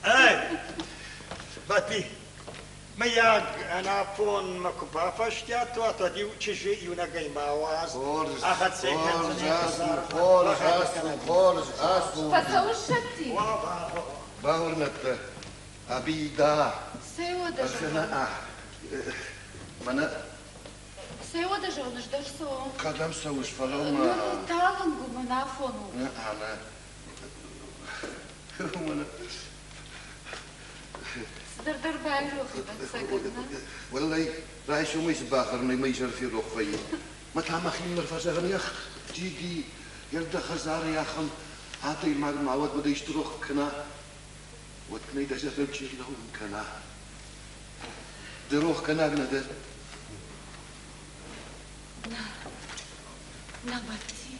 Ӕй, Бати, мыййаг, ӕнафонмӕ куы бафӕстиат уат, уӕд-иу чызджы иунӕгӕй ма уадз. Хорз, Ахӕццӕ хорз, кӕндзынӕ ацу, хӕдзармӕ. хорз, ацу, хорз, ацу. Фӕцӕуыс, Сӕтти? Бауырнӕд дӕ, Абида. Цӕй уӕдӕ Ӕрхӕна, мӕнӕ Цӕй уӕдӕ зоныс дӕр цӕуӕм. Кӕдӕм цӕуыс, фӕлӕуу-ма. Ныр талынг у, мӕн афон у. Нӕ, нӕ. Уымӕн Цыдӕр дӕр байрох и, ӕвӕццӕгӕн, нӕ? Уӕллӕй, райсомӕй цы бахӕрынӕй мӕ изӕр ферох вӕййы. Мӕ та мӕхинымӕр фӕзӕгъын, ехх, Джиги, йе рдӕ хӕдзары ахӕм адӕймаг ма уӕд мӕ дӕ исты рох кӕна, уӕд дын ӕй дӕ зӕрдыл чи рлӕууын кӕна. Ды рохгӕнаг нӕ дӕ? Нӕ, нӕ, Бӕтти.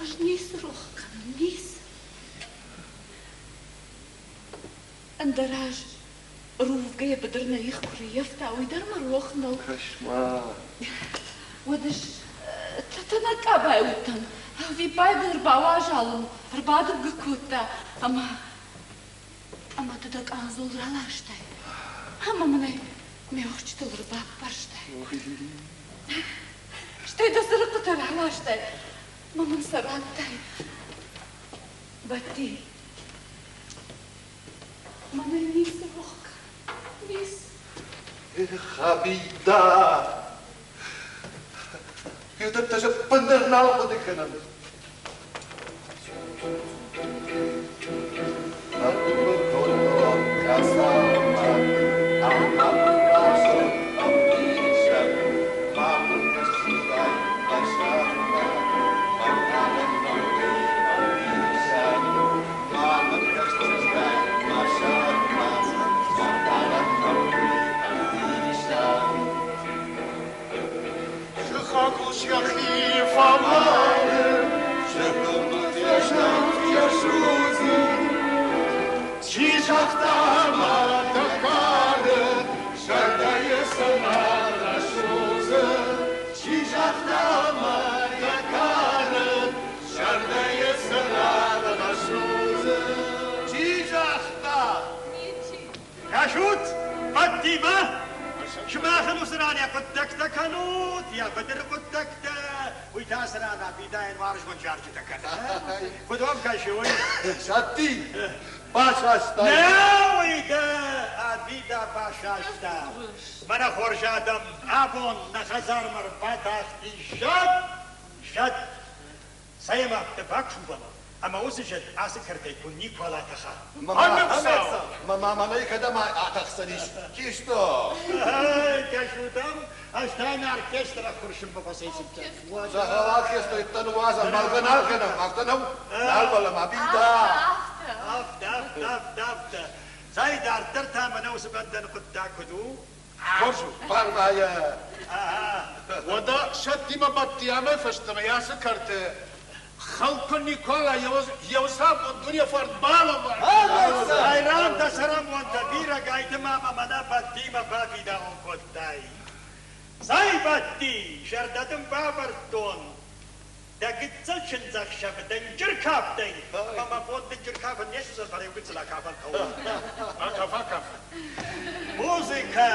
Ӕз ницы рох кӕнын, ницы. Ӕндӕраз рувгӕйӕ быдыр нӕ их куы рыййӕфта, уый дӕр мӕ рох нӕу. Кӕс-ма. Уӕд ӕз тӕнӕг къабайы уыдтӕн. Ӕвиппайды ӕрбауазал ӕрбадымгӕ кодта ӕмӕ ӕмӕ ды дӕ къандзол раластай ӕмӕ мын ӕй ме уӕхсчытыл ӕрбаппӕрстай. Стӕй дӕ цырыхъхъытӕ раластай ӕмӕ мын сӕ радтай. Бӕтти, мӕнӕй ницы рох кӕн, ницы. Эх, Абида! Уыдӕттӕ ӕппындӕр нал хъуыды кӕнӕм. Сыхаг ус йӕхи фӕмары, Чи загъта ма дӕ кары, зӕрдӕйы цӕмӕ. ран йӕ хъуыддӕгтӕ кӕнут, йӕ быдыры хъуыддӕгтӕ, уый та цы ран Абидайӕн уарзон зарджытӕ кӕны. Куыд уӕм кӕсы уый? Сӕтти, басастай. Нӕ, уый дӕ Абида басаста. Мӕнӕ хорз адӕм, абон нӕ хӕдзармӕ рбатахти зӕд, зӕд. Цӕй ӕмӕ афтӕ бакувӕм, ӕмӕ уыцы зӕд ацы кӕртӕй куы никуал атӕха. Мӕ мӕнӕй кӕдӕм атӕхдзӕнис, чи сты? Кӕсут ӕм, ӕз та нӕ оркестр ӕххуырсынмӕ фӕцӕйцыдтӕн. Дзӕгъӕл оркестры ныууадзӕм, мӕлгӕ нал кӕнӕм, афтӕ нӕу? Нал мӕлӕм, Абида! Афтӕ, афтӕ, афтӕ, афтӕ. Цӕй, дарддӕр та мӕнӕ уыцы бӕндӕны хъуыддаг куыд у? Хорз у, бармайӕ. Уӕдӕ сӕттимӕ бадти амӕй фӕстӕмӕ ацы кӕрты Халкуы Никола еусабон дуне фарн балӕвар. Айран дӕ цӕрӕнбонтӕ бирӕ гайтыма ӕмӕ мӕнӕ Бӕттимӕ бафидауын кодтай. Цӕй, Бӕтти, зӕрдӕ дын бавӕрдтон, Дӕ гыццыл чындзӕхсӕвы дынджыр кафтӕй, ӕмӕ мӕ бон дынджыр кафын не суыдзӕн, фӕлӕ иу гыццыл акафӕн хъӕуы. Акаф, акаф. Музыкӕ!